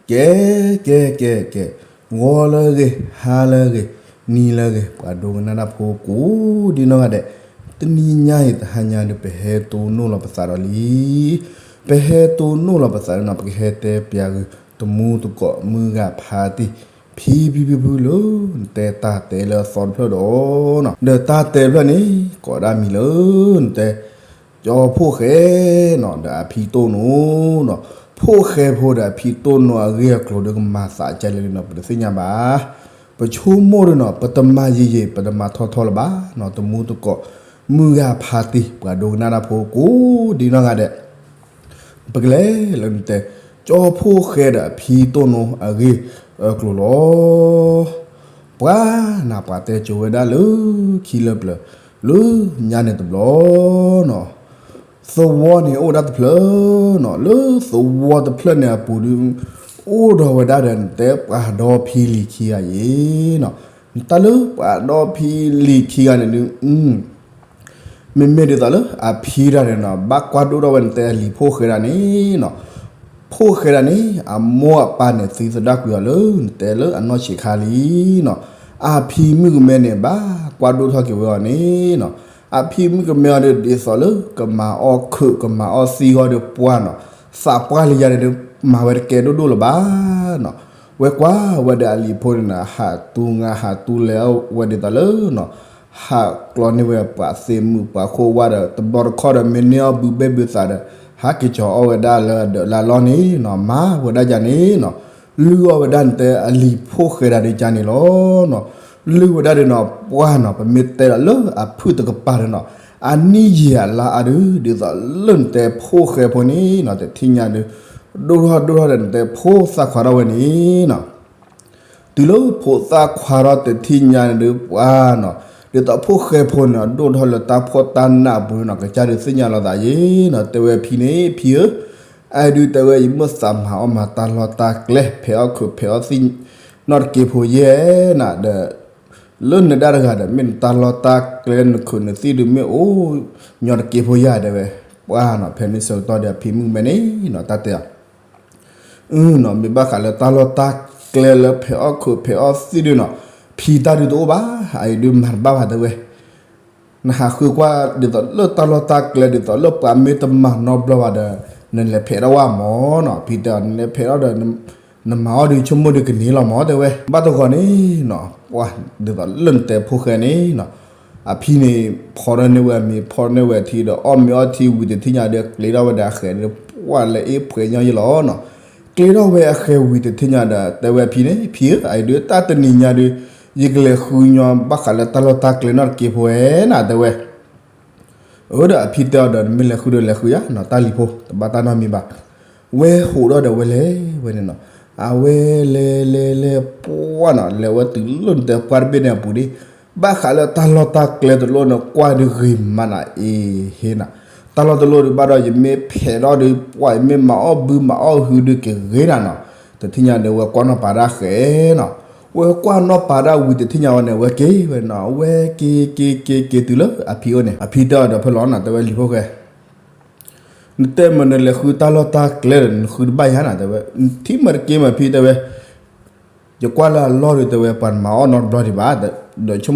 ကဲ ကဲ ကဲ ကဲ, ဂီၤလၢအဂ့ၤ, ဟါလၢအဂ့ၤ, နံၤလၢအဂ့ၤ, ပှၤဒိကနၣ်တၢ်ဖိကိးဒ်နီၢ်ဂၤဒဲး, တနံၤညါအံၤတဟါညါဒီး ပဟဲတိၢ်နီၣ်လီၤပသးဒီးလံ. ပဟဲတိၢ်နီၣ်လီၤပသးဒီးနီၤ ပကဟဲတဲပၠးဂုာ် တမူတကိး မုၢ်ဂၤဖါတံၢ် ဖံဖံဖုဖုလၢ နတဲတၢ်တဲလၢအသီတဖျၢၣ်ဒီးနီၤ, ဒီးတၢ်တဲတဖျၢၣ်န့ၣ် ကိးဒၣ်မံၤလၢ နတဲ ကၠီဖိၣ်ဃဲနီၤ ဒီးအဖံတိၢ်နိနီၤ, ဖိၣ်ဃဲဖိဒီးအဖံတိၢ်နိအဂ့ၢ်အကျိၤဒီးကမၤသးကဲလဲၣ်နီၤ ပတသ့ၣ်ညါဘၣ်. ပဆိကမိၣ်ဒီးနီၤ ပတမၤယံာ်ယံာ် ပတမၤထီထီလၢၤဘၣ်နီၤ, တမူတကိး မုၢ်ဂၤဖါတံၢ် ပှၤဒိကနၣ်တၢ်ဖိကိးဒ်နီၢ်ဂၤဒဲး ပကလဲၤလၢနတဲ ကၠီဖိၣ်ဃဲဒီးအဖံတိၢ်နိအဂ့ၢ်အကျိၤလီၤ. ပှၤနၤပှၤတဲကိၤဝဲဒၣ်လၢခံလၢပျၢၤ လၢညါန့ၣ်တဘျီနီၤ, သဝီန့ၣ်အိၣ်ဝဲဒၣ်တဖျၢၣ်နီၤ, လၢသဝီတဖျၢၣ်န့ၣ်အပူၤဒီး အိၣ်ဒီးဝဲဒၣ်ဒီးနတဲပှၤဒီဖံလံၤခံဂၤအံၤနီၤ, တၢ်လၢပှၤဒီဖံလံၤခံဂၤန့ၣ်ဒုး မ့မ့ၢ်ဒ်သိးလၢအဖံတဂၤန့ၣ်နီၤ ဘၣ်ကွၢ်ဒိၣ်ထီၣ်ဝဲနတဲအလံၤဖိၣ်ဃဲဒၣ်န့ၣ်နီၤ, ဖိၣ်ဃဲဒၣ်န့ၣ် အမိၢ်အပၢ်န့ၣ်သံသဒၣ်ကွံာ်အီၤလၢနတဲလၢအနီၢ်ဆံးခါလံနီၤ, အဖံမုၣ်ကမဲန့ၣ် ဘၣ်ကွၢ်ဒိၣ်ထီၣ်က့ၤဝဲအီၤန့ၣ်နီၤ, အဖံမုၣ်ကမဲအီၤဒီး ဒ်သိးလၢကမၤအီၣ်ခုး ကမၤအီၣ်သံအဂီၢ်ဒီးပှၢ်နီၤ, သးပှၢ်လၢယၤန့ၣ်ဒီး မၤဝဲတကဲဒိၣ်ဒိၣ်လၢၤဘၣ်နီၤ, ဝဲကွၢ်ဝဲဒီးအလံၤဖိန့ၣ်နီၤ ဟးတူၢ်ငါဟးတူၢ်လဲၤအီၣ်ဝဲဒ်သိးလၢနီၤ ဟးကျီန့ၢ်ဝဲပှၤသ့ၣ်မုၣ်ပှၤခိၣ်ဝါဒီး တဘျီတခီၣ်ဒီးမ့ၢ်န့ၢ်အီၣ်ဘုဘဲၣ်ဘုသးဒီး ဟးက့ၤကၠီၤအီၣ်ဝဲဒၣ်လၢအဒၢးလၢအလီၢ်န့ၣ်နီၤ, မၤဝဲဒၣ်ယၤန့ၣ်နီၤ, လုၢ်အီၣ်ဝဲဒၣ်နတဲအလံၤဖိၣ်ဃဲဒၣ်ဒ်ကါန့ၣ်လီၤနီၤ, လုၢ်ဝဲဒၣ်ဒီးနီၤ ပှၢ်နီၤ ပမ့ၢ်တဲဒီးလၢအဖုၣ်တကပၤဒီးနီၤ, အနံၣ်ယံာ်အလါအါဒုး ဒ်သိးလၢနတဲဖိၣ်ဃဲဖိန့ၣ်နီၤ တထံၣ်ညါဒုး ဒိၣ်ထီၣ်ဒိၣ်ထီၣ်ဒီးနတဲဖိသၣ်ခွါထီၣ်ဝဲန့ၣ်နီၤ တုၤလၢဖိသၣ်ခွါထီၣ်တထံၣ်ညါန့ၣ်ဒုးပှၢ်နီၤ, ဒ်သိးဖိၣ်ဃဲဖိန့ၣ် ဒိၣ်ထီၣ်လၢတၢ်ဖှီၣ်တၢ်နးအပူၤန့ၣ်နီၤ ကစၢ်ဒုးသ့ၣ်ညါလီၤသးယ့ၣ်နီၤ, တဲဝဲဖံန့ၣ် ဖံဧၢ, အအံၤဒုးတဲဝဲ ယမ့ၢ်သးမၤအီၣ်မၤတၢ်လီၢ်တၢ်ကျဲ ဖဲးအီၣ်ခုးဖဲးအီၣ်သံ နီၢ်တက့ၢ်ဖိယဲၢ်နၤဒီး လၢနဒၣ်တဂၤဒီး မ့ၢ်နတၢ်လီၢ်တၢ်ကျဲနခုးနသံၣ်ဒုးမ့ၢ်အိၣ်ညီတက့ၢ်ဖိယၤတဲဝဲ, ပှၢ်နီၤ ဖဲန့ၣ်ဆၢကတီၢ်ဒီးအဖံမုၣ်မဲန့ၣ်နီၤ တၢ်တဲအီၤ အၢနီၤ မ့ၢ်ဘၣ်ဃးလၢတၢ်လီၢ်တၢ်ကျဲလၢဖဲးအီၣ်ခုးဖဲးအီၣ်သံၣ်ဒုးနီၤ, ဖံတၢ်ဒုးတအိၣ်ဘၣ်, အအံၤဒုးမၤတဘၣ်ဘၣ်တဲဝဲ, နဟးဃုကွၢ်ဒ်သိးလၢတၢ်လီၢ်တၢ်ကျဲ ဒ်သိးလၢပှၤမ့ၢ်တမၤနီတဘျီဘၣ်ဒီး နလဲၤဖဲးထီၣ်ဝဲမၢ်နီၤ, ဖံတဲအီၤ နလဲၤဖဲးထီၣ်ဒီး နမၤအီၣ်ဒုးဆိကမိၣ်ဒုးကန့ၢ်လီၤမၢ်တဲဝဲ, ဘၣ်တဂီၤန့ၣ်နီၤ ပှၢ် ဒ်သိးလၢနတဲဖိၣ်ဃဲန့ၣ်နီၤ အဖံန့ၣ် ဖီထီၣ်န့ၢ်ဝဲအမံၤ ဖီထီၣ်န့ၢ်ဝဲအထံဒီး အီၣ်မ့ၤအီထံဝံၤတထံၣ်ညါဒီး ကျ့ထီၣ်ဝဲဒၣ်အဃဲၤဒီး ပှၢ်လၢအ့ၣ်ဖှဲးညီယလီၤနီၤ, ကျ့ထီၣ်ဝဲအဃဲၤဝံၤတထံၣ်ညါဒီး တဲဝဲအဖံန့ၣ် ဖံဧၢ အအံၤဒုးတၢ်တနံၤညါဒုး ယကလဲၤဃုညီဘၣ်ဃးလၢတၢ်လီၢ်တၢ်ကျဲနီၢ်တက့ၢ်ဖိဝဲနၤတဲဝဲ အၢဒီးအဖံတဲအီၤဒီး နမ့ၢ်လဲၤဃုဒီးလဲၤဃုယၤနီၤ တၢ်လံၤဖိ တဘၣ်တၢ်နီတမံၤဘၣ်. ဝဲဟိးဒီးဒီးဝဲလဲၤဝဲန့ၣ်နီၤ, အဝဲလဲၤလဲၤလဲၤပှၢ်နီၤ လဲၤဝဲတုၤလၢနတဲပှၢ်တဘ့ၣ်န့ၣ်အပူၤဒံး, ဘၣ်ဃးလၢတၢ်လီၢ်တၢ်ကျဲတလိၣ်န့ၣ် ကွၢ်ဒုးဂ့ၤမးနၤအ့ဟ့နၤ, တၢ်လီၢ်တလိၣ်ဒုးဘၣ်ဒီး ယမ့ၢ်ဖဲးထီၣ်ဒုး ပှၢ်ယမ့ၢ်မၤအီၣ်ဘုမၤအီၣ်ဟုဒုးက့ၤဂ့ၤနၤနီၤ, တထံၣ်ညါဒီးဝဲကွၢ်နီၣ်ပာ်တၢ်ဃဲၤနီၤ ဝဲကွၢ်နီၣ်ပာ်တၢ်ဝံၤတထံၣ်ညါဝဲန့ၣ် ဝဲက့ၤဝဲနီၤ, ဝဲက့ၤက့ၤက့ၤက့ၤတုၤလၢအဖံအိၣ်န့ၣ် အဖံတဲအီၤဒီးဖဲလီၤနၤ တဲဝဲလံၤဖိၣ်ဃဲ, နတဲမ့ၢ်နလဲၤဃုတၢ်လီၢ်တၢ်ကျဲဒီး နဃုတဘၣ်ယၤနၤ တဲဝဲ, ထံၣ်မ့ၢ်တက့ၢ်မ့ၢ်ဖံတဲဝဲ, ယကွၢ်လၢအလီၢ်ဒီးတဲဝဲ ပှၤတမၤအီၣ်နီတဘျီဒံးဘၣ်,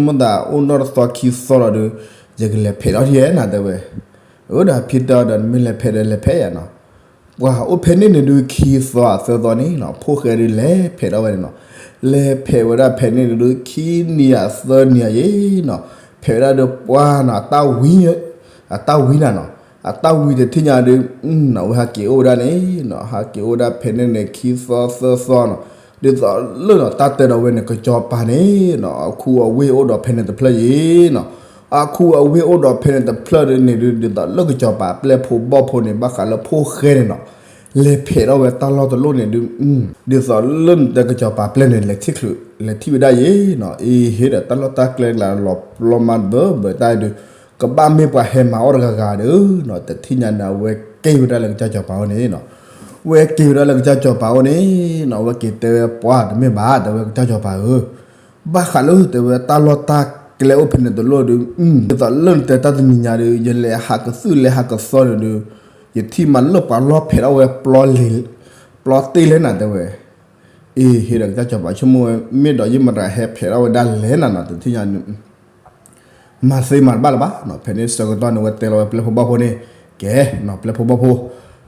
ဒီးဆိကမိၣ်သးအိၣ်နီၢ်တသီခံသီလီၤဒီး ယကလဲၤဖဲးထီၣ်ယဲနၤ တဲဝဲ, အၢဒီးဖံတဲအီၤဒီး နမ့ၢ်လဲၤဖဲးဒီးလဲၤဖဲးယၤနီၤ ပှၤအိၣ်ဖဲန့ၣ်န့ၣ်ဒုး ခံသီသၢသီန့ၣ်နီၤ ဖိၣ်ဃဲဒုးလဲၤဖဲးထီၣ်ဝဲန့ၣ်နီၤ, လဲၤဖဲးဝဲဒၣ်ဖဲန့ၣ်န့ၣ်ဒုး ခံနံၤယၤသၢနံၤယၤယ့နီၤ, ဖဲးဝဲဒၣ်ဒီးပှၢ်နီၤ အတၢ်ဝံနီၤ, အတၢ်ဝံတထံၣ်ညါဒုး နီၤ ဝဲဟးက့ၤအိၣ်ဝဲဒၣ်န့ၣ်နီၤ, ဟးက့ၤအိၣ်ဝဲဒၣ်ဖဲန့ၣ်န့ၣ် ခံသီသၢသီနီၤ, ဒ်သိးလၢနီၤ တၢ်တဲဒီးဝဲန့ၣ် ကစီၤပၤန့ၣ်နီၤ အခူအဝ့ၢ်အိၣ်ဒီးဖဲန့ၣ်တဖျၢၣ်ယ့နီၤ, အခူအဝ့ၢ်အိၣ်ဒီးဖဲန့ၣ်တဖျၢၣ်ဒုးန့ၣ်ဒုး ဒ်သိးလၢကစီၤပၤအပျဲၢ်ဖိဘီၣ်ဖိန့ၣ် ဘၣ်ဃးလၢဖိၣ်ဃဲန့ၣ်နီၤ လဲၤဖဲးထီၣ်ဝဲတၢ်လီၢ်တလိၣ်န့ၣ်ဒုး ဒ်သိးလၢနတဲကစီၤပၤပျဲၢ်န့ၣ် လဲၤထံၣ်ချုး လဲၤထံၣ်ဝဲဒၣ်ယ့နီၤ, အ့ဟ့ဒီးတၢ်လီၢ်တၢ်ကျဲလၢလီၤပျီမးဘၢဘၢတၢ်ဒုး ကဘၣ်မ့ၢ်ပှၤဟဲမၤအီၣ်တဂၤဂၤဒီးနီၤ တထံၣ်ညါန့ၣ် အဝဲက့ၤဝဲဒၣ်လၢကစၢ်စီၤပၤအိၣ်န့ၣ်နီၤ, ဝဲက့ၤဝဲဒၣ်လၢကစၢ်စီၤပၤအိၣ်န့ၣ်နီၤ ဝဲက့ၤတဲဝဲပှၤတမ့ၢ်ဘၣ် တဲဝဲကစၢ်စီၤပၤဧၢ ဘၣ်ဃးလၢတဲဝဲ တၢ်လီၢ်တၢ်ကျဲအိၣ်ဖဲန့ၣ်တလိၣ်ဒုး ဒ်သိးလၢနတဲတၢ်တနံၤညါဒုး ယလဲၤဟးကသုၣ်လဲၤဟးကသီန့ၣ်ဒုး ယထံၣ်မးလၢပှၤလီၢ်ဖဲးထီၣ်ဝဲ ပျီလ့လဲၣ်နၤ တဲဝဲ, အ့ ဟ့ၣ်ဒီးကစၢ်စီၤပၤဆိကမိၣ်ဝဲ မ့ၢ်ဒီးယမတၤဟဲဖျဲးထီၣ်ဝဲဒၣ်လဲၣ်နၤနီၤ, တထံၣ်ညါန့ၣ် မၤသ့မၤတဘၣ်လၢၤဘၣ်နီၤ. ဖဲန့ၣ်ဆၢကတီၢ်န့ၣ် ဝဲတဲလီၤဝဲပျဲၢ်ဖိဘီၣ်ဖိန့ၣ်, ကဲ, နီၤ ပျဲၢ်ဖိဘီၣ်ဖိ,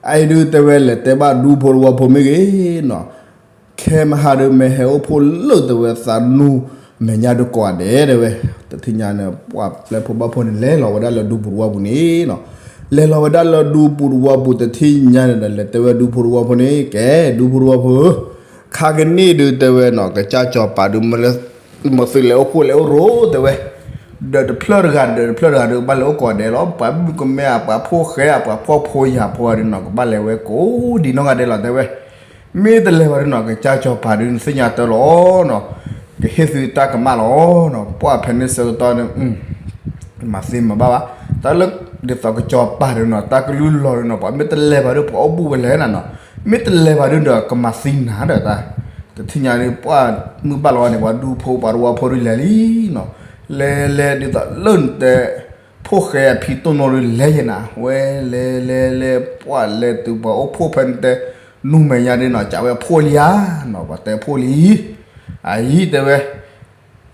အအံၤဒုးတဲဝဲ လဲၤတဲဘၣ်ဒူဖိတဝီဖိမ့ၢ်ဂ့ၤနီၤ, ခဲမဟါဒုး မ့ၢ်ဟဲအိၣ်ဖှိၣ်လၢတဲဝဲ သးနူမဲာ်ညါဒုးကိးဂၤဒဲးတဲဝဲ, တထံၣ်ညါန့ၣ် ပှၤပျဲၢ်ဖိဘီၣ်ဖိန့ၣ် လဲၤလီၤဝဲဒၣ်လၢဒူပူၤတဝီပူၤန့ၣ်နီၤ. လဲၤလီၤဝဲဒၣ်လၢဒူပူၤတဝီပူၤ တထံၣ်ညါန့ၣ်ဒီး လဲၤတဲဝဲဒူဖိတဝီဖိန့ၣ်, ကဲ ဒူဖိတဝီဖိဧၢ, ခါကနံၣ်ဒုးတဲဝဲနီၤ ကစၢ်စီၤပၤဒုး မ့ၢ်သုလဲၤအိၣ်ဖှိၣ်လဲၤအိၣ်ရိတဲဝဲ, ဒီးတဖျၢၣ်တဂၤဒီးတဖျၢၣ်တဂၤဒုး ကဘၣ်လဲၤအိၣ်ကိးဂၤဒဲးလီၤ. ပှၤမုၣ်ကမဲဧါ, ပှၤဖိၣ်ဃဲဧါ, ပှၤဖှီၣ်ဖိယာ်ဖိဧါဒုးနီၤ ကဘၣ်လဲၤဝဲကိးဒံးနီၢ်ဂၤဒဲးလီၤတဲဝဲ. မ့ၢ်တလဲၤဘၣ်ဒုးနီၤ ကစၢ်စီၤပၤဒုး နသ့ၣ်ညါတၢ်လီၤနီၤ, ကဟ့ၣ်သုတၢ်ကမၣ်လီၤနီၤ. ပှၤဖဲန့ၣ်ဆၢကတီၢ်န့ၣ် မၤသ့မၤဘၣ်ဘၣ်, တၢ်လၢဒ်သိးကစၢ်စီၤပၤဒုးနီၤ တၢ်ကလုၢ်လီၤဒုးနီၤ ပှၤမ့ၢ်တလဲၤဘၣ်ဒုး ပှၤအိၣ်ဘူးဝဲလဲၣ်နၤနီၤ, မ့ၢ်တလဲၤဘၣ်ဒုးဒီး ကမၤသံနၤဒီးတၢ်, တထံၣ်ညါဒုး ပှၤမုၢ်ဘၣ်လီၤဝဲန့ၣ် ပှၤဒူဖိပှၤတဝီဖိဒုးလဲၤလံနီၤ, လဲၤလဲၤဒ်သိးလၢနတဲ ဖိၣ်ဃဲအဖံတိၢ်နီၢ်ဒုးလဲၤယဲနၤ, ဝဲလဲၤလဲၤလဲၤ ပှၤလဲၤတုၤပှၤအိၣ်ဖှိၣ်ဖဲနတဲ နူမဲာ်ညါဒုးနီၤ ကးဝဲဖှိၣ်လံဧါနီၤ, ပှၤတဲဖှိၣ်လံ, အအံၤတဲဝဲ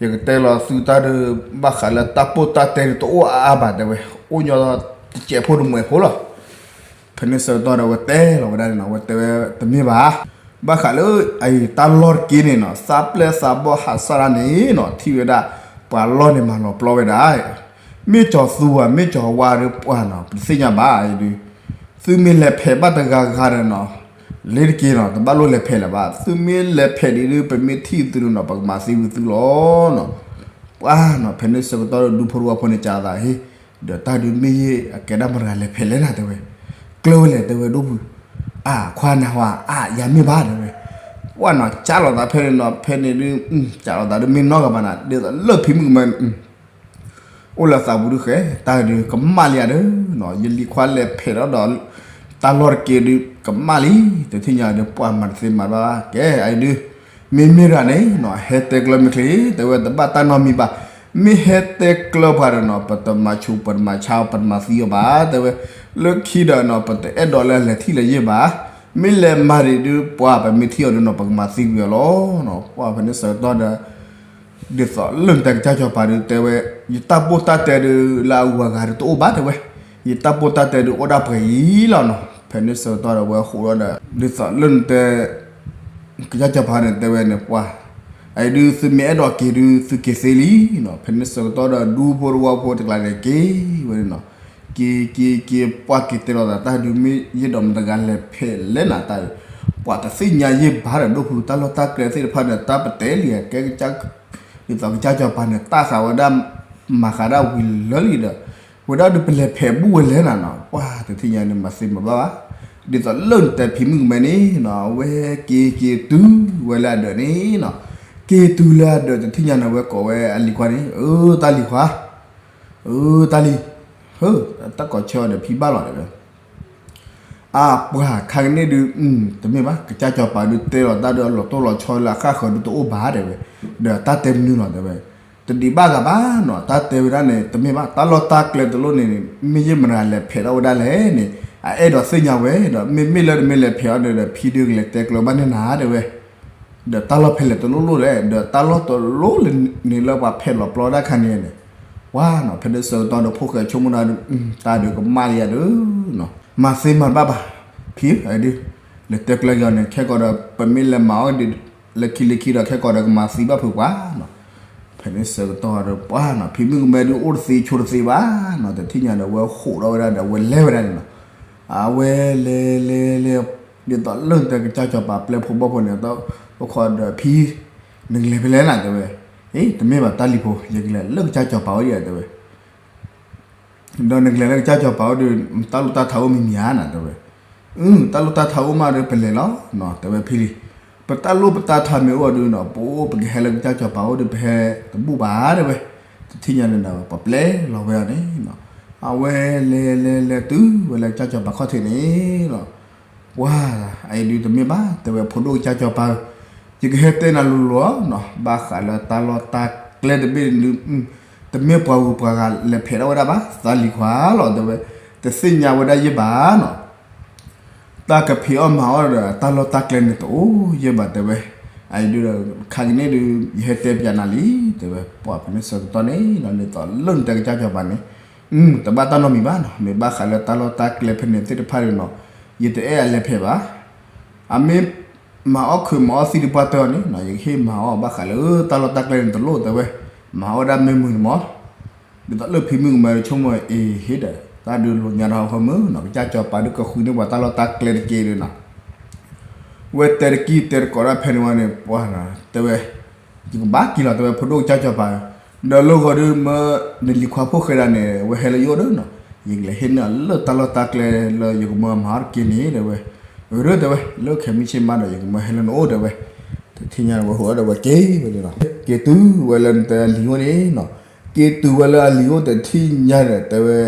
ယကတဲလီၤသုတၢ်ဒုး ဘၣ်ဃးလၢတၢ်ပိၢ်တၢ်တဲဒုးတအိၣ်အါအါဘၣ်တဲဝဲ, အိၣ်ညီတစဲးဖိတမှဲးဖိလီၤ. ဖဲန့ၣ်ဆၢကတီၢ်ဒီး ဝဲတဲလီၤဝဲဒၣ်န့ၣ်နီၤ, ဝဲတဲဝဲတမ့ၢ်ဘၣ်, ဘၣ်ဃးလၢ အအံၤတၢ်လီၢ်တက့ၢ်န့ၣ်နီၤ သးပျဲၢ်သးဘီၣ်ဟးစၢ်ဒၣ်န့ၣ်နီၤ ထံၣ်ဝဲဒၣ် ပှၤလီၢ်န့ၣ်မၤလီၤပျီဝဲဒၣ်, မ့ၢ်ကၠီၤသူဧါ မ့ၢ်ကၠီၤဝါဒုးပှၤနီၤ ပတသ့ၣ်ညါဘၣ်အံၤဒုး, သုမ့ၢ်လဲၤဖဲးဘၣ်တဂၤဂၤဒီးနီၤ လ့ၤတက့ၢ်နီၤ တဘၣ်လိၣ်လဲၤဖဲးလၢၤဘၣ်, သုမ့ၢ်လဲၤဖဲးဒံးဒုး ပမ့ၢ်ထံၣ်သုဒုးနီၤ ပကမၤသံဝံၤသုလီၤနီၤ. ပှၤနီၤ ဖဲန့ၣ်ဆၢကတီၢ်ဒီး ဒူဖိတဝီဖိန့ၣ် ကးသးဟ့ၣ်, ဒီးတၢ်ဒုးမ့ၢ်ယဲၢ်အကဲဒၣ်မတၤတဂၤလဲၤဖဲးလဲၣ်နၤတဲဝဲ, ကျၢၤဝဲလဲၣ်တဲဝဲဒိၣ်ပူၤ, အခွါနၤဝဲ အယၤမ့ၢ်ဘၣ်တဲဝဲ, ပှၤနီၤ ကးလီၤသးဖဲန့ၣ်နီၤ ဖဲန့ၣ်ဒုး ကးလီၤသးဒုးမ့ၢ်နီၢ်ဂၤဘၣ်နၤ ဒ်သိးလၢဖံမုၣ်ကမဲ အိၣ်လၢသးပူၤဒုးဃဲ တၢ်ဒုးကမၣ်လံဧါဒီးနီၤ ယလံၤခွါလဲၤဖဲးထီၣ်ဒီး တၢ်လီၢ်တက့ၢ်ဒုးကမၣ်လံ, တထံၣ်ညါဒုး ပှၤမၤတသ့မၤဘၣ်ဘၣ် ကဲအံၤဒုး မ့မ့ၢ်တၢ်န့ၣ်နီၤ ဟဲတဲကျၢၤမ့ၢ်ချ့ တဲဝဲတဘၣ်တၢ်နီတမံၤဘၣ်, မ့ၢ်ဟဲတဲကျၢၤပှၤဒီးနီၤ ပတမၤဆူၣ် ပတမၤဆါ ပတမၤသံအီၤဘၣ် တဲဝဲ, လၢခံဒီးနီၤ ပတအဲၣ်ဒိးလၢလဲၤထံၣ်လၢယဲၢ်ဘၣ်, မ့ၢ်လဲၤမၤဒံးဒုး ပှၤပမ့ၢ်ထံၣ်အီၤဒုးနီၤ ပကမၤသံကွံာ်အီၤလီၤနီၤ. ပှၤဖဲန့ၣ်ဆၢကတီၢ်ဒီး ဒ်သိးလၢနတဲကစၢ်စီၤပၤဒုးတဲဝဲ, ယတၢ်ပိၢ်တၢ်တဲဒုးလၢအဂၤဂၤဒုးတအိၣ်ဘၣ်တဲဝဲ, ယတၢ်ပိၢ်တၢ်တဲဒုးအိၣ်ဒၣ်ပှဲၤအံၤလီၤနီၤ. ဖဲန့ၣ်ဆၢကတီၢ်ဒီးဝဲဃိးဒီး ဒ်သိးလၢနတဲ ကစၢ်စီၤပၤန့ၣ်တဲဝဲန့ၣ် ပှၤ အအံၤဒုးသုမ့ၢ်အဲၣ်ဒိးက့ၤဒုး သုက့ၤသ့လံနီၤ. ဖဲန့ၣ်ဆၢကတီၢ်ဒီး ဒူဖိတဝီဖိတကျါန့ၣ်က့ၤဝဲနီၤ. က့ၤက့ၤက့ၤ ပှၤက့ၤတဲလီၤသးတၢ်ဒုး မ့ၢ်ယဲၢ်ဒီးမတၤတဂၤလဲၤဖဲးလဲၣ်နၤတၢ်ဒုး, ပှၤတသ့ၣ်ညါယဲၢ်ဘၣ်ဒီး ဒိၣ်ဖုတၢ်လီၢ်တၢ်ကျဲသ့ၣ်တဖၣ်န့ၣ် တၢ်ပတဲလံ ကဲကစၢ် ဒ်သိးကစၢ်စီၤပၤန့ၣ် တၢ်ဃးဝဲဒၣ် မၤဃးဒၣ်ဝံၤလၢာ်လံဒီး ဝဲဒၣ်ဒုးပလဲၤဖဲးဘူးဝဲလဲၣ်နၤနီၤ. ပှၤတထံၣ်ညါန့ၣ် မၤသ့မၤဘၣ်ဘၣ်, ဒ်သိးလၢနတဲဖံမုၣ်ကမဲန့ၣ်နီၤ အဝဲက့ၤက့ၤတုၤဝဲလၢအဒၢးန့ၣ်နီၤ. က့ၤတုၤလၢအဒၢး တထံၣ်ညါန့ၣ် အဝဲကိးဝဲအလံၤခွါန့ၣ်, အၢ တၢ်လံၤခွါ, အၢ တၢ်လံၤ, ဟၢ တၢ်ကိးဆၢအီၤဒီးဖံဘၣ်လီၤတဲဝဲ အပှၤခါကန့ၣ်ဒုး တမ့ၢ်ဘၣ် ကစၢ်စီၤပၤဒုးတဲလီၤတၢ်ဒီး အလီၤတိၢ်လီၤဆီလၢအဃၣ်ဃၢၤဒုးတအိၣ်ဘၣ်တဲဝဲ, ဒီးတၢ်တဲမနုၤလီၤတဲဝဲ, တဒံးဘၣ်ဂၤဘၣ်နီၤ တၢ်တဲဝဲဒၣ်န့ၣ် တမ့ၢ်ဘၣ် တၢ်လီၢ်တၢ်ကျဲတလိၣ်န့ၣ် မ့ၢ်ယဲၢ်မတၤလဲၤဖဲးထီၣ်ဝဲဒၣ်လဲၣ်န့ၣ် အအဲၣ်ဒိးသ့ၣ်ညါဝဲဒီး မ့မ့ၢ်လၢတမ့ၢ်လဲၤဖဲးအီၤဒီး ဖံဒုးကလဲၤတဲကျၢၤဘၣ်န့ၢ်နၤတဲဝဲ ဒီးတၢ်လီၢ်ဖဲလဲၣ်တလိၣ်လိၣ်လဲၣ် ဒီးတၢ်လီၢ်တလိၣ်လၢန့ၣ်လၢပှၤဖဲးလီၤပျီတၢ်ခါန့ၣ်န့ၣ်, ပှၤနီၤ ဖဲန့ၣ်ဆၢကတီၢ်ဒီး ဖိၣ်ဃဲဆိကမိၣ်ဒၣ်ဒုး တၢ်ဒုးကမၣ်လံယၤဒုးနီၤ မၤသ့မၤဘၣ်ဘၣ်, ဖံဧၢဒုး လဲၤတဲကျၢၤက့ၤအီၤန့ၣ် ခဲကီးဒီး ပမ့ၢ်လဲၤမၤအီၤဒုး လၢခံလၢခံဒီး ခဲကီးဒီးကမၤသံဘၣ်ဖုးပှၤနီၤ. ဖဲန့ၣ်ဆၢကတီၢ်ဒီးပှၤနီၤ ဖံမုၣ်ကမဲဒုးအိၣ်တသ့ဆိးတသ့ဘၣ်နီၤ တထံၣ်ညါဒီး ဝဲဃိးဒီးဝဲဒၣ်ဒီး ဝဲလဲၤဝဲဒၣ်န့ၣ်နီၤ အဝဲလဲၤလဲၤလဲၤ ဒ်သိးလၢနတဲကစၢ်စီၤပၤပျဲၢ်ဖိဘီၣ်ဖိန့ၣ် တၢ်အိၣ်ခိးဒီးဖံ နကလဲၤဖဲလဲၣ်နၤတဲဝဲ, အ့ တမ့ၢ်ဘၣ်တၢ်လံၤဖိ ယကလဲၤလၢကစၢ်စီၤပၤအိၣ်ဒံးတဲဝဲ ဒီးနကလဲၤလၢကစၢ်စီၤပၤအိၣ်ဒီး တၢ်လိၣ်တၢ်ထးအိၣ်မံၤမံၤဧါနၤတဲဝဲ, အၢ တၢ်လိၣ်တၢ်ထးအိၣ်မးဒီးပလဲၤလီၤနီၤ တဲဝဲဖံလံ, ပတၢ်လိၣ်ပတၢ်ထးမ့ၢ်အိၣ်အီၤဒုးနီၤ ပအိၣ်ပကဟဲလၢကစၢ်စီၤပၤအိၣ်ဒီး ပဟဲတဘူၣ်ဘၣ်တဲဝဲ, တထံၣ်ညါန့ၣ်ဒီး ပပျဲလီၤဝဲအီၤန့ၣ်နီၤ, အဝဲလဲၤလဲၤလဲၤတုၤဝဲလၢကစၢ်စီၤပၤခီၣ်ထံးန့ၣ်နီၤ ပှၤ အအံၤဒုးတမ့ၢ်ဘၣ် တဲဝဲဖိဒိၣ်ကစၢ်စီၤပၤဧၢ, ယကဟဲတဲနၤလိၤလိၤနီၤ ဘၣ်ဃးလၢတၢ်လီၢ်တၢ်ကျဲတဘ့ၣ်န့ၣ်ဒုး တမ့ၢ်ပှၤဂုၤပှၤဂၤလဲၤဖဲးထီၣ်ဝဲဒၣ်ဘၣ် သးလံၤခွါလီၤတဲဝဲ, တသ့ၣ်ညါဝဲဒၣ်ယဲၢ်ဘၣ်နီၤ တၢ်ကဖံးအီၣ်မၤအီၣ်ဒီးတၢ်လီၢ်တၢ်ကျဲန့ၣ်တအိၣ်ယဲၢ်ဘၣ်တဲဝဲ, အဒုးဒီး ခါကန့ၣ်ဒုး ယဟဲတဲပၠးနၤလံ တဲဝဲ ပှၤဖဲန့ၣ်ဆၢကတီၢ်န့ၣ်နီၤ ဒ်သိးလၢနတဲကစၢ်စီၤပၤန့ၣ် တဘၣ်တၢ်နီတမံၤဘၣ်နီၤ မ့ၢ်ဘၣ်ဃးလၢတၢ်လီၢ်တၢ်ကျဲဖဲန့ၣ်သ့ၣ်တဖၣ်ဒုးနီၤ ယတအဲၣ်အလဲၤဖဲးဘၣ် အမ့ၢ်မၤအီၣ်ခုးမၤအီၣ်သံဒီးပှၢ်တၢၢ်အီၤန့ၣ်နီၤ ယကဟ့ၣ်မၤအီၣ်ဘၣ်ဃးလၢတၢ်လီၢ်တၢ်ကျဲန့ၣ်တလိၣ်တဲဝဲ မၤအီၣ်ဝဲဒၣ်မ့ၢ်မုာ်န့ၣ်မး ဒ်သိးလၢဖံမုၣ်ကမၢဆိကမိၣ်အံၤဟ့ၣ်ဒီး တၢ်ဒုးလိာ်ညါဒီးဟီၣ်ခိၣ်မုၢ်နီၤ ကစၢ်စီၤပၤဒုးကဃုန့ၢ်ပှၤတၢ်လီၢ်တၢ်ကျဲတက့ၢ်ဒုးနီၤ ဝဲတဲတကံၢ်တဲတကိးဒၣ်ဖဲန့ၣ်ဝဲန့ၣ် ပှၤတဲဝဲ ယကဘၣ်က့ၤလီၤတဲဝဲ ဖိဒိၣ်ကစၢ်စီၤပၤဧၢ, ဒီးလၢဂီၤဒုးမၢ နလံၤခွါဖိၣ်ဃဲဒၣ်န့ၣ် ဝဲဟဲလၢယအိၣ်ဒီးနီၤ, ယကလဲၤဟ့ၣ်န့ၢ်အီၤလၢတၢ်လီၢ်တၢ်ကျဲလၢယကမၢမၤအီၣ်တက့ၢ်န့ၣ်တဲဝဲ, အၢ တဲဝဲ လၢခဲမုၢ်ဆ့ၣ်မးဒီး ယကမၢဟဲလၢနအိၣ်တဲဝဲ, တထံၣ်ညါဝဲဟိးဒီးဝဲက့ၤဝဲန့ၣ်လီၤ. က့ၤတုၤဝဲလၢနတဲအလံၤအိၣ်န့ၣ်နီၤ, က့ၤတုၤဝဲလၢအလံၤအိၣ်တထံၣ်ညါဒီး တဲဝဲ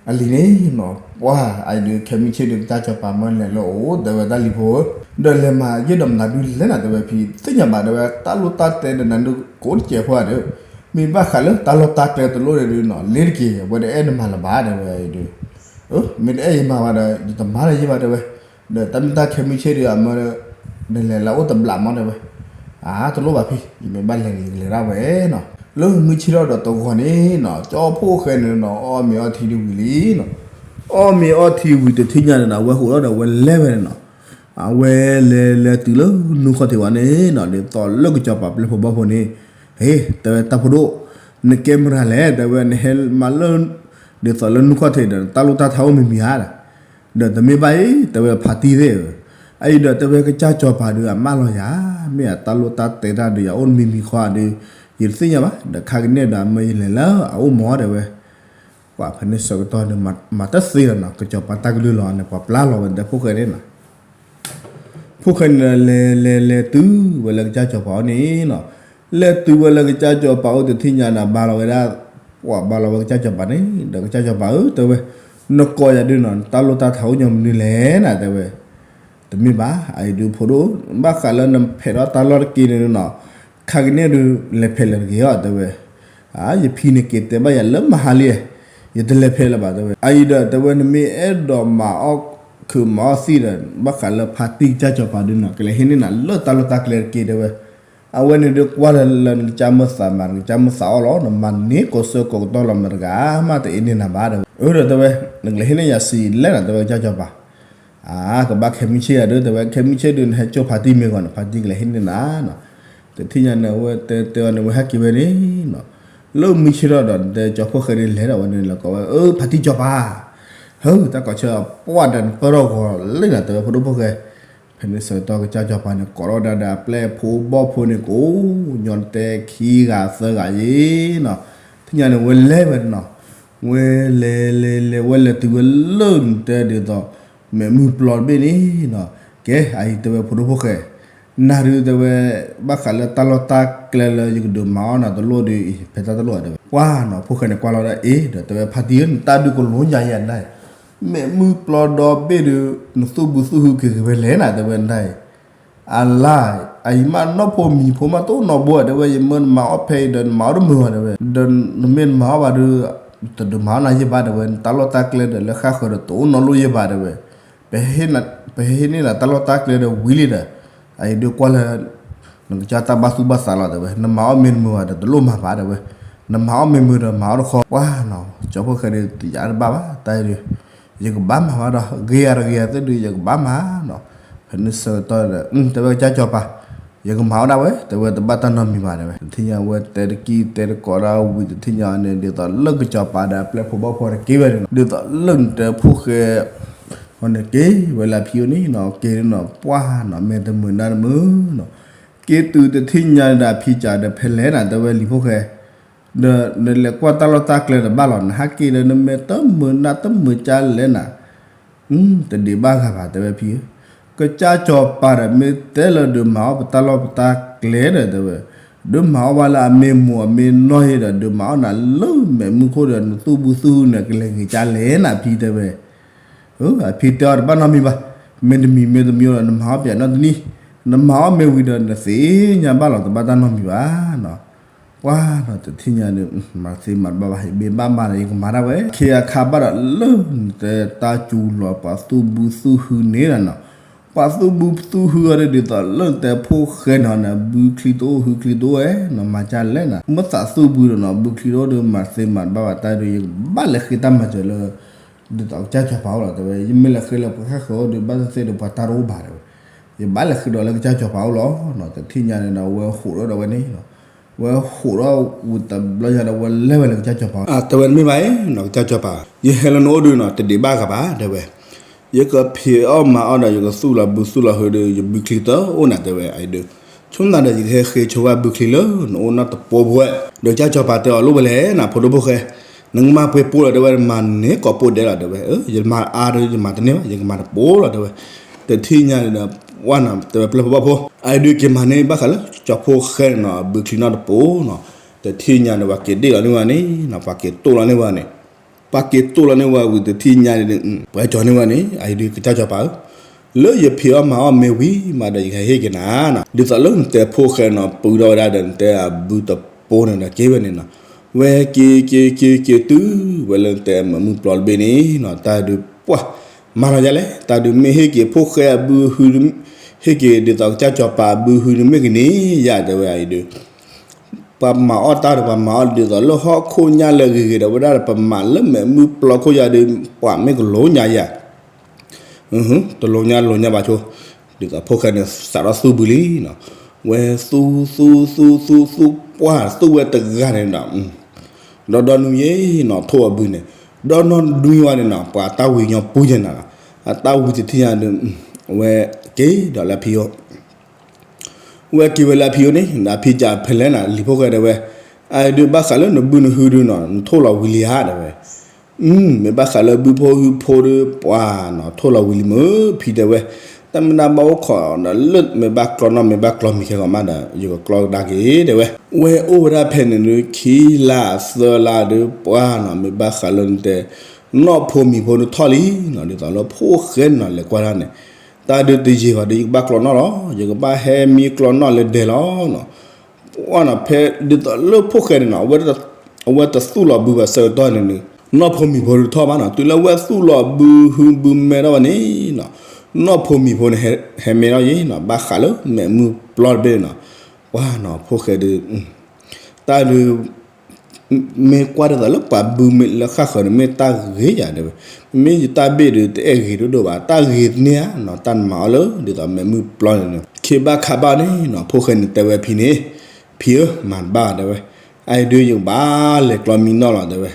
အလံၤန့ၣ်နီၤ, ပှၤအံၤဒုး ခဲမုၢ်ဆ့ၣ်ဒုး ကစၢ်စီၤပၤမၢလဲၤလၢအအိၣ် တဲဝဲ တၢ်လံၤဖိဧၢ, ဒီးလဲၤမၤယဲၢ်ဒီးမနုၤဒုးလဲၣ်နၤ တဲဝဲ ဖံသ့ၣ်ညါဘၣ် တဲဝဲ တၢ်လိၣ်တၢ်တဲဒီးနၤဒုးကိးတစဲးဖိဧါဒီး, မ့ၢ်ဘၣ်ဃးလၢတၢ်လီၢ်တၢ်ကျဲတလိၣ်န့ၣ်ဒုးနီၤ လ့ၤတက့ၢ် အဝဲတအဲၣ်နမၤလၢၤဘၣ် တဲဝဲအံၤဒုး, မ့ၢ်တအဲၣ်ယမၤဘၣ်ဒီး ယတမၤလၢၤယဲၢ်ဘၣ် တဲဝဲ, ဒီးတၢ်မ့ၢ်တၢ်ခဲမုၢ်ဆ့ၣ်ဒုး အမၢ နလဲၤလၢအအိၣ်တဘျီမး တဲဝဲ, အါ တလိၣ်ဘၣ်ဖံ, ယမ့ၢ်ဘၣ်လဲၤန့ၣ် ယကလဲၤဒၣ်ဝဲနီၤ, လၢမုၢ်ဆ့ၣ်ထီၣ်ဒီးတဂီၤန့ၣ်နီၤ ကၠီဖိၣ်ဃဲန့ၣ်နီၤ အီၣ်မ့ၤအီထံဒုးဝံၤလံနီၤ, အီၣ်မ့ၤအီထံဝံၤတထံၣ်ညါန့ၣ်နီၤ အဝဲဟိးထီၣ်ဒီးဝဲလဲၤဝဲန့ၣ်နီၤ, အဝဲလဲၤလဲၤတုၤလၢနူၢ်ခီၣ်ထံးဝဲန့ၣ်နီၤ ဒ်သိးလၢကစီၤပၤပျဲၢ်ဖိဘီၣ်ဖိန့ၣ်, ဟ့ တဲဝဲတၢ်ဖိဒိၣ်, နကဲမရၤလဲၣ် တဲဝဲ နဟဲမၤလၢ ဒ်သိးလၢနူၢ်ခီၣ်ထံးဒီး တၢ်လိၣ်တၢ်ထါအိၣ်မံၤမံၤဧါဒီး, ဒီးတမ့ၢ်ဘၣ်အံၤ တဲဝဲဖါတံၢ်သ့ၣ်ဧၢ, အအံၤဒီးတဲဝဲကစၢ်စီၤပၤဒုး အမၢလီၤယၤ, မ့ၢ်အတၢ်လိၣ်တၢ်တဲတၢ်ဒုးယၤအိၣ်မံၤမံၤဃီဒုး, ယတသ့ၣ်ညါဘၣ် ဒီးခါကန့ၣ်ဒီးအမၢယလဲၤလၢအအိၣ်မး တဲဝဲ, ပှၤဖဲန့ၣ်ဆၢကတီၢ်န့ၣ် မၤတသ့လီၤနီၤ ကစီၤပၤတၢ်ကလုၢ်လီၤန့ၣ် ပှၤပျၢ်လီၤဝဲဒီးဖိၣ်ဃဲန့ၣ်နီၤ ဖိၣ်ဃဲန့ၣ်ဒီး လဲၤလဲၤလဲၤတုၤဝဲလၢကစၢ်စီၤပၤအိၣ်န့ၣ်နီၤ, လဲၤတုၤဝဲလၢကစၢ်စီၤပၤအိၣ်တထံၣ်ညါန့ၣ် ဘါလီၤဝဲဒၣ်, ပှၤဘါလီၤဝဲကစၢ်စီၤပၤန့ၣ် ဒီးကစၢ်စီၤပၤဧၢ တဲဝဲ, နကိးယၤဒုးနီၤ တၢ်လိၣ်တၢ်ထါအိၣ်ညီမနုၤလဲၣ်နၤ တဲဝဲ တမ့ၢ်ဘၣ် အအံၤဒုးဖိဒိၣ်, ဘၣ်ဃးလၢနဖဲးထီၣ်တၢ်လီၢ်တက့ၢ်န့ၣ်နီၤ, ခါကန့ၣ်ဒုး လဲၤဖဲးလၢၤတဂ့ၤအီၤ တဲဝဲ, အါ ယဖံန့ၣ်က့ၤတဲဘၣ်ယၤလၢမဟါလံ, ယတလဲၤဖဲးလၢၤဘၣ် တဲဝဲ, အအံၤဒီး တဲဝဲ နမ့ၢ်အဲၣ်ဒိးမၤအီၣ်ခုးမၤအီၣ်သံဒီး ဘၣ်ဃးလၢဖါတံၢ်ကစၢ်စီၤပၤဒုးနီၤ ကလဲၤဟ့ၣ်န့ၢ်နၤလၢတၢ်လီၢ်တၢ်ကျဲတက့ၢ် တဲဝဲ, အဝဲန့ၣ်ဒုးကွၢ်လၢလၢနကစၢ်မၢသးမၤ နကစၢ်မၢသးအီၣ်လီၤ နမၤန့ၢ်ကိးဆၢကိးကတီၢ်လီၤ မတၤတဂၤမးတအ့န့ၢ်နၤဘၣ် တဲဝဲ, အၢ ဒီးတဲဝဲ, နကလဲၤဟ့ၣ်န့ၢ်ယၤဆံးလဲၣ်နၤ တဲဝဲ ကစၢ်စီၤပၤ အါ ကဘၣ်ခဲမုၢ်ဆ့ၣ်ယၤဒုး တဲဝဲ ခဲမုၢ်ဆ့ၣ်ဒုး နဟဲကၠိဖါတံၢ်မ့ၢ်ဂီၤန့ၣ် ဖါတံၢ်ကလဲၤဟ့ၣ်န့ၢ်နၤနီၤ, တထံၣ်ညါန့ၣ် အဝဲတဲတဲအီၤန့ၣ် ဝဲဟဲက့ၤဝဲန့ၣ်နီၤ, လၢမုၢ်ဆ့ၣ်ထီၣ်ဒီး နတဲကၠီဖိၣ်ဃဲန့ၣ် လဲၤဒီးဝဲန့ၣ်လီၤ ကိးဝဲ အၢ ဖါတံၢ်ကၠီပၤ, ဟၢ တၢ်ကိးဆၢ ပှၢ်ဒီးနပၢၢ်ထီၣ်ဂီၤလံနၤ တဲဝဲ ဖိဒိၣ်ဖိၣ်ဃဲ, ဖဲန့ၣ်ဆၢကတီၢ်ကစၢ်ကၠီပၤန့ၣ် ကိးထီၣ်ဒၣ်ဒီးအပျဲၢ်ဖိဘီၣ်ဖိန့ၣ် ကိးညီနတဲခံဂၤသၢဂၤယ့ၣ်နီၤ, ထံၣ်ညါန့ၣ် ဝဲလဲၤဝဲနီၤ, ဝဲလဲၤလဲၤလဲၤ ဝဲလဲၤတုၤဝဲလၢနတဲဒ်သိး မဲာ်မုၢ်ပျီတဘ့ၣ်န့ၣ်နီၤ, ကဲ အအံၤတဲဝဲဖိဒိၣ်ဖိၣ်ဃဲ နၤဒုးတဲဝဲ ဘၣ်ဃးလၢတၢ်လီၢ်တၢ်ကျဲလၢယကဒုးမၤအီၣ်နၤတလိၣ်ဒုးအံၤ ဖဲတၢ်တလိၣ်ဧါ တဲဝဲ ပှၢ်နီၤ ဖိၣ်ဃဲန့ၣ်ကွၢ်လီၤဒၣ်အ့ၣ် ဒီးတဲဝဲ ဖါတံၢ်ဧၢ နတၢ်ဒုးကလိညါယဲၢ်နၤအံၤ, မဲာ်မုၢ်ပျီဒီဘ့ၣ်ဒုး နသူၣ်ဘုသူၣ်ဟုက့ၤဂ့ၤဝဲလဲၣ်နၤ တဲဝဲနၤအံၤ, အလါ အအံၤမးနီၢ်ဖိမံၤဖိမးတအိၣ်နီတဘိဧါ တဲဝဲ ယမၢနမၤအီၣ်ဖဲအံၤဒီး နမၤအီၣ်တမုာ်ဘၣ် တဲဝဲ, ဒီးနမ့ၢ်နမၤအီၣ်ဘၣ်ဒုး တဒုးမၤအီၣ်နၤယဲၢ်ဘၣ် တဲဝဲ, နတၢ်လီၢ်တၢ်ကျဲဒီးလၢဃၣ်ဃၢၤဒီးတအိၣ်နီတလိၣ်ယဲၢ်ဘၣ် တဲဝဲ, ပဟဲဟ့ၣ်န့ၢ်နၤတၢ်လီၢ်တၢ်ကျဲဒီးဝံၤလံဒီး အအံၤဒုးကွၢ်လၢ နကစၢ်တၢ်ဘၣ်သူၣ်ဘၣ်သးလီၤ တဲဝဲ, နမၤအီၣ်မ့ၢ်တမုာ်ဘၣ်ဒီးတလိၣ်မၤဘၣ် တဲဝဲ, နမၤအီၣ်မ့ၢ်မုာ်ဒီးမၤအီၣ်တခီ ပှၢ်နီၤ ကၠီဖိၣ်ဃဲဒုးတယာ်တဘၣ်ဘၣ် တၢ်အံၤဒုး ယကဘၣ်မၤဘၣ်ဒီး ဂ့ၤယၤတဂ့ၤယၤသ့ၣ်ဒုး ယကဘၣ်မၤနီၤ, ဖဲန့ၣ်ဆၢကတီၢ်ဒီး တဲဝဲကစၢ်ကၠီပၤ ယကမၤအီၣ်ဒၣ်ဝဲ တဲဝဲ တဘၣ်တၢ်နီတမံၤဘၣ် တဲဝဲ, တထံၣ်ညါဝဲတဲတကံၢ်တဲတကိးဒၣ်ဝံၤ တထံၣ်ညါန့ၣ် ဒ်သိးလၢကစၢ်စီၤပၤဒီးအပျဲၢ်ဖိဘီၣ်ဖိန့ၣ်က့ၤဝဲန့ၣ် ဒ်သိးလၢနတဲဖိၣ်ဃဲ အီၤန့ၣ်က့ၤဝဲလၢအဖံအိၣ်န့ၣ်နီၤ က့ၤန့ၣ်နီၤ ပှၢ်နီၤ မ့ၢ်တမုာ်နၤတမုာ်နီၤ, က့ၤတုၤတထံၣ်ညါဒီးအဖံစံးဒီး ဖဲလဲၣ်နၤ တဲဝဲလံၤဖိၣ်ဃဲ ဒီးနလဲၤကွၢ်တၢ်လီၢ်တၢ်ကျဲတဘၣ်လီၤ နဟးက့ၤဒီး နမ့ၢ်တမုာ်နၤတမုာ်ကၢလဲၣ်နၤ တဒံးဘၣ်ဂၤဘၣ် တဲဝဲဖံဧၢ, ကစၢ်စီၤပၤဒီးမ့ၢ်တဲလၢဒုးမၤအီၣ်ပတၢ်လီၢ်ပတၢ်ကျဲဒီး တဲဝဲ, ဒုးမၤအီၣ်ဘၣ်လၢအမ့ၢ်မိၢ်အမ့ၢ်နီၢ်ယဲဒီး ဒုးမၤအီၣ်နၤလၢမဲာ်မုၢ်ခိၣ်ဒီး နသူၣ်ဘုသူၣ်ဟုန့ၣ် ကလဲၤဂ့ၤကၢလဲၣ်နၤဖံ တဲဝဲ, အဖံတဲအီၤတဘၣ်နီတမံၤဘၣ်, မ့ၢ်တမံၤမ့ၢ်တမံၤဒီး နမၤအီၣ်ပျဲနီတနံၤ, နမၤအီၣ်မ့ၢ်ဝံၤဒီး နသ့ၣ်ညါဘၣ်လီၤ တဘၣ်တၢ်နီတမံၤဘၣ်နီၤ ပှၢ်နီၤ တထံၣ်ညါဒီး မၤသ့မၤတဘၣ်ဘၣ် ယဘ့ၣ်ဘၣ်မၤဒီး ယကမၤဒၣ်ဝဲ ခ့အခါဘၣ်ဒီးလၢနတဲတၢ်စူၤလီၤ ပှၤသူၣ်ဘုသူၣ်ဟုန့ၣ်လီၤနီၤ, ပှၤသူၣ်ဘုသူၣ်ဟုအီၤဒီး ဒ်သိးလၢနတဲဖိၣ်ဃဲနီၤန့ၣ် ဘုချံတအိၣ်ဟုချံတအိၣ်ဝဲနီၤ မၤကၢ်လဲၣ်နၤ မ့ၢ်သးသူၣ်ဘုဒီးနီၤ ဘုချံတအိၣ်ဒီးမၤသ့မၤတဘၣ်ဘၣ် တၢ်ဒုး ယကဘၣ်လဲၤဃ့တၢ်မၤစၢၤလၢ ဒ်သိးကစၢ်စီၤပၤအိၣ်လီၤ တဲဝဲ ယမ့ၢ်လဲၤဃ့လၢပှၤဃၣ်ဃၢၤအိၣ်ဒီး ဘၣ်သ့ၣ်သ့ၣ်ဒီးပှၤတၢ်တအိၣ်ဘၣ် တဲဝဲ ယဘၣ်လဲၤဃ့ဒီးလၢကစၢ်စီၤပၤအိၣ်လီၤနီၤ တထံၣ်ညါန့ၣ်ဒီး ဝဲဟးထီၣ်ဒီးဝဲန့ၣ် ဝဲဟးထီၣ်ဝံၤတဘျီညါဒီး ဝဲလဲၤဝဲလၢကစၢ်စီၤပၤ တဲဝဲ တမ့ၢ်ဘၣ်အံၤနီၤ ကစၢ်စီၤပၤ ယဟဲလၢနအိၣ်ဒုးနီၤ တဒံးဘၣ်ဂၤဘၣ် တဲဝဲ ယကဖံးအီၣ်မၤအီၣ်ဒီး ယကသူၣ်လီၤဘုသူၣ်လီၤဟုဒီး ယဘုချံတအိၣ်နၤ တဲဝဲ အံၤဒုး ဆိကမိၣ်ဒီး ယကဟဲဃ့ဆိဝဲဘုချံလၢနအိၣ်နီတပိာ်ဖိဝဲ ဒီးကစၢ်စီၤပၤတဲအီၤ လိၣ်ဝဲလဲၣ်နၤ ဖိဒိၣ်ဖိၣ်ဃဲ နကမၤပှဲၤပိာ်လီၤ တဲဝဲ မၤန့ၢ်ကိးပိာ်ဒဲးလီၤ တဲဝဲ ယမၤအါဒီး ယမၤတန့ၢ်ဘၣ် ယကမၤတပိာ်လီၤ တဲဝဲ တထံၣ်ညါန့ၣ်ဒီး ဝဲနီၤ တဲဝဲ ပျဲၢ်ဖိဘီၣ်ဖိ အံၤဒုး က့ၤမၤန့ၢ်ဘၣ်ဃးလၢ ကၠီၤဖိၣ်ဃဲနီၤ ဘုချံနီတပိာ်နီၤ တထံၣ်ညါန့ၣ် ပှၤက့ၤဒ့ၣ်လီၤန့ၢ်ဝဲန့ၣ်နီၤ ပှၤက့ၤတိၢ်လီၤန့ၢ်ဝဲန့ၣ် ပှၤက့ၤတိၢ်လီၤန့ၢ်ဝဲဝံၤ တထံၣ်ညါန့ၣ် ပှၤကၠီၤန့ၢ်ဝဲန့ၣ် အံၤဒုး ကစၢ်စီၤပၤဧၢ လၢယဖံးအီၣ်မၤအီၣ်မ့ၢ်ဝံၤမးဒီး ယကဟဲဟ့ၣ်က့ၤနၤနီၤ ဒ်သိးလၢနတဲဖိၣ်ဃဲနီၤ ပုၢ်ဒီးဝဲဒၣ်ဒီး နတဲအဘုတပိာ်န့ၣ်ဒီး က့ၤဝဲန့ၣ်နီၤ ဝဲက့ၤက့ၤက့ၤက့ၤတုၤဝဲလၢနတဲမ့ၢ်မုၢ်ပျီတဘ့ၣ်န့ၣ်နီၤ တၢ်ဒုးပှၢ် မၤလီၤယၤလဲၣ် တၢ်ဒုးမ့ၢ်ဟ့ၣ်က့ၤဖိၣ်ဃဲအဘုဟု ဟ့ၣ်က့ၤဒ်သိးကစၢ်စီၤပၤအဘုဟုန့ၣ်မ့ၢ်ကန့ၣ် ယၤတဲဝဲအံၤဒုး ပှၤမၤအီၣ်တၢ်ဒီး ပှၤမၤအီၣ်ဒ်သိးလၢဟီၣ်ခိၣ်ညါလၢအဂ့ၤဂ့ၤဒီး ဝဲဒၣ်ဒီး ပမၤလၢမ့ၢ်မုၢ်ပျီခိၣ်ယၤဒီး ပှၤမ့ၢ်ကလိညါယၤ တလိညါလိညါဘၣ်ဆိ ဒ်သိးဖိၣ်ဃဲန့ၣ် စးထီၣ်သူၣ်ဘုလံနီၤ ဝဲသူၣ်သူၣ်သူၣ်သူၣ်သူၣ်ပှၢ် သူၣ်ဝဲတဂၤန့ၣ်ဒီး ဒီဒီနုၤယ့ၣ်နီၤ ထိၣ်အဘုန့ၣ် ဒီနီၢ်ဒွံဝဲန့ၣ်နီၤ ပှၤတၢ်ဝံၤညီပူၤယဲၢ်နၤ အတၢ်ဝံၤတထံၣ်ညါဒီး ဝဲက့ၤဒီးလၢအဖံအိၣ် ဝဲက့ၤဝဲလၢအဖံအိၣ်န့ၣ် ဒီးအဖံကဖဲလဲၣ်နၤ လံၤဖိၣ်ဃဲတဲဝဲ အဒုးဘၣ်ဃးလၢနဘုနဟုဒုးနီၤ နထိၣ်လီၤဝံၤလံဧါ တဲဝဲ မ့ၢ်ဘၣ်ဃးလၢဘုဖိဟုဖိဒီး ပှၤနီၤ ထိၣ်လီၤဝံၤလံမ့ၢ် ဖံတဲဝဲ တၢ်မ့ၢ်တၢ်ဘၣ်အိၣ်ခိးဒီး လၢမ့ၢ်ဘၣ်ကျီနီၣ် မ့ၢ်ဘၣ်ကျီမံၤခဲဂီၤမးဒီး ယကကျီကဒါက့ၤ တဲဝဲ ဝဲအိၣ်ဝဲဒၣ်ဖဲန့ၣ်ဒီး ခံလါသၢလါဒီး ပှၤနီၤ မ့ၢ်ဘၣ်ဃးလၢနတဲ နီၢ်ဖိမံၤဖိဒုးထီၣ်လံနီၤ ဒ်သိးလၢဖိၣ်ဃဲနီၤ လဲၤကွၢ်ဒၣ်န့ၣ် တၢ်ဒုးတယံာ်ဘၣ်ဒီး ယကဘၣ်ကျီနီၣ်လီၤ ယကဘၣ်ဟဲမံကျီနီၣ်လၢဒဲးလီၤနီၤ ပှၤနီၤ ဖဲဒ်သိးလၢဖိၣ်ဃဲန့ၣ်နီၤ အဝဲတသူၣ်လီၤဘုဘၣ်ဆၢကတီၢ်န့ၣ်န့ၣ် နီၢ်ဖိမံၤဖိဒုးထီၣ်ဘၣ်နီၤ တုၤလၢဝဲသူၣ်လီၤဘုဟုဘုမဲထီၣ်ဘၣ်န့ၣ်နီၤ နီၢ်ဖိမံၤဖိန့ၣ် ဟဲမဲထီၣ်ယ့ၣ်နီၤ ဘၣ်ဃးလၢမ့ၢ်မုၢ်ပျီတဘ့ၣ်န့ၣ်နီၤ ပှၤနီၤ ဖိၣ်ဃဲဒုး တၢ်ဒုး မ့ၢ်ကွၢ်ဒ်သိးလၢပှၤဘုမ့ၢ်လၢဃၣ်ဃၢၤန့ၣ် မ့ၢ်တၢ်ဂ့ၤယၤတဲဝဲ မ့မ့ၢ်ယတၢ်ဘ့ၣ်ဒုး တအဲၣ်ဂ့ၤဒိၣ်ဒိၣ်ဘၣ် တၢ်ဂ့ၤတန့ၢ်ဧါနီၤ တၢ်နမၤအီၣ်လၢ ဒ်သိးမ့ၢ်မုၢ်ပျီန့ၣ်န့ၣ် ခ့ဘၣ်ခးဘၣ်န့ၣ်နီၤ ဖိၣ်ဃဲန့ၣ်တဲဝဲဖံန့ၣ် ဖံဧၢ မၤတဘၣ်တဲဝဲ အအံၤဒုးယကဘၣ်လဲၤကျီမံနီၣ်လီၤတဲဝဲ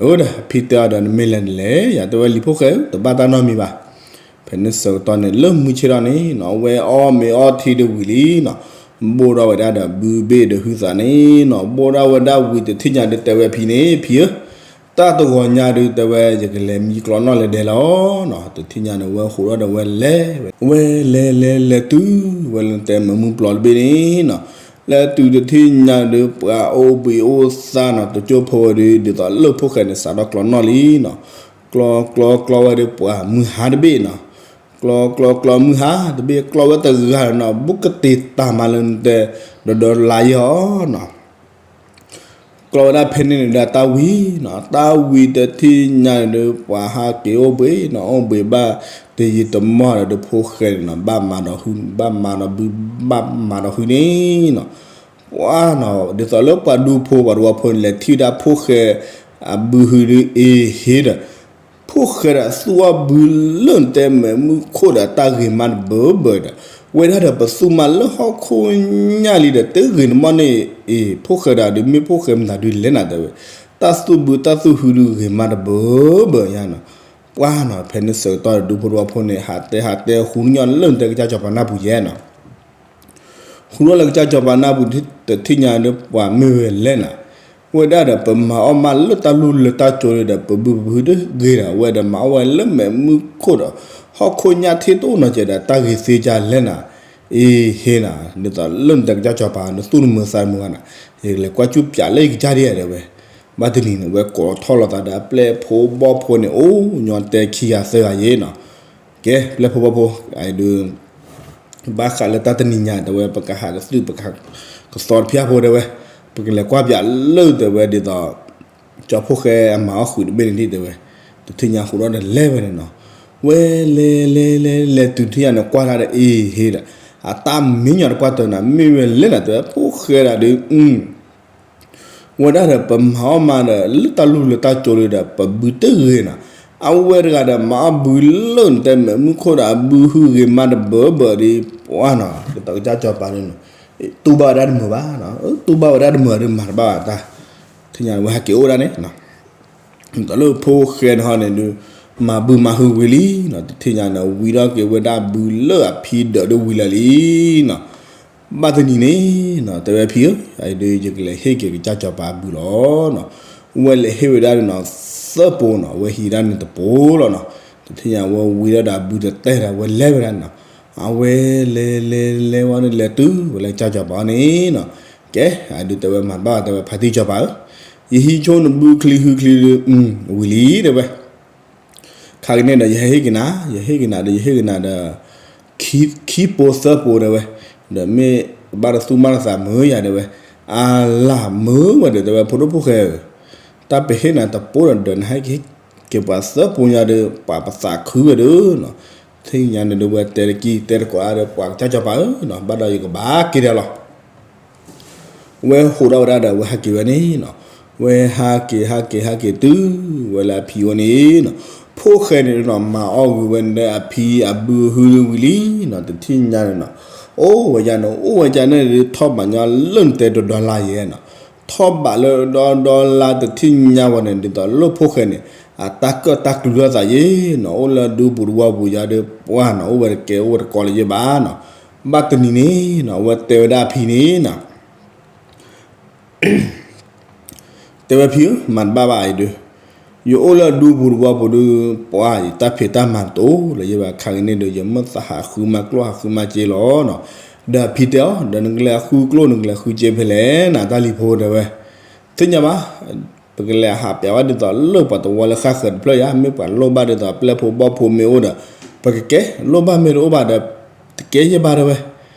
အဝဲဒီး ဖံတဲအီၤဒီး နမ့ၢ်လဲၤနလဲၤ ယၤတဲဝဲလံၤဖိၣ်ဃဲဧၢ တဘၣ်တၢ်နီတမံၤဘၣ် ဖဲန့ၣ်ဆၢကတီၢ်န့ၣ် လၢမုၢ်ဆ့ၣ်ထီၣ်န့ၣ်နီၤ အဝဲအီၣ်မ့ၤအီထံဒီးဝံၤလံနီၤ ဘိၣ်ထီၣ်ဝဲဒၣ်ဒီးဘုဘ့ၣ်ဒီးဟုသးန့ၣ်နီၤ ဘိၣ်ထီၣ်ဝဲဒၣ်ဝံၤတထံၣ်ညါဒီးတဲဝဲဖံန့ၣ် ဖံဧၢ တၢ်တဂီၤညါဒုးတဲဝဲ ယကလဲၤမံကျီနီၣ်လၢဒဲးလီၤနီၤ တထံၣ်ညါန့ၣ် ဝဲဟးထီၣ်ဒီးဝဲလဲၤဝဲ ဝဲလဲၤလဲၤလဲၤတုၤဝဲလၢတဲမ့ၢ်မုၢ်ပျီတဘ့ၣ်န့ၣ်နီၤ လဲၤတုၤတထံၣ်ညါဒီး ပှၤအိၣ်ဘှံးအိၣ်သါနီၤ တကၠိဖိဝဲဒီး ဒ်သိးလၢဖိၣ်ဃဲန့ၣ် စးထီၣ်ကျီနီၣ်လံနီၤ ကျီကျီကျီဝဲဒီးပှၤမုၢ်ဟါတဘ့ၣ်နီၤ ကျီကျီကျီမုၢ်ဟါတဘ့ၣ် ကျီဝဲတဂၤနီၤ ဘူးကတ့ၤတၢ်မၤလၢနတဲ ဒီးဒီးလါယဲၢ်အီၤနီၤ ကျီဝဲဒၣ်ဖဲန့ၣ်န့ၣ်ဒီးတၢ်ဝံၤနီၤ တၢ်ဝံၤတထံၣ်ညါန့ၣ်ဒီး ပှၤဟးက့ၤအိၣ်ဘှံးနီၤ အိၣ်ဘှံးဘၣ်တယံာ်တမီၢ်ဒီး ဒုးဖိၣ်ဃဲန့ၣ်နီၤ ဘၣ်မၤဒီးဟု ဘၣ်မၤဒီးဘု ဘၣ်မၤဒီးဟုန့ၣ်နီၤ ပှၤနီၤ ဒ်သိးလၢပှၤဒူဖိပှၤတဝီဖိန့ၣ် လဲၤထံၣ်ဝဲဒၣ်ဖိၣ်ဃဲ အဘုဟုဒုးအ့ဟ့ဒီး ဖိၣ်ဃဲဒီးသူၣ်အီၣ်ဘုလၢနတဲမ့ၢ်မုၢ်ခိၣ်ဒီး တၢ်ဂ့ၤမးတဘၢဘၢဒီး ဝဲဒၣ်ဒီးပသူၣ်မးလၢဟီၣ်ခိၣ်ညါလံဒီး တဂ့ၤနမီၢ်န့ၣ် အ့ ဖိၣ်ဃဲဒီးဒုး မ့ၢ်ဖိၣ်ဃဲမတၤဒုးလဲၣ်နၤတဲဝဲ တၢ်သူၣ်ဘုတၢ်သူၣ်ဟုဒုးဂ့ၤမးတဘၢဘၢယါနီၤ ပှၤနီၤ ဖဲန့ၣ်ဆၢကတီၢ်ဒီး ဒူဖိတဝီဖိန့ၣ် ဟးတဲဟးတဲဟူးညီၣ်လၢနတဲကစၢ်စီၤပၤနၢ်ပူၤယဲနီၤ ဟူးထီၣ်လၢကစၢ်စီၤပၤနၢ်ပူၤ တထံၣ်ညါဒီး ပှၤမ့ၢ်ဝဲလဲၣ်နၤ ဝဲဒၣ်ဒီး ပမၤအီၣ်မးလၢတၢ်လူၢ်လၢတၢ်ကၠိဒီး ပဘုပဘုတဂ့ၤဒီး ဝဲဒီးမၤအီၣ်ဝဲလၢမ့ၢ်မုၢ်ခိၣ်ဒီး ဟီၣ်ခိၣ်ညါထ့တအိၣ်နီၤကဲဒီး တၢ်ဂ့ၤသ့ကၢ်လဲၣ်နၤ အ့ဟ့နၤ ဒ်သိးလၢနတဲကစၢ်စီၤပၤ နသူၣ်နမုာ်သးနမုာ်ဂၤနၤ ယကလဲၤကွၢ်ကၠူပၠးလၢယကစၢ်ဒ်ယဲတဲဝဲ ဘၣ်တနံၤန့ၣ် ဝဲကိးထီၣ်လိာ်သးဒီးအပျဲၢ်ဖိဘီၣ်ဖိန့ၣ် အိၣ်ညီတဲခံဂၤသၢဂၤယဲနီၤ ကဲ ပျဲၢ်ဖိဘီၣ်ဖိ အဒုး ဘၣ်ဃးလၢတၢ်တနံၤညါတဲဝဲ ပကဟးကသုၣ် ပကဟးကသီတဖျၢၣ်ဖိတဲဝဲ ပကလဲၤကွၢ်ပၠးလၢတဲဝဲဒ်သိး ကၠီဖိၣ်ဃဲအမၤအီၣ်ဃုာ်တဘ့ၣ်န့ၣ်ဒ်တဲဝဲ တထံၣ်ညါဟူးထီၣ်ဒီးလဲၤဝဲန့ၣ်နီၤ ဝဲလဲၤလဲၤလဲၤလဲၤတုၤထံၣ်ယၤန့ၣ် ကွၢ်တၢ်ဒီးအ့ၣ်ဟ့ဒီး အတၢ်မံညီၤတပှၢ်တၢၢ်န့ၣ် မ့ၢ်ဝဲလဲၣ်နၤ တဲဝဲဖိၣ်ဃဲဒၣ်ဒီး ဝဲဒၣ်ဒီးပမၤအီၣ်မၤဒီး လၢတၢ်လူၢ်လၢတၢ်ကၠိလၢဒီး ပဘုတဂ့ၤနီၤ, အဝဲတဂၤဒီး မၤအီၣ်ဘုလၢနတဲမဲာ်မုၢ်ခိၣ်ဒီး အဘုဟုဂ့ၤမးတဘၢဘၢဒီး ပှၢ်နီၤ ဒ်သိးကစၢ်စီၤပၤန့ၣ် တူၢ်ဘၣ်ဝဲဒၣ်တမုာ်ဘၣ်, တူၢ်ဘၣ်ဝဲဒၣ်တမုာ်ဒီးမၤတဘၣ်ဘၣ်တၢ်, ထံၣ်ညါဝဲဟဲက့ၤအိၣ်ဒၣ်န့ၣ် တၢ်လၢဖိၣ်ဃဲန့ၣ်ဟီန့ၣ်ဒုး မၤဘုမၤဟုဝံၤလံနီၤ, တထံၣ်ညါန့ၣ် ဝံထီၣ်က့ၤဝဲဒၣ်ဘုလၢအဖံဒၢးဒၣ်ဝံၤလၢာ်လံနီၤ, ဘၣ်တနံၤန့ၣ်နီၤ တဲဝဲဖံဧၢ, အအံၤဒုး ယကလဲၤဟ့ၣ်က့ၤကစၢ်စီၤပၤအဘုလီၤနီၤ, ဝဲလဲၤဟ့ၣ်ဝဲဒၣ်န့ၣ်နီၤ သၢပိနီၤ, ဝဲဟံးဒၣ်န့ၣ်တပိလီၤနီၤ, တထံၣ်ညါဝဲဝံထီၣ်ဒီးဘုတတဲဒီးဝဲလဲၤဝဲဒၣ်နီၤ, အဝဲလဲၤလဲၤလဲၤဝဲန့ၣ်လဲၤတုၤဝဲလၢကစၢ်စီၤပၤန့ၣ်နီၤ, ကဲ အဒုးတဲဝဲမၤတဘၣ် တဲဝဲဖါတံၢ်စီၤပၤဧၢ, ယဟံးဆိနဘုချံဟုချံဒုး ဝံၤလံတဲဝဲ ခါကန့ၣ်ဒီး ယဟဲဟ့ၣ်က့ၤနၤ, ယဟ့ၣ်က့ၤနၤဒီး ယဟ့ၣ်က့ၤနၤဒီး ခံပိသၢပိတဲဝဲ, ဒီးမ့ၢ်ဘၣ်တသူၣ်မၤတသးမုာ်ယၤတဲဝဲ, အလၢမုာ်ဝဲဒီး တဲဝဲဖိဒိၣ်ဖိၣ်ဃဲဧၢ, တၢ်ပဟ့ၣ်နၤတပိဒီး ဒီးနဟဲက့ၤဟ့ၣ်က့ၤပှၤသၢပိညါဒီး ပှၤပသးခုဝဲဒီးနီၤ, ထံၣ်ညါန့ၣ်ဒီး ဝဲတဲတကံၢ်တဲတကိးဒီး ပှၤကစၢ်စီၤပၤဧၢနီၤ, ဘၣ်ဒီးယကဘၣ်က့ၤဒီးလီၤ ဝဲဟးထီၣ်ဝဲဒၣ်ဒီး ဝဲဟးက့ၤဝဲန့ၣ်နီၤ, ဝဲဟးက့ၤ ဟးက့ၤ ဟးက့ၤတုၤဝဲလၢအဖံအိၣ်န့ၣ်နီၤ, ဖိၣ်ဃဲန့ၣ်နီၤ မၤအီၣ်ဂ့ၤဝဲန့ၣ်ဒီး အဖံအဘုဟုဝံၤလံနီၤ, တထံၣ်ညါန့ၣ်နီၤ, အိၣ်ဝဲယါန့ၣ် အိၣ်ဝဲယါန့ၣ်ဒီး ထီၣ်ဘးညီလၢနတဲဒီဒီလါယဲနီၤ, ထီၣ်ဘးလၢဒီဒီလါတထံၣ်ညါဝဲန့ၣ် ဒ်သိးလၢဖိၣ်ဃဲန့ၣ် အတၢ်ကၢၣ်တၢ်ကျူလိာ်သးယဲနီၤ, အိၣ်လၢဒူပူၤတဝီပူၤယါဒီး ပှၢ်နီၤ အိၣ်ဝဲတကဲ အိၣ်ဝဲတကိးလၢၤယဲဘၣ်နီၤ, ဘၣ်တနံၤန့ၣ်နီၤ ဝဲတဲဝဲဒၣ်အဖံန့ၣ်နီၤ တဲဝဲဖံဧၢ မၤတဘၣ်ဘၣ်အံၤဒုး, ယအိၣ်လၢဒူပူၤတဝီပူၤဒုး ပှၢ်ယတၢ်ဖံးတၢ်မၤတအိၣ်လၢၤယဲဘၣ်, ခါကန့ၣ်ဒီး ယမ့ၢ်သးဟးဃုမၤကျိၣ်ဟးဃုမၤစ့လီၤနီၤ, ဒီးအဖံတဲအီၤ ဒီးနကလဲၤဃုကျိၣ်နကလဲၤဃုစ့ဖဲလဲၣ်နၤ တၢ်လံၤဖိတဲဝဲ, သ့ၣ်ညါဘၣ် ပကလဲၤဟးပျးဝဲဒ်သိးလၢပှၤတဝီလၢဃၣ်ဃၢၤတဖျၢၣ်ယါ, မ့ၢ်ပှၤလိၣ်ဘၣ်ဒ်သိးပျဲၢ်ဖိဘီၣ်ဖိမ့ၢ်အိၣ်ဒီး ပကကဲ, လိၣ်ဘၣ်မ့ၢ်တအိၣ်ဘၣ်ဒီး တကဲယဲၢ်ဘၣ်တဲဝဲ,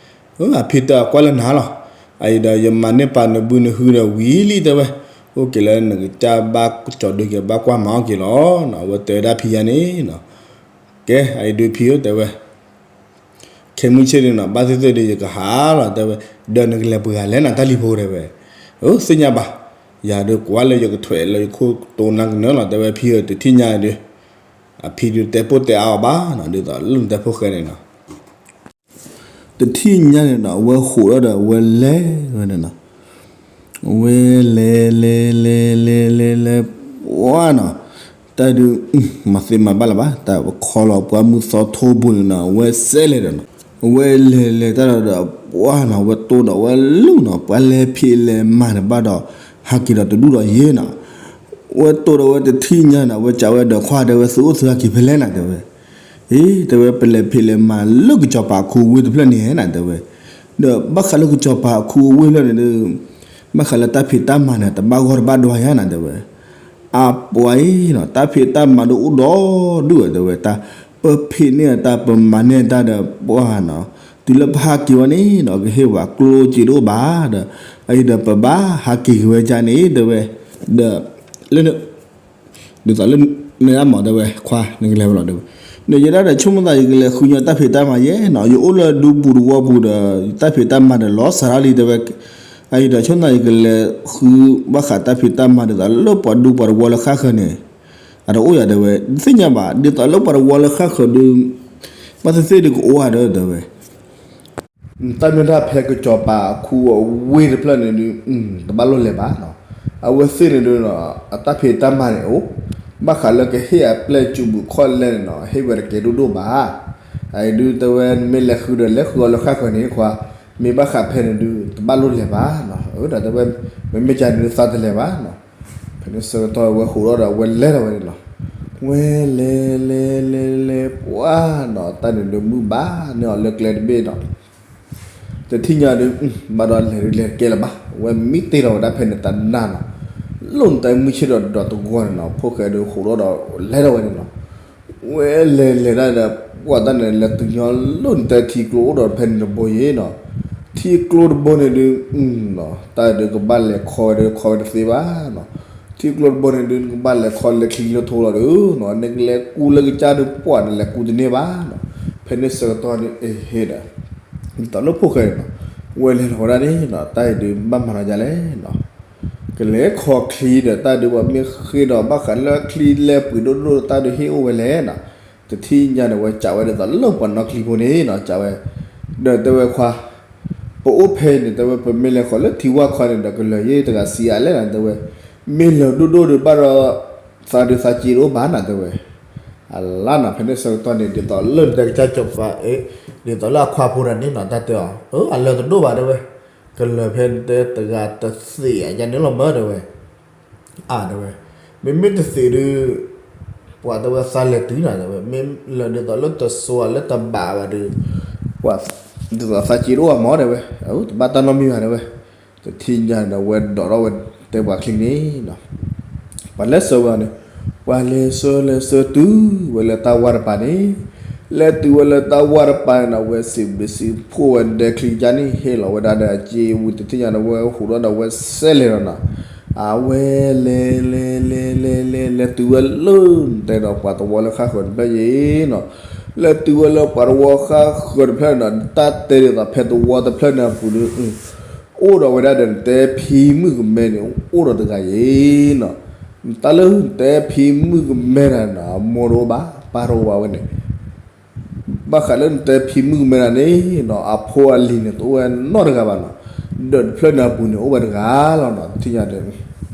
အဖံတဲအီၤကွၢ်လၢနၤလီၤ, အအံၤဒီးယမၤန့ၢ်ပာ်နဘုနဟုဒီးဝံၤလံတဲဝဲ, အိၣ်က့ၤလၢနကစၢ်ဘၣ်ကစီၤဒုးက့ၤဘၣ်ကွၢ်မၤအီၣ်က့ၤလီၤ, အဝဲတဲဝဲဒၣ်ဖံယါန့ၣ်နီၤ, ကဲ အအံၤဒုးဖံဧၢတဲဝဲ ခဲမုၢ်ဆ့ၣ်န့ၣ်နီၤ ဘၣ်သ့ၣ်သ့ၣ်ဒီးယကဟးလီၤတဲဝဲ, ဒီးနကလဲၤပှဲၤဂၤလဲၣ်နၤတၢ်လံၤဖိတဲဝဲ, အသ့ၣ်ညါဘၣ်, ယၤဒီးကွၢ်လၢယကထွဲးလၢယခိၣ်တိနၢ်ကနၢလီၤတဲဝဲဖံဧၢ, တထံၣ်ညါဒီး အဖံဒုးတဲပိၢ်တဲအါအီၤဘၣ်နီၤ, ဒ်သိးလၢနတဲဖိၣ်ဃဲန့ၣ်နီၤ တထံၣ်ညါန့ၣ်နီၤ အဝဲဟးထီၣ်ဒီးအဝဲလဲၤဝဲန့ၣ်နီၤ, အဝဲလဲၤလဲၤလဲၤလဲၤလဲၤလဲၤ ပှၢ်နီၤ, တၢ်ဒုး မၤသ့မၤဘၣ်လၢၤဘၣ်, တၢ်ပခီလီၤပှၢ်မုၢ်သီထိပူၤန့ၣ်နီၤ အဝဲစဲးလဲၤဒီးနီၤ, အဝဲလဲၤလဲၤတၢ်ဒီး ပှၢ်နီၤ အဝဲတိၢ်ဒီးအဝဲလူၤနီၤ, ပှၤလဲၤဖံးလဲၤမၤန့ၣ်ဘၣ်ဒီး ဟးက့ၤဒီးတဒူၣ်ဒီးယဲနီၤ, အဝဲတိၢ်ဒီးအဝဲတထံၣ်ညါန့ၣ် အဝဲစံးဝဲဒီးခွါတဲဝဲ သုအိၣ်သုဟဲက့ၤဖဲလဲၣ်နၤတဲဝဲ အ့ တဲဝဲပလဲၤဖံးလဲၤမၤလၢကစီၤပၤအခူအဝ့ၢ်တဖျၢၣ်န့ၣ်နၤတဲဝဲ, ဒီးဘၣ်ဃးလၢကစီၤပၤအခူအဝ့ၢ်ဖျၢၣ်န့ၣ်ဒီး ဘၣ်ဃးလၢတၢ်ဖံးတၢ်မၤန့ၣ် တဘၣ်ဂီၢ်တဘၣ်ဒွါယါနၤတဲဝဲ, အပှၤအံၤနီၤ တၢ်ဖံးတၢ်မၤဒုးအိၣ်ဒီဒူၣ်ဝဲတဲဝဲ, တၢ်ပဖံးန့ၢ်တၢ်ပမၤန့ၢ်တၢ်ဒီးပှၢ်နီၤ, တုၤလၢပဟးက့ၤဝဲန့ၣ်နီၤ ကဟ့ၣ်ပှၤကျိၣ်စ့တအိၣ်ဘၣ်ဒီး အအံၤဒီးပဘၣ်ဟးက့ၤက့ၤဝဲကန့ၣ်တဲဝဲ, ဒီး လၢ ဒ်သိးလၢ မ့ၢ်ဒၣ်မၤတဲဝဲ ခွါ နကလဲၤဝဲလီၤတဲဝဲ, ဒီးယဲဒၣ်ဒီးဆိကမိၣ်သး ယကလဲၤဃုညီတၢ်ဖံးတၢ်မၤယဲနီၤ, ယအိၣ်လၢဒူပူၤတဝီပူၤဒီး တၢ်ဖံးတၢ်မၤဒီးလီၤစှၤထီၣ်လံတဲဝဲ, အအံၤဒီးဆိကမိၣ်သး ယကလဲၤဃုဘၣ်ဃးတၢ်ဖံးတၢ်မၤဒ်သိးလၢပှၤဒူပှၤတဝီလၢဃၣ်ဃၢၤန့ၣ် အတအိၣ်ယၤတဲဝဲ, သ့ၣ်ညါဘၣ် ဒ်သိးလၢပှၤတဝီလၢဃၣ်ဃၢၤဒီး ဘၣ်သ့ၣ်သ့ၣ်ဒီးကအိၣ်ဧါဒီးတဲဝဲ တၢ်မ့ၢ်တၢ်ဖဲကစီၤပၤအခူအဝ့ၢ်တဖျၢၣ်န့ၣ်ဒုး တဘၣ်လိၣ်လဲၤဘၣ်နီၤ, အဝဲသ့ၣ်န့ၣ်ဒုး အတၢ်ဖံးတၢ်မၤန့ၣ်အိၣ်, ဘၣ်ဃးလၢကဟ့ၣ်အပျဲၢ်စူးဘူးခီၣ်လဲၣ်န့ၣ်နီၤ ဟ့ၣ်ဝဲတကဲဒိၣ်ဒိၣ်ဘၣ်, အအံၤဒုးတဲဝဲ နမ့ၢ်လဲၤဃုဒီးလဲၤဃုအီၤလၢဃၣ်ဃၢၤန့ၣ်ခွါ, မ့ၢ်ဘၣ်ဃးဖဲန့ၣ်ဒုး တဘၣ်လိၣ်လဲၤဘၣ်နီၤ, အဝဲဒၣ်တဲဝဲ မ့မ့ၢ်ကန့ၣ်ဒုးသးတလဲၤဘၣ်နီၤ, ဖဲန့ၣ်ဆၢကတီၢ်ဝဲဟးထီၣ်ဒီးဝဲလဲၤဒီးဝဲန့ၣ်နီၤ, ဝဲလဲၤလဲၤလဲၤလဲၤပှၢ်နီၤ တၢ်န့ၣ်ဒုးမုၢ်ဘၣ်န့ၢ်အီၤလၢကျဲတဘ့ၣ်နီၤ တထံၣ်ညါဒီး ဘၣ်ဒီးလဲၤဒုးလဲၤတကဲလၢၤဘၣ်, ဝဲမံတ့ၢ်လီၤဝဲဒၣ်ဖဲန့ၣ်တနၤနီၤ, လၢနတဲမုၢ်ဆ့ၣ်ဒီးဒီးတဂီၤန့ၣ်နီၤ ဖိၣ်ဃဲဒီးဟးထီၣ်ဒီးလဲၤဒီးဝဲန့ၣ်နီၤ, ဝဲလဲၤလဲၤဒၣ်ဒီး ပှၢ်တၢ်န့ၣ်လဲၤတုၤညီလၢနတဲထံကျိအိၣ်ဒီးဖဲန့ၣ်တဘိယဲနီၤ, ထံကျိတဘိန့ၣ်ဒုး တၢ်ဒုးကဘၣ်လဲၤခီဝဲဒီးခီဝဲတသ့ဘၣ်နီၤ, ထံကျိတဘိန့ၣ်ဒုး နကဘၣ်လဲၤခီလဲၤချံလၢထိလီၤဒုးနီၤ, နကလဲၤကူလၢကစၢ်ဒုးပှၢ်န့ၣ် လဲၤကူတန့ၢ်ဘၣ်နီၤ. ဖဲန့ၣ်ဆၢကတီၢ်န့ၣ် အဟ့ဒီး ဒ်သိးလၢဖိၣ်ဃဲနီၤ ဝဲလဲၤလီၤဝဲဒၣ်န့ၣ်နီၤ, တၢ်အံၤဒုးဘၣ်မၤနီၤဒ်လဲၣ်နီၤ, ကလဲၤခီချံဒီး တၢ်ဒုးပှၤမ့ၢ်ဃ့ဒီး ဘၣ်ဃးလၢချံလဲၤပှ့ၤဒိၣ်ဒိၣ် တၢ်ဒုးဟ့ၣ်အိၣ်ဝဲလဲၣ်နီၤ. တထံၣ်ညါန့ၣ် ဝဲကးဝဲဒ်သိးလၢပှၤနီၣ်ချံဖိန့ၣ်နီၤ, ကးဝဲ ဒီးတဲဝဲခွါ ပအိၣ်ဖဲန့ၣ် တဲဝဲ ပမ့ၢ်လဲၤဃီၤလၢထံဝၢ်ခီန့ၣ်ဒီး ကလၢၤယ့ၢ်တဂၤစံးအါလဲၣ်နီၤ တဲဝဲ, မ့ၢ်လၢၤဒိၣ်ဒိၣ်ဒုးဘၣ်ဒီး သးဒုးသးက့တအိၣ်ဘၣ်နီၤ တဲဝဲ. အလါနီၤ ဖဲန့ၣ်ဆၢကတီၢ်န့ၣ် ဒ်သိးလၢနတဲကစၢ်ကၠီၤပၤ ဒ်သိးလၢအခွါဖိတဂၤန့ၣ်နီၤ တၢ်တဲအီၤ အလၢၤတဒိၣ်ဘၣ် တဲဝဲ, ကလၢၤဖဲတဲတဂၤတသ့ၣ်အယါန့ၣ်လီၤမၢ တဲဝဲ. အါ တဲဝဲ, မ့မ့ၢ်တသ့ၣ်ဒုး ပှၤတဲဝဲသးလဲၤတုၤနီၤ တဲဝဲ, မ့ၢ်လၢဒ်သိးလၢတစိၤလၢတဘၣ်ဘၣ်ဒုး ပှၤဒ်သိးသးက့တအိၣ်ဘၣ်မၢ တဲဝဲ, တဘၣ်တၢ်နီတမံၤဘၣ် တဲဝဲ. တထံၣ်ညါဒီး ဝဲဒိးထီၣ်ဝဲတဲပှၤချံန့ၣ်နီၤ, ပှၤလဲၤဆှၢဝဲန့ၣ်, ပှၤလဲၤဆှၢလဲၤဆှၢတုၤဝဲလၢတၢ်ဝၢ်တပၤန့ၣ်, လဲၤတုၤဝဲလၢတၢ်ဝၢ်တပၤန့ၣ်နီၤ ဝဲစံးဘျုးစံးဖှိၣ်ဝဲဒဲချံကါန့ၣ် ဟ့ၣ်လီၤဝဲဒၣ်ဒီးအစ့ဝံၤ တထံၣ်ညါန့ၣ် ဝဲဟူးထီၣ်ဒီးဝဲစဲးလဲၤလီၤနီၤ. အဝဲလဲၤလဲၤလဲၤလဲၤလဲၤလဲၤတုၤဝဲလၢ တဲဒီးပှၤသဝီလၢဃၣ်ဃၢၤတဖျၢၣ်ယ့ၤနီၤ, လဲၤတုၤဝဲလၢပှၤသဝီဃၣ်ဃၢၤတဖျၢၣ်န့ၣ်နီၤ တၢ်တဲဒ်သိးဖဲသဝီတဖျၢၣ်န့ၣ်အပူၤဒီး အိၣ်ဒီးဝဲဒၣ်ဒီးနတဲဖံမုၣ်ကမဲန့ၣ် အိၣ်ဒီးတဂၤယ့ၤနီၤ. တၢ်လၢနတဲဖံမုၣ်ကမဲတဂၤန့ၣ်နီၤ အမိၢ်တအိၣ်ဘၣ် ပၢ်တအိၣ်ဘၣ်ဝဲန့ၣ်, ဘၣ်ဃးလၢနတဲဖံမုၣ်ကမဲတဂၤန့ၣ်နီၤ အဖိအလံၤန့ၣ် တအိၣ်ဝဲနီတဂၤဘၣ်နီၤ, ဒီးတဖျၢၣ်န့ၣ်အပူၤန့ၣ် အိၣ်ဝဲတဂၤလီၤနီၤ တထံၣ်ညါဒီး ဒ်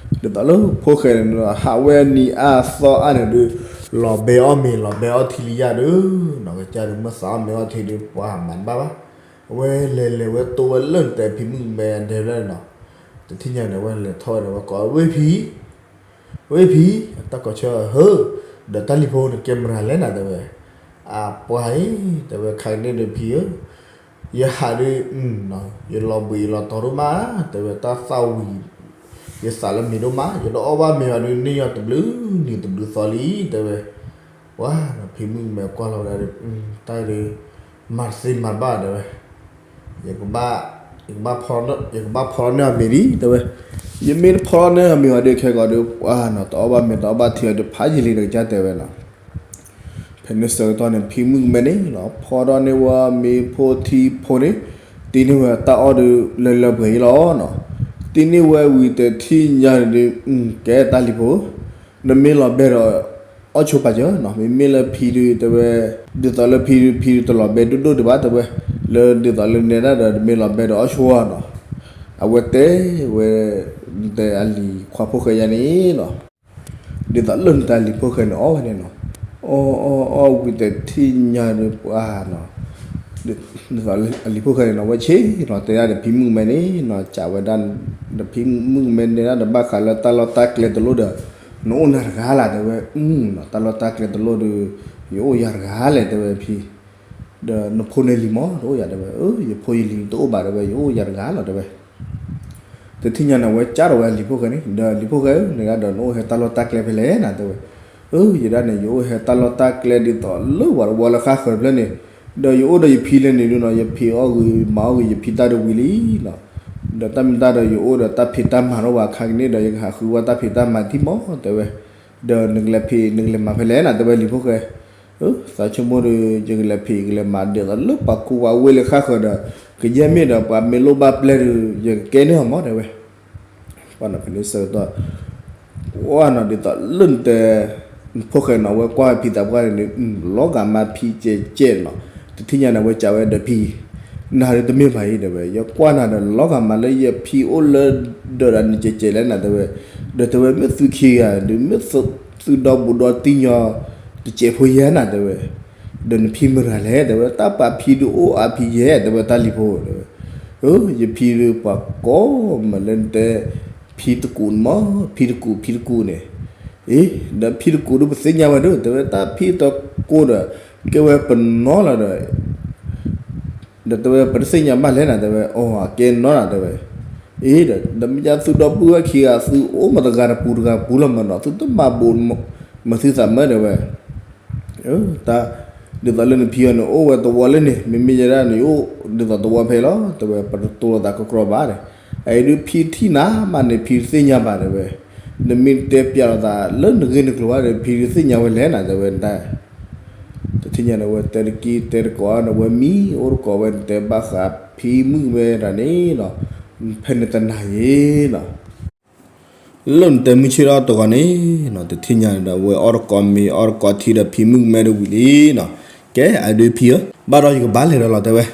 သိးလၢဖိၣ်ဃဲန့ၣ် ဟးဝဲနံၤအါသီအါန့ၣ်ဒုး လီၤဘဲအီၣ်မ့ၤလီၤဘဲအီထံလံယါဒုးနီၤ ကစၢ်ဒုးမ့ၢ်သးအီၣ်မ့ၤအီထံဒုး ပှၤမၤတဘၣ်ဘၣ်. အဝဲလဲၤလဲၤဝဲတိဝဲလၢနတဲဖံမုၣ်ကမဲဒဲဖျၢၣ်န့ၣ်နီၤ, တထံၣ်ညါန့ၣ် အဝဲလဲၤထီၣ်ဝဲဒီး ဝဲကိးဝဲဖံ ဝဲဖံ, တၢ်ကိးဆၢဟၢ, ဒီးတၢ်လံၤဖိန့ၣ် ကဲမတၤလဲၣ်နၤ တဲဝဲ, အပှၤအံၤ တဲဝဲ ခါကန့ၣ်ဒီးဖံဧၢ, ယဟးဒုး ယလီၤဘှံးယလီၤတီၤဒိၣ်မး, တဲဝဲ တၢ်သၣ်ဝံၤ ယသးလၢမ့ၤဒိၣ်မး, ယတအီၣ်ဘၣ်မ့ၤဘၣ်ဒုး န့ၢ်ယီၤတဘျုးနံၤတဘျုးသီလံ တဲဝဲ, ပှၤဖံမုၣ်ကမဲကွၢ်လီၤဝဲဒၣ်ဒီး တၢ်ဒုး မၤတသ့မၤတဘၣ် တဲဝဲ ယကဘၣ် ယကဘၣ်ဖီထီၣ်န့ၢ်အမ့ၤလံ တဲဝဲ, ယမ့ၢ်တဖီထီၣ်န့ၢ်အမ့ၤအီၤဒီး ခဲကိာ်ဒီး ပှၤနီၤ တအီၣ်ဘၣ်မ့ၤတအီၣ်ဘၣ်ထံအီၤဒီး ဖးယံာ်လံဒီး ကစၢ်တဲဝဲနီၤ. ဖဲန့ၣ်ဆၢကတီၢ်န့ၣ် ဖံမုၣ်ကမဲန့ၣ်နီၤ ဖီထီၣ်န့ၢ်ဝဲမ့ၤဖိထံဖိန့ၣ် တ့န့ၢ်ဝဲတၢ်အီၣ်ဒီး လၢလၢပှဲၤပှဲၤလီၤနီၤ. တ့န့ၢ်ဝဲဝံၤတထံၣ်ညါန့ၣ်ဒီး ကဲတၢ်လံၤဖိ နမ့ၢ်လီၤဘဲဒီး အီၣ်ဆိပာ်စၢၤနီၤ, မ့မ့ၢ်လၢဖံဒုး တဲဝဲ, ဒ်သိးလၢဖံဒုး ဖံဒုးတလီၤဘဲဒိၣ်ဒိၣ်ဒံးဘၣ် တဲဝဲ, လၢဒ်သိးလၢနဲဒၣ်ဒီး နမ့ၢ်လီၤဘဲဒီးအီၣ်ဆိနီၤ. အဝဲတဲဝဲ နတဲအလံၤခွါဖိၣ်ဃဲယါန့ၣ်နီၤ, ဒ်သိးလၢနတဲအလံၤဖိၣ်ဃဲန့ၣ် အီၣ်ဝဲန့ၣ်နီၤ, အီၣ်အီၣ်အီၣ်ဝံၤတထံၣ်ညါန့ၣ် ပှၤနီၤ ဒ်သိးလၢအလံၤဖိၣ်ဃဲန့ၣ်နီၤ ဝဲဆ့ၣ်နီၤ တဲဒၣ်ဒီးဖံမုၣ်ကမဲန့ၣ်နီၤ ကးဝဲဒၣ် ဒီးဖံမုၣ်ကမဲန့ၣ်ဒၣ်ဒီး ဘၣ်ဃးလၢတၢ်လီၢ်တၢ်ကျဲတလိၣ်ဒီး နအိၣ်နၤတဂၤလၢ် တဲဝဲ, တၢ်လီၢ်တၢ်ကျဲတလိၣ်ဒီး ယအိၣ်ယၤတဂၤလဲၣ် တဲဝဲဖံ, ဒီးနဖိနလံၤမ့ၢ်တအိၣ်ယၤ တဲဝဲ, ယဖိယလံၤတအိၣ်ဘၣ် တဲဝဲ, ယအိၣ်ယၤတဂၤလီၤ တဲဝဲ. တထံၣ်ညါန့ၣ် အဝဲကးထီၣ်ဝဲအလံၤဖိၣ်ဃဲန့ၣ် ဒီးအလံၤဖိၣ်ဃဲဧၢ နဒၣ်ဒီးနအိၣ်ဟဲတၢ်လီၢ်တၢ်ကျဲဖဲလဲၣ်နၤ တဲဝဲ, ယဒၣ်န့ၣ် ယအိၣ်ဟဲတၢ်လီၢ်တၢ်ကျဲဒ်သိးလၢပှၤတဝီလၢဃၣ်ဃၢၤတဖျၢၣ်န့ၣ်, ဒီးယအိၣ်ဒီးယဖံလဲၣ်န့ၣ်ဒုးနီၤ ယဖံးအီၣ်ဂ့ၤမၤအီၣ်ဂ့ၤ ယဖံးတၢ်ဒုးဝံၤလံနီၤ, ဒီးတၢ်မ့ၢ်တၢ်ဒီးယအိၣ်ဒီးတၢ်ဖံးတၢ်မၤထီၣ်ဘၣ် ခါကန့ၣ်ဒီး ယကဟးဃုဝဲတၢ်ဖံးတၢ်မၤထံၣ်မး တဲဝဲ, ဒီးနကလဲၤဖံးနကလဲၤမၤဖဲလဲၣ်နၤ တဲဝဲလံၤဖိၣ်ဃဲ, သးဆိကမိၣ်ဒီး ယကလဲၤဖံးကလဲၤမၤဒ်သိးလၢပှၤကူပှၤဝ့ၢ်လၢဃၣ်ဃၢၤဒီး ကယဲၢ်မ့ၢ်ဒီးပှၤမ့ၢ်လိၣ်ဘၣ်ပျဲၢ်ဒီး ယကကဲန့ၢ်အီၤမး တဲဝဲ. ပှၤနီၤဖဲန့ၣ်ဆၢကတီၢ် ပှၤနီၤဒ်သိးလၢနတဲ နဖိၣ်ဃဲနီၤ အဝဲကွၢ်ဖံသးပှၢ်န့ၣ် လီၤဂာ်မးဖံကဲးကဲးနီၤ, တထံၣ်ညါန့ၣ် အဝဲကးဝဲဒီးဖံ, နၤဒုးတမ့ၢ်ဘၣ်အံၤ တဲဝဲ, ယကွၢ်နၤဒီးလီၤဂာ်မးလၢယဖံအိၣ်လၢဒၢးဒီးနကဲးကဲးလဲၣ်နၤ တဲဝဲ, ဒီးတဲဝဲမ့ၢ်သုခံဂၤဒုး မ့ၢ်သုဒီဘူးဒီတံၢ်ညီ တကဲးဖိယဲၢ်နၤ တဲဝဲ, ဒီးနဖံမတၤလဲၣ် တဲဝဲ, တၢ်ပာ်ဖံဒုးအိၣ်အါဖံယဲၢ် တဲဝဲတၢ်လံၤဖိ တဲဝဲ, ယဖံဒုးပှၤကိးမးလၢနတဲ ဖံတကူးန့ၣ်မး ဖံတကူး ဖံတကူးန့ၣ်, အ့ ဒီးဖံတကူးဒုးပသ့ၣ်ညါဝဲဒၣ် တဲဝဲ တၢ်ဖံတကူးဒီး ကဲဝဲပနီၤလီၤဒီး ဒီးတဲဝဲပတသ့ၣ်ညါဘၣ်လဲၣ်နၤ တဲဝဲ, အီ အကဲနီၤနၤ တဲဝဲ, အ့ ဒီး ဒီးမ့ၢ်ဒ်သုဒီပုၢ်ဝဲၢ်ခံဂၤ သုအိၣ်မတဂၤတပူၤတဂၤပူၤလီၤမးနီၤ သုတမၤဘူးမၤသုသးမး တဲဝဲ တၢ် ဒ်သိးလၢနဖံအီၤန့ၣ် အိၣ်ဝဲသဝီလၢန့ၣ် မ့မ့ၢ်ယဲဒၣ်န့ၣ် ယအိၣ်ဒ်သိးသဝီဖဲလီၤ တဲဝဲ ပတတိၢ်လိာ်သးကကြီဘၣ်န့ၣ်, အအံၤဒုးဖံထံၣ်နၤမးန့ၣ် ဖံတသ့ၣ်ညါဘၣ် တဲဝဲ, နမ့ၢ်တဲပျးလိာ်သးလၢနဂ့ၢ်နကျိၤဘၣ်ဒီး ဖံဒုးသ့ၣ်ညါဝဲလဲၣ်နၤ တဲဝဲ. တထံၣ်ညါန့ၣ် ဝဲတဲတကံၢ်တဲတကိးန့ၣ် ဝဲမံအိၣ်တကိးဝဲ နတဲဘၣ်ဃးဖံမုၣ်မဲတၢ်န့ၣ်နီၤ, ဖဲန့ၣ်တနၤယ့ၤနီၤ လၢနတဲမုၢ်ဆ့ၣ်ထီၣ်တဂီၤန့ၣ်နီၤ, တထံၣ်ညါန့ၣ်ဒီး ဝဲအီၣ်တကိးမ့ၤအီၣ်တကိးထံဒီး ဖံမုၣ်မဲဒီးဝံၤလံနီၤ. ကဲ အဒုးဖံဧၢ, ဘၣ်ဒီးယကဘၣ်လဲၤဒီးလီၤ တဲဝဲ.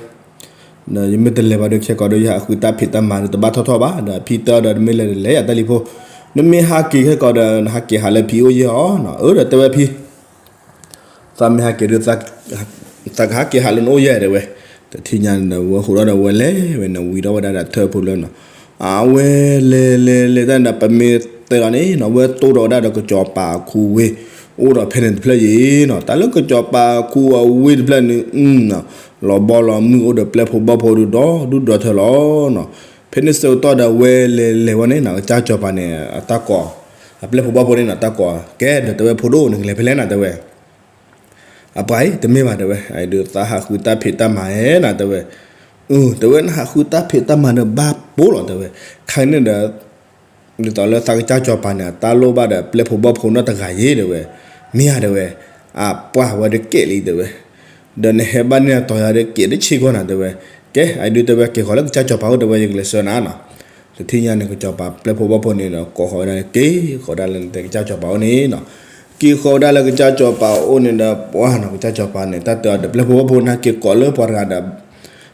ယမ့ၢ်တလဲၤဘၣ်ဒီး ခဲကိာ်ဒီး ယဟးဃုတၢ်ဖံးတၢ်မၤဒီး တဘၣ်ထီၣ်ထီၣ်ဘၣ်, ဒီးဖံတဲအီၤဒီး နမ့ၢ်လဲၤဒီးလဲၤယၤတၢ်လံၤဖိ, နမ့ၢ်ဟးက့ၤခဲကိာ်ဒီး နဟးက့ၤဟးလၢဖံအိၣ်ယဲၢ်အီၤနီၤ. အၢ ဒီးတဲဝဲဖံ သးမ့ၢ်ဟးက့ၤဒီး သးကဟးက့ၤဟးလၢနအိၣ်ယဲၢ် တဲဝဲ. တထံၣ်ညါန့ၣ်ဒီး ဝဲဟိးထီၣ်ဒီးဝဲလဲၤဝဲန့ၣ် ဝံၤထီၣ်ဝဲဒၣ်ဒီးထၢၣ်ဖိလၢနီၤ, အဝဲလဲၤလဲၤလဲၤတၢ်န့ၣ်ဒီး ပမ့ၢ်တဲလီၤန့ၣ်နီၤ ဝဲတိၢ်ဒီးဝဲဒၣ်ဒီးကစီၤပၤအခူဝ့ၢ် အိၣ်ဒီးဖဲန့ၣ်တဖျၢၣ်ယ့ၤနီၤ. တၢ်လၢကစီၤပၤအခူအဝ့ၢ်တဖျၢၣ်န့ၣ် လီၤဘီလီၤမုၢ်အိၣ်ဒီးပျဲၢ်ဖိဘီၣ်ဖိဒီး ဒီဒူၣ်ဒီထၢလီၤနီၤ. ဖဲန့ၣ်ဆၢကတီၢ်ဒီး ဝဲလဲၤလဲၤဝဲန့ၣ်နီၤ ကစၢ်စီၤပၤန့ၣ် အတၢ်ကိး, အပျဲၢ်ဖိဘီၣ်ဖိန့ၣ်နီၤ တၢ်ကိး, ကဲ ဒီးတဲဝဲ ဖိဒိၣ် နကလဲၤဖဲလဲၣ်နၤ တဲဝဲ. အပှၤအံၤ တမ့ၢ်ဘၣ် တဲဝဲ, အဒုးသးဟးဃုတၢ်ဖံးတၢ်မၤဧဲနၤ တဲဝဲ. အၢ တဲဝဲ နဟးဃုတၢ်ဖံးတၢ်မၤဒီးဘၣ်ပိာ်လီၤ တဲဝဲ. ခဲကနံၣ်ဒီး ဒ်သိးလၢသးကစၢ်စီၤပၤန့ၣ် အတၢ်လိၣ်ဘၣ်ဒီးပျဲၢ်ဖိဘီၣ်ဖိနီတဂၤယ့ၤ တဲဝဲ. မ့ၢ်ဧါ တဲဝဲ, အပှၤဝဲတကဲလံ တဲဝဲ. ဒီးနဟဲဘၣ်န့ၢ်အတီၤယၤဒီးကဲတဆံးကီးနၤ တဲဝဲ. ကဲ အဒုးတဲဝဲ က့ၤဃီၤလၢကစၢ်စီၤပၤအိၣ် တဲဝဲ ယကလဲၤဆှၢနၤနီၤ. တထံၣ်ညါန့ၣ် ကစီၤပၤပျဲၢ်ဖိဘီၣ်ဖိန့ၣ်ဒီး ကိးဃီၤဝဲဒၣ် က့ၤဃီၤဒၣ်လၢနတဲကစၢ်စီၤပၤအိၣ်န့ၣ်နီၤ. က့ၤဃီၤဝဲဒၣ်လၢကစၢ်စီၤပၤအိၣ်န့ၣ်ဒီး ပှၤနီၤ ကစၢ်စီၤပၤန့ၣ် တၢ်တဲအီၤဒီး ပျဲၢ်ဖိဘီၣ်ဖိန့ၣ် က့ၤကိးလၢပှၤတဂၤဒီး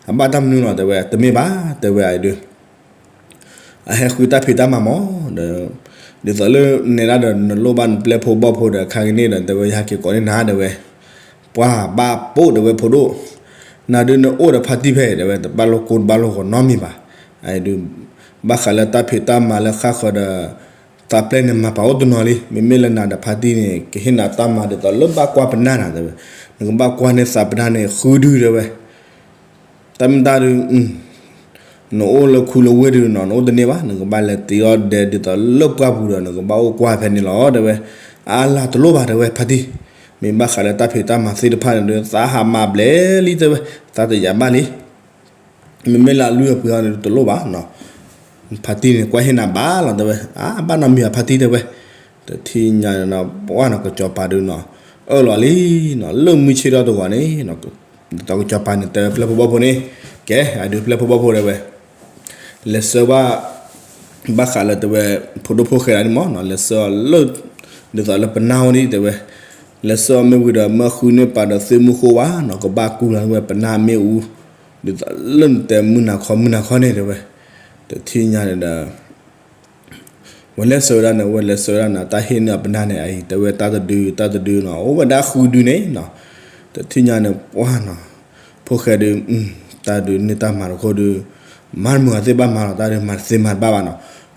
အဘၣ်တၢ်မနုၤနီၤ တဲဝဲ. တမ့ၢ်ဘၣ် တဲဝဲ အဒုး အဟဲဃုတၢ်ဖံးတၢ်မၤမး ဒီး ဒ်သိးလၢနဲဒၣ်ဒီး နလိၣ်ဘၣ်နပျဲၢ်ဖိဘီၣ်ဖိဒီး ခဲကနံၣ်ဒီး တဲဝဲ ယဟဲက့ၤကိးန့ၢ်နၤ တဲဝဲ. ပှၤဘၣ်ပိာ် တဲဝဲ ဖိဒိၣ်, နၤဒုးနအိၣ်ဒီးဖါတံၢ်ဖဲအံၤ တဲဝဲ တဘၣ်လိၣ်ကိၢ်တဘၣ်လိၣ်ဂီၤနီတမံၤဘၣ်. အဒုး ဘၣ်ဃးလၢတၢ်ဖံးတၢ်မၤလၢဃၣ်ဃၢၤဒီး သးပျဲၢ်န့ၣ် မၤပာ်အိၣ်တနီၤလံ. မ့မ့ၢ်လၢနၤဒီးဖါတံၢ်န့ၣ် ကဟ့ၣ်နၤတၢ်မၤဒ်သိးလၢဘၣ်ကွၢ်ပနၢ်နၤ တဲဝဲ. နကဘၣ်ကွၢ်န့ၢ်သးပနၢ်န့ၣ် ဃုဒု တဲဝဲ. တၢ်မ့ၢ်တၢ်ဒုး နအိၣ်လၢခူလၢဝ့ၢ်ဒုးနီၤ နအိၣ်တန့ၢ်ဘၣ်, နကဘၣ်လဲၤတ့အီၣ်ဒဲးဒ်သိးလၢပှၢ်ပူၤဒီး နကဘၣ်အိၣ်ကွၢ်ဖဲန့ၣ်လီၤ တဲဝဲ. အါလၢတလိၣ်ဘၣ် တဲဝဲ ဖါတံၢ်, မ့ၢ်ဘၣ်ဃးလၢတၢ်ဖံးတၢ်မၤသ့ၣ်တဖၣ်န့ၣ်ဒီး သးဟးမၤဘျဲၣ်လံ တဲဝဲ, သးတယာ်ဘၣ်လံ. မ့မ့ၢ်လၢအလုၢ်အပှ့ၤအီၤန့ၣ်တလိၣ်ဘၣ်နီၤ, ဖါတံၢ်န့ၣ် ကွၢ်ဟ့ၣ်နၤဘၣ်လီၤ တဲဝဲ. အါ ဘၣ်နီတမံၤဘၣ် ဖါတံၢ် တဲဝဲ. တထံၣ်ညါန့ၣ်နီၤ ပှၢ်နီၤ ကစီၤပၤဒုးနီၤ အၢၣ်လီၤလံနီၤ, လၢမုၢ်ဆ့ၣ်ထီၣ်တဂီၤန့ၣ် ဒ်သိးကစီၤပၤန့ၣ် တဲဝဲပျဲၢ်ဖိဘီၣ်ဖိန့ၣ်, ကဲ အဒုးပျဲၢ်ဖိဘီၣ်ဖိ တဲဝဲ လဲၤဆှၢဘၣ်, ဘၣ်ဃးလၢတဲဝဲ ဖိဒိၣ်ဖိၣ်ဃဲဒၣ်န့ၣ်မးနီၤ, လဲၤဆှၢအီၤလၢ ဒ်သိးလၢပနၢ်အိၣ်န့ၣ် တဲဝဲ. လဲၤဆှၢအီၤမ့ၢ်ဝံၤဒီး မၢဃုန့ၢ်ပာ်ဒီးသ့ၣ်မုၢ်ဃိဝါနီၤ, ကဘၣ်ကူလီၤဝဲပနၢ်မ့ၣ်အူ ဒ်သိးလၢနတဲမုၢ်နၤခီမုၢ်နၤခီန့ၣ် တဲဝဲ. တထံၣ်ညါန့ၣ်ဒီး ဝဲလဲၤဆှၢဝဲဒၣ်န့ၣ် ဝဲလဲၤဆှၢဝဲဒၣ်န့ၣ် တၢ်ဟ့ၣ်န့ၢ်အီၤပနၢ်န့ၣ် အအံၤ တဲဝဲတၢ်တဒု တၢ်တဒုနီၤ, အိၣ်ဝဲဒၣ်ဃုဒုန့ၣ်နီၤ. တထံၣ်ညါန့ၣ် ပှၢ်နီၤ ဖိၣ်ဃဲဒုး တၢ်ဒုးန့ၢ်တၢ်မၤတခိၣ်ဒုး မၤတမုာ်အီၤသ့ၣ်ဘၣ်မၤလီၤ, တၢ်ဒုးမၤတသ့မၤတဘၣ်ဘၣ်နီၤ.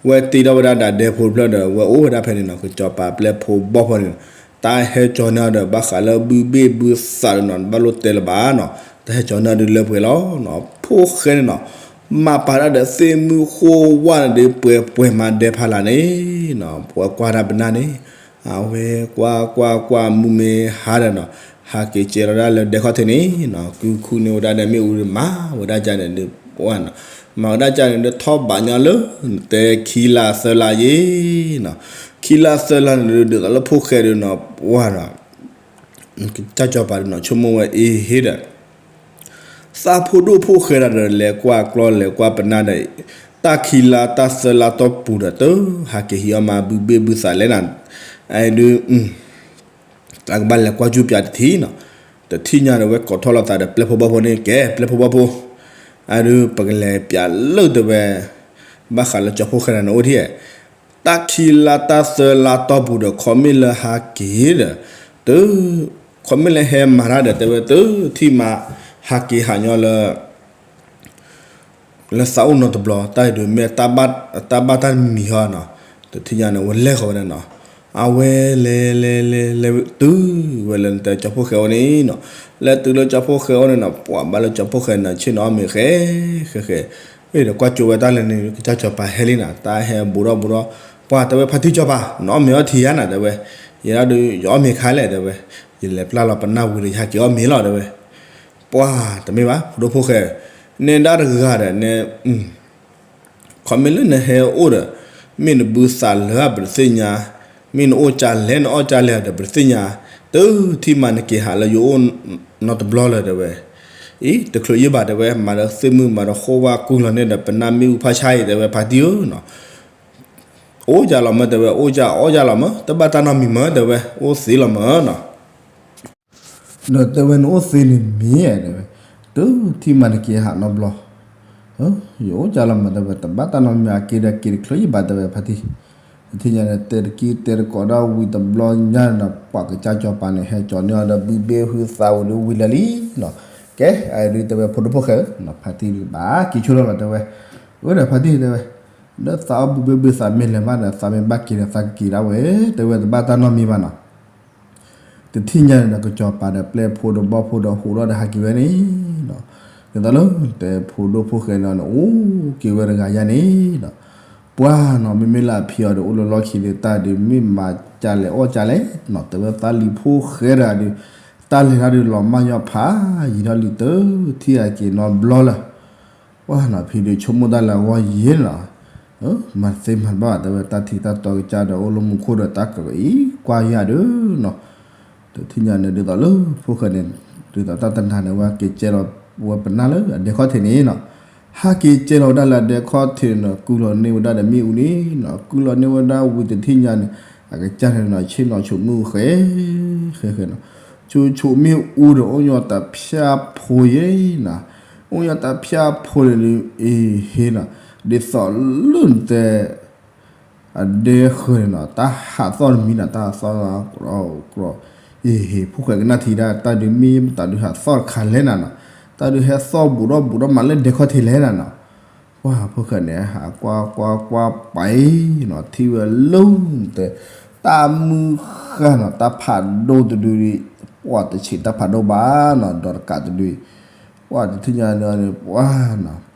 ဝဲတ့ထီၣ်ဝဲဒၣ်ဒီးဒဲဖိတဖျၢၣ်ဒီး ဝဲအိၣ်ဝဲဒၣ်ဖဲန့ၣ်နီၤ, ကစီၤပၤပျဲၢ်ဖိဘီၣ်ဖိန့ၣ် တၢ်ဟဲကၠီန့ၢ်အီၤဒီး ဘၣ်ဃးလၢဘုဘ့ၣ်ဘုသးဒုးနီၤ ဘၣ်လိၣ်တဲလၢၤဘၣ်နီၤ, တၢ်ဟဲကၠီန့ၢ်အီၤဒုးလၢပှဲၤလီၤနီၤ. ဖိၣ်ဃဲန့ၣ်နီၤ မၤပာ်တၢ်ဒီးသ့ၣ်မုၢ်ဃိဝါန့ၣ်ဒုး ပှဲၤပှဲၤမၤဒဲးဖးလာ်န့ၣ်နီၤ, ပှၤကွၢ်တၢ်ပနၢ်န့ၣ် အဝဲကွၢ်ကွၢ်ကွၢ် မုၢ်မ့ၢ်ဟါဒီးနီၤ ဟးက့ၤကဲလီၤဒၣ်လၢဒဲခီၣ်ထံးန့ၣ်နီၤ, ကုခူၣ်န့ၢ်ဝဲဒၣ်ဒီးမ့ၣ်အူဒုး မၤဝဲဒၣ်ကၢန့ၣ်ဒုး ပှၢ်နီၤ မၤဝဲဒၣ်ကၢန့ၣ်ဒုး ထီၣ်ဘးညီလၢ တဲခံလါသၢလါယ့ၤနီၤ, ခံလါသၢလါန့ၣ်ဒုး ဒ်သိးလၢဖိၣ်ဃဲဒုးနီၤ ပှၢ်နီၤ ကစၢ်စီၤပၤဒုးနီၤ ဆိကမိၣ်ဝဲအ့ဟ့ဒီး သးဖိဒိၣ်ဖိၣ်ဃဲတၢ်ဒီး လဲၤကွၢ်ကျီၢ်လဲၤကွၢ်ပနၢ်ဒီး တၢ်ခံလါတၢ်သၢလါတီၢ်ပူၤဒီး တဟးက့ၤဟံးအီၣ်မၤဘုဘ့ၣ်ဘုသးလဲၣ်နၤ, အဒုး တၢ်ကဘၣ်လဲၤကွၢ်ကူၣ်ပၠးတထံၣ်နီၤ. တထံၣ်ညါဒီး ဝဲကိးထီၣ်လိာ်သးဒီးပျဲၢ်ဖိဘီၣ်ဖိန့ၣ် ကဲ ပျဲၢ်ဖိဘီၣ်ဖိ, အဒုး ပကလဲၤပၠးလၢတဲဝဲ ဘၣ်ဃးလၢကၠီဖိၣ်ဃဲတၢ်န့ၣ်အိၣ်ထံၣ် တၢ်ခံလါတၢ်သၢလါတီၢ်ပူၤဒီး ခီမ့ၢ်လၢဟးက့ၤဒီး တ ခီမ့ၢ်လၢဟဲမၤတၢ်ဒီး တဲဝဲ တထံၣ်မး ဟးက့ၤဟးညီလၢ လၢသးအိၣ်နီတဘျီ တၢ်အံၤဒုးမ့ၢ် တၢ်ဘၣ်တၢ်မံၤဟီနီၤ. တထံၣ်ညါန့ၣ် ဝဲလဲၤဃီၤဝဲဒၣ်နီၤ. အဝဲလဲၤလဲၤလဲၤလဲၤတုၤဝဲလၢနတဲကၠီဖိၣ်ဃဲအိၣ်န့ၣ်နီၤ. လဲၤတုၤလၢကၠီဖိၣ်ဃဲအိၣ်န့ၣ်နီၤ ပှၤဘၣ်လၢကၠီဖိၣ်ဃဲန့ၣ် ဆ့ၣ်နီၤအီၣ်မ့ၤဃဲ ဃဲဃဲ ဒီးကွၢ်ကၠိဝဲတၢ်လဲၤန့ၣ် ကစၢ်စီၤပၤဟဲလံနီၤ တၢ်ဟဲဘူးထီၣ်ဘူးထီၣ် ပှၤတဲဝဲဖါတံၢ်စီၤပၤ နအီၣ်မ့ၤအီထံဧါနၤ တဲဝဲ ယဲဒၣ်ဒုး ယအီၣ်မ့ၤခါလဲၣ် တဲဝဲ ယလဲၤပျၢ်လီၤ ပနၢ်ဝံၤဒီး ယဟဲက့ၤအီၣ်မ့ၤလီၤ တဲဝဲ ပှၤတမ့ၢ်ဘၣ် ဖိဒိၣ်ဖိၣ်ဃဲ နဲဒၣ်တဂၤဒီးနဲ ခီမ့ၢ်လၢနဟဲအိၣ်ဒီး မ့ၢ်နဘုသးလၢအပတသ့ၣ်ညါ, မ့ၢ်နအိၣ်ကၢလဲၣ်နအီၣ်ကၢလဲၣ်ဒီးပတသ့ၣ်ညါ, တုၤထံၣ်မးနက့ၤဟးလၢယအိၣ်နီတဘျီလၢၤတဲဝဲ, အံၤ တချုးယံာ်ဘၣ်တဲဝဲ မၤဒီးသ့ၣ်မုၣ်မၤဒီးဃိဘၣ်ကူလီၤန့ၣ်ဒီး ပနၢ်မ့ၣ်အူဖးဆါအံၤတဲဝဲ ဖါတံၢ်ဧၢနီၤ အိၣ်ကၢလီၤမၢတဲဝဲ အိၣ်ကၢအီၣ်ကၢလီၤမၢ တဘၣ်တၢ်နီတမံၤမၢတဲဝဲ အိၣ်သ့လီၤမၢနီၤ ဒီးတဲဝဲနအိၣ်သ့န့ၣ်မ့ၢ်တဲဝဲ, တုၤထံၣ်မးနက့ၤဟးနီတဘျီ, ယအိၣ်ကၢလီၤမၢတဲဝဲ တဘၣ်တၢ်နီတမံၤ အက့ၤဒီးက့ၤတချုးယံာ်ဘၣ်တဲဝဲဖါတံၢ်, တထံၣ်ညါန့ၣ် တဲတကံတဲတကိးဒီးဝံၤတဘျီညါနီၤ ပှၤကစၢ်စီၤပၤန့ၣ် ဟဲကၠီၤန့ၢ်အီၤဒီးဘုဘ့ဟုသးဝံၤဒီးဝံၤလၢာ်လံနီၤ, ကဲ အဒုးတဲဝဲဖိဒိၣ်ဖိၣ်ဃဲဧၢ, ဖါတံၢ်ဘၣ်က့ၤဆိလီၤလီၤတဲဝဲ, အဝဲဒီးဖါတံၢ်တဲဝဲ, ဒီးသးအီၣ်ဘုဘ့ဘုသးမ့ၢ်လဲၤဘၣ်ဒီး သးမ့ၢ်ဘၣ်က့ၤဒီးသးကက့ၤဒၣ်ဝဲ, တဲဝဲတဘၣ်တၢ်နီတမံၤဘၣ်နီၤ တထံၣ်ညါန့ၣ်ဒီး ကစီၤပၤဒီးပျဲၢ်ဖိဒီးဘီၣ်ဖိဒီးဟူးထီၣ်ဒီးဟးက့ၤဝဲန့ၣ်နီၤ, ဒ်သိးလၢတဲဖိဒိၣ်ဖိၣ်ဃဲန့ၣ်န့ၣ် အိၣ်က့ၤဝဲတဂၤယါန့ၣ်နီၤ, ပှၢ်နီၤ မ့မ့ၢ်လၢအဖံအီၤဒီး အိၣ်လၢလီၢ်ခံဒီး တၢ်ဒုးမ့ၢ်မၤကၢလဲၣ်အီၣ်ကၢလဲၣ်နီၤ, တဲဝဲသးလံၤဖိၣ်ဃဲတဂၤဒီး တၢ်လဲၤတၢ်ဒုးလီၤမၢ်ညီဖးယံာ်ထီၣ်လံ တုၤထံၣ်အက့ၤနီတဘျီလၢ ပှၢ်နီၤ ဖံဒုးဆိကမိၣ်တၢ်လၢအဂီၢ်ယဲၢ်နီၤ, မၤသ့မၤဘၣ်တဲဝဲ တၢ်ထံးတၢ်တီကစၢ်ဒီးအိၣ်လၢမူခိၣ်ဒီးတၢ်ကအံၤကွၢ်ယၤဒုးနီၤ, တထံၣ်ညါန့ၣ် ဒ်သိးလၢဖိၣ်ဃဲန့ၣ် ဒ်သိးတၢ်တနၤန့ၣ် ဝဲက့ၤကဲလီၤဝဲပနၢ်လၢအဒဲခီၣ်ထံးန့ၣ်နီၤ, ဟးက့ၤကဲလီၤဝဲဒၣ်လၢအဒဲခီၣ်ထံးန့ၣ်နီၤ ကူလီၤန့ၢ်ဝဲဒၣ်ဒီးမ့ၣ်အူန့ၣ်နီၤ, ကူလီၤန့ၢ်ဝဲဒၣ်ဝံၤတထံၣ်ညါန့ၣ် အကစၢ်န့ၣ်နီၤ ဆ့ၣ်နီၤဆိးမ့ၣ်အူဃဲ ဃဲဃဲနီၤ, ဆိးဆိးမ့ၣ်အူဒီးအိၣ်ညီတဖၠၣ်ဖိယဲၢ်နီၤ, အိၣ်ညီတဖၠၣ်ဖိန့ၣ်ဒုး အ့ဟ့နီၤ, ဒ်သိးလၢနတဲ အဒဲဃၢၤန့ၣ်နီၤ တၢ်ဟးသီၣ်တမံၤနီၤ တၢ်ဟးသီၣ် အ့ဟ့ ဖိၣ်ဃဲကနၣ်ထံၣ်ဒၣ် တၢ်ဒုးမ့ၢ်မတၤဒုးဟးသီၣ်တခါလဲၣ်နၤနီၤ, တၢ်ဒုးဟဲသီၣ်ဘူးဒီးဘူးဒီးမးလၢဒဲခီၣ်ထံးလဲၣ်နၤနီၤ, ပှၢ်ဖိၣ်ဃဲန့ၣ် ဟးကွၢ်ကွၢ်ကွၢ်ပှၤအံၤနီၤ ထံၣ်ဝဲလၢတဲ တၢ်မုၢ်ဃၢ်နီၤ တၢ်ဖးဒိၣ်တဒုဒုး ပှၢ်တဆံးတၢ်ဖးဒိၣ်ဘၣ်နီၤ ဒီးတကးတဒု ပှၢ်တထံၣ်ညါန့ၣ် ပှၢ်နီၤ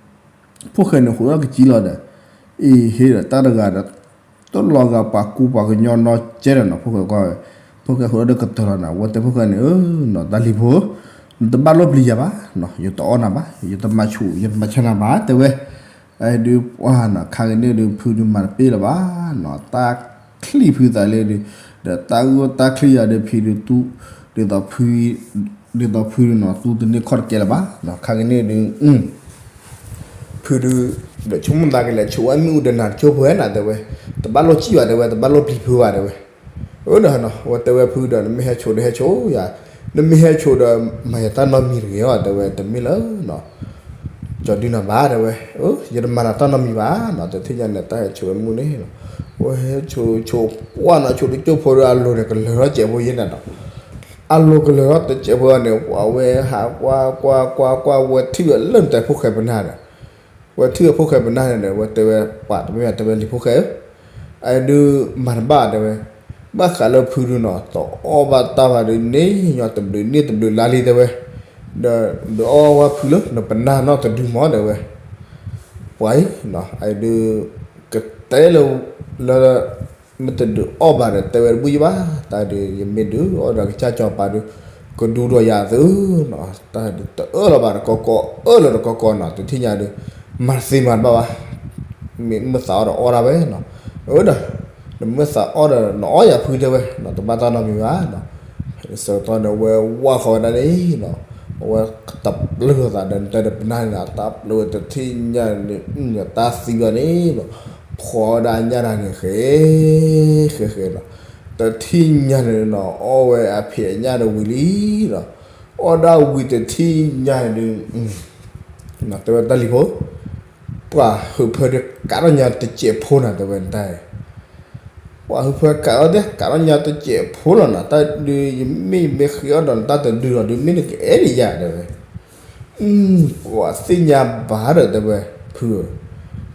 ဖိၣ်ဃဲန့ၣ် ဟူးထီၣ်ကစံလီၤဒီး အ့ဟ့ဒီးတၢ်တဂၤဒီး တလီၤဂာ်ပှၤကူပှၤကညီနီတစဲးဒီးနီၤ ဖိၣ်ဃဲကွၢ်ဝဲ ဖိၣ်ဃဲဟူးထီၣ်ဒီးကတၢၢ်လီၤနၤ ဝဲတဲဖိၣ်ဃဲန့ၣ် ဧၢနီၤ တၢ်လံၤဖိ နတဘၣ်လိၣ်ပျံၤယၤဘၣ်နီၤ ယတအီၣ်နၤဘၣ် ယတမၤဆူၣ် ယတမၤဆါနၤဘၣ် တဲဝဲ အဒုးပှၢ်နီၤ ခါကန့ၣ်ဒုး ဖုဒုးမၤတပ့ၢ်လၢၤဘၣ်နီၤ တၢ်ချံၣ်ဖုသးလၢဒုး ဒီးတၢ်ဂိၢ်တၢ်ချံၣ်ယၤဒုး ဖံဒုးသူ ဒ်သိးဖု ဒ်သိးဖုဒုးနီၤ သူတန့ၢ်ခီၣ်တကဲလၢၤဘၣ်နီၤ ခါကန့ၣ်ဒုး ဖုဒုး ဒီးဆိကမိၣ်သးကလဲၤဆိးဝဲမ့ၣ်အူဒီးနၤတကၠိဖိဝဲနၤတဲဝဲ တဘၣ်လိၣ်စံၣ်ဘၣ်တဲဝဲ တဘၣ်လိၣ်ပျံၤဖုဘၣ်တဲဝဲ အၢဒီးနီၤ ဝဲတဲဝဲဖုဒီး နမ့ၢ်ဟဲဆိးဒီးဟဲဆိးယၤ နမ့ၢ်ဟဲဆိးဒီး မၤယၤတၢ်နီတမံၤတဂ့ၤအီၤတဲဝဲ တမ့ၢ်လၢနီၤ ကၠီၤဒုနီၤဘၣ်တဲဝဲ ယတမၤနၤတၢ်နီတမံၤဘၣ်နီၤ တထံၣ်ညါန့ၣ် တၢ်ဟဲဆိးဝဲမ့ၣ်အူန့ၣ်နီၤ ဝဲဟဲဆိးဆိးပှၢ်နီၤ ဆိးတကၠိဖိဒီးအလိၤန့ၣ် ကလၢၤထီၣ်စဲးဖိယဲၢ်နၤနီၤ အလိၤကလၢၤထီၣ်တစဲးဖိန့ၣ် ပှၤဝဲဟးကွၢ်ကွၢ်ကွၢ်ကွၢ် ဝဲထံၣ်ဝဲလၢနတဲဖိၣ်ဃဲပနၢ်ဒီး ဝဲထံၣ်ဝဲဖိၣ်ဃဲပနၢ်န့ၣ်ဒီး ဝဲတဲဝဲ ပှၤတမ့ၢ်တဲဝဲလံၤဖိၣ်ဃဲဧၢ အဒုးမၤတဘၣ်တဲဝဲ ဘၣ်ဃးလၢဖုဒုးနီၤ တအီၣ်ဘၣ်တၢ်ဘၣ်ဒုးန့ၣ် ညီတဘျုးန့ၢ်တဘျုးလါလံတဲဝဲ ဒီးဒုးအီၣ်ဝဲဖုလၢနပနၢ်နီတဒုမးတဲဝဲ ပှၤအံၤ အဒုး ကတဲလၢ လၢ မ့ၢ်တဒုးအီၣ်ဘၣ်ဒီး တဲဝဲတဘူၣ်ယဘၣ် တၢ်ဒုး ယမ့ၢ်ဒုးအီၣ်ဒီးကစၢ်စီၤပၤဒုး ကဒူဒီးယၤသုနီၤ တၢ်ဒုးတအၢၣ်လီၤဘၣ်တကီကီ အၢၣ်လီၤတကီကီနီၤ တထံၣ်ညါဒုး မၤသ့မၤတဘၣ်ဘၣ် မ့ၢ်မ့ၢ်သးအီၣ်ဒီးအီၣ်ဒၣ်ဝဲနီၤ အၢဒီး နမ့ၢ်သးအီၣ်ဒီး နအီၣ်ယၤဖုတဲဝဲနီၤ တဘၣ်တၢ်နီတမံၤဘၣ်နီၤ ဆၢကတီၢ်န့ၣ် အဝဲဝၢ်ဃီၤဝဲဒၣ်န့ၣ်နီၤ အဝဲတပျုၢ်လိာ်သးဒီး နတဲဒီးပနၢ်န့ၣ် တၢ်ပျုၢ်ဝဲတထံၣ်ညါန့ၣ် တၢ်သံဘၣ်န့ၣ်နီၤ ဖှီၣ်ဝဲဒၣ်ညၣ်တၢ်န့ၣ် ဃဲ ဃဲဃဲနီၤ တထံၣ်ညါန့ၣ်နီၤ အီၣ်ဝဲအဖံးအညၣ်ဒီးဝံၤလံနီၤ အီၣ်ဒၣ်ဝံၤတထံၣ်ညါန့ၣ်ဒုး တဲဝဲတၢ်လံၤဖိ ပှၤဟုးဖၢဒုးကးထီၣ်ညါတစဲးဖိနီၤ တဲဝဲတၢ် ပှၤဟုးဖၢကးထီၣ်ဒဲး ကးထီၣ်ညါတစဲးဖိလီၤနီၤ တၢ်ဒုး ယမ့ၢ်ယမ့ၢ်ဃ့အီၣ်ဒီးနတၢ်တဒုလီၤဒုး မ့ၢ်နကအဲၣ်ဒံးယၤတဲဝဲ ပှၤသ့ၣ်ညါဘၣ်ဒီးတဲဝဲ ဖုဧၢ,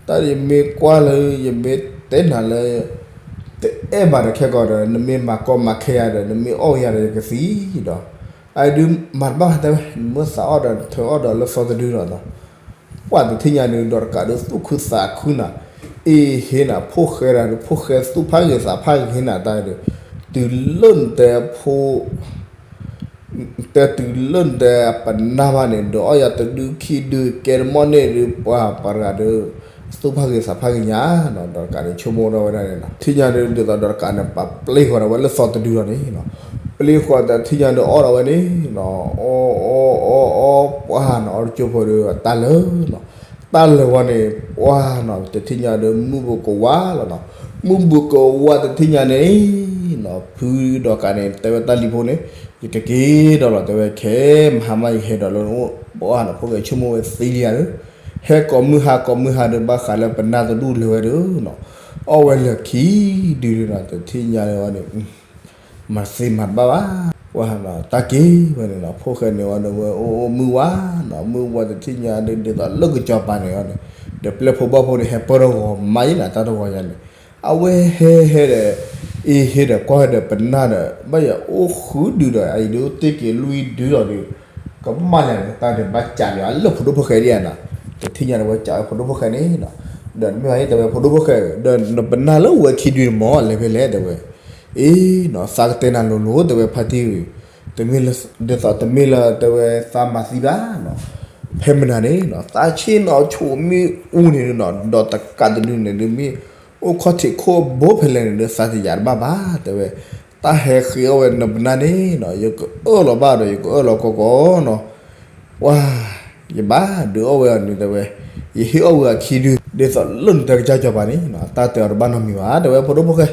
တၢ်ယမ့ၢ်ကွၢ်လၢ ယမ့ၢ်တဲနၤလၢ တအဲၣ်ဘၣ်ဒီးခဲကီးဒီး နမ့ၢ်မၤကီမၤခဲယၤဒီး နမ့ၢ်အီၣ်ယၤဒီးယကသံဒီး အဒုးမၤတဘၣ်တဲဝဲ နမ့ၢ်သးအီၣ်ဒီးထၢအီၣ်ဒီးလၢသီတဒုလီၤနီၤ ပှၤတထံၣ်ညါဒုး ဒီးတကးဒုးသူၣ်ခုသးခုနီၤ, အ့ဟ့နီၤ ဖိၣ်ဃဲဒၣ်ဒုး ဖိၣ်ဃဲသူၣ်ဖးဂ့ၤသးဖးဂ့ၤဟ့နီၤ တၢ်ဒုး တုၤလၢနတဲဖိ တဲတုၤလၢနတဲပနၢ်ဘၣ်န့ၣ် ဒီးအီၣ်ယၤတဒုခံဒု ကဲတမီၢ်န့ၣ်ဒုး ပှၤပှၤတဂၤဒုး သူၣ်ဖးဂ့ၤသးဖးဂ့ၤညါနီၤ, ဒီးတကးန့ၣ်ဆိကမိၣ်ဒီးဝဲဒၣ်န့ၣ်နီၤ, တထံၣ်ညါဒုး ဒ်သိးဒီးတကးန့ၣ် ပာ်ပျ့ၤဃီၤဒီးဝဲလၢသီတဒုလီၤန့ၣ်နီၤ, ပျ့ၤဃီၤတထံၣ်ညါဒုးအီၣ်ဒီးဝဲန့ၣ်နီၤ, အီၣ်အီၣ်အီၣ်အီၣ် ပှၢ်နီၤ အီၣ်တကၠိဖိဒီးတၢ်လၢာ်နီၤ, တၢ်လၢာ်ဝဲန့ၣ် ပှၢ်နီၤ တထံၣ်ညါဒုး မုၢ်ဘူးကဝါလီၤနီၤ, မုၢ်ဘူးကဝါတထံၣ်ညါန့ၣ်နီၤ, ဖုဒီးတကးန့ၣ် တဲဝဲတၢ်လံၤဖိန့ၣ် ယကက့ၤဒီးလီၤ တဲဝဲ ခဲမဟါမးယဟဲဒီးလၢနအိၣ် ပှၢ်နီၤ ဖိၣ်ဃဲဆိကမိၣ်ဝဲသ့လံဧါဒီး ဟဲကိးမုၢ်ဟါကိးမုၢ်ဟါဒီး ဘၣ်ဃးလၢပနၢ်တဒူၣ်လဲၤဝဲဒီးနီၤ, အီၣ်ဝဲလၢာ်ခံဒုန့ၣ်နီၤ, တထံၣ်ညါဝဲန့ၣ် မၤသ့မၤဘၣ်ဘၣ်, ပှၢ်နီၤ တၢ်က့ၤဝဲန့ၣ်နီၤ, ဖိၣ်ဃဲန့ၣ်ဝဲဒီး ဝဲအိၣ်အိၣ်မုၢ်ဝါနီၤ, မုၢ်ဝါတထံၣ်ညါဒုး ဒ်သိးလၢကစီၤပၤန့ၣ်ဝဲန့ၣ်, ဒီးပျဲၢ်ဖိဘီၣ်ဖိန့ၣ် ဟဲပၢၢ်ထီၣ်ဂီၤမးယံၤနီၤ, တၢ်တဂီၤညါန့ၣ် အဝဲဟဲဟဲဒီး အ့ဟဲဒီးကွၢ်ဟဲဒီးပနၢ်ဒီး ဘၣ်ယၤအိၣ်ဃုဒုဒီး အအံၤဒုးအိၣ်တ့ၢ်က့ၤလွံၢ်ဒုလီၤဒီး ကမၣ်လၢာ်န့ၣ် တၢ်ဒုးဘၣ်စးလၢအလၢဖိဒိၣ်ဖိၣ်ဃဲဒံးဧါနီၤ, တထံၣ်ညါဒီးဝဲစးဝဲဖိဒိၣ်ဖိၣ်ဃဲန့ၣ်နီၤ, ဒီးမ့ၢ်ဝဲအံၤတဲဝဲဖိဒိၣ်ဖိၣ်ဃဲ ဒီးနပနၢ်လၢဝဲခံဒုန့ၣ်မ့ၢ်လဲၤဖဲလဲၣ်တဲဝဲ, အ့နီၤ သးကတဲနၤလိၤလိၤတဲဝဲဖါတံၢ်ဝံၤ, တမ့ၢ်လၢ ဒ်သိးတမ့ၢ်လၢတဲဝဲသးမၤသံဘၣ်နီၤ, ဖဲမနၤန့ၣ်နီၤ သးဆ့ၣ်နီၤဆိးမ့ၣ်အူန့ၣ်နီၤ, ဒီးတကးတဒုန့ၣ်ဒုးမ့ၢ် အိၣ်ခီၣ်ထံးခိၣ်ဘိဖဲလဲၣ်န့ၣ်ဒီး သးတယာ်တဘၣ်ဘၣ် တဲဝဲ, တၢ်ဟဲဃ့အီၣ်ဝဲနပနၢ်န့ၣ်နီၤ ယကအၢၣ်လီၤဘၣ်ဒီး ယကအၢၣ်လီၤကီကီနီၤ, ပှၢ် ယဘၣ်ဒုးအီၣ်ဝဲအီၤန့ၣ်တဲဝဲ, ယဟ့ၣ်အီၣ်ဝဲအခံဒု ဒ်သိးလၢနတဲကစၢ်စီၤပၤန့ၣ်နီၤ တၢ်တဲအီၤတဘၣ်နီတမံၤဘၣ် တဲဝဲဖိဒိၣ်ဖိၣ်ဃဲ,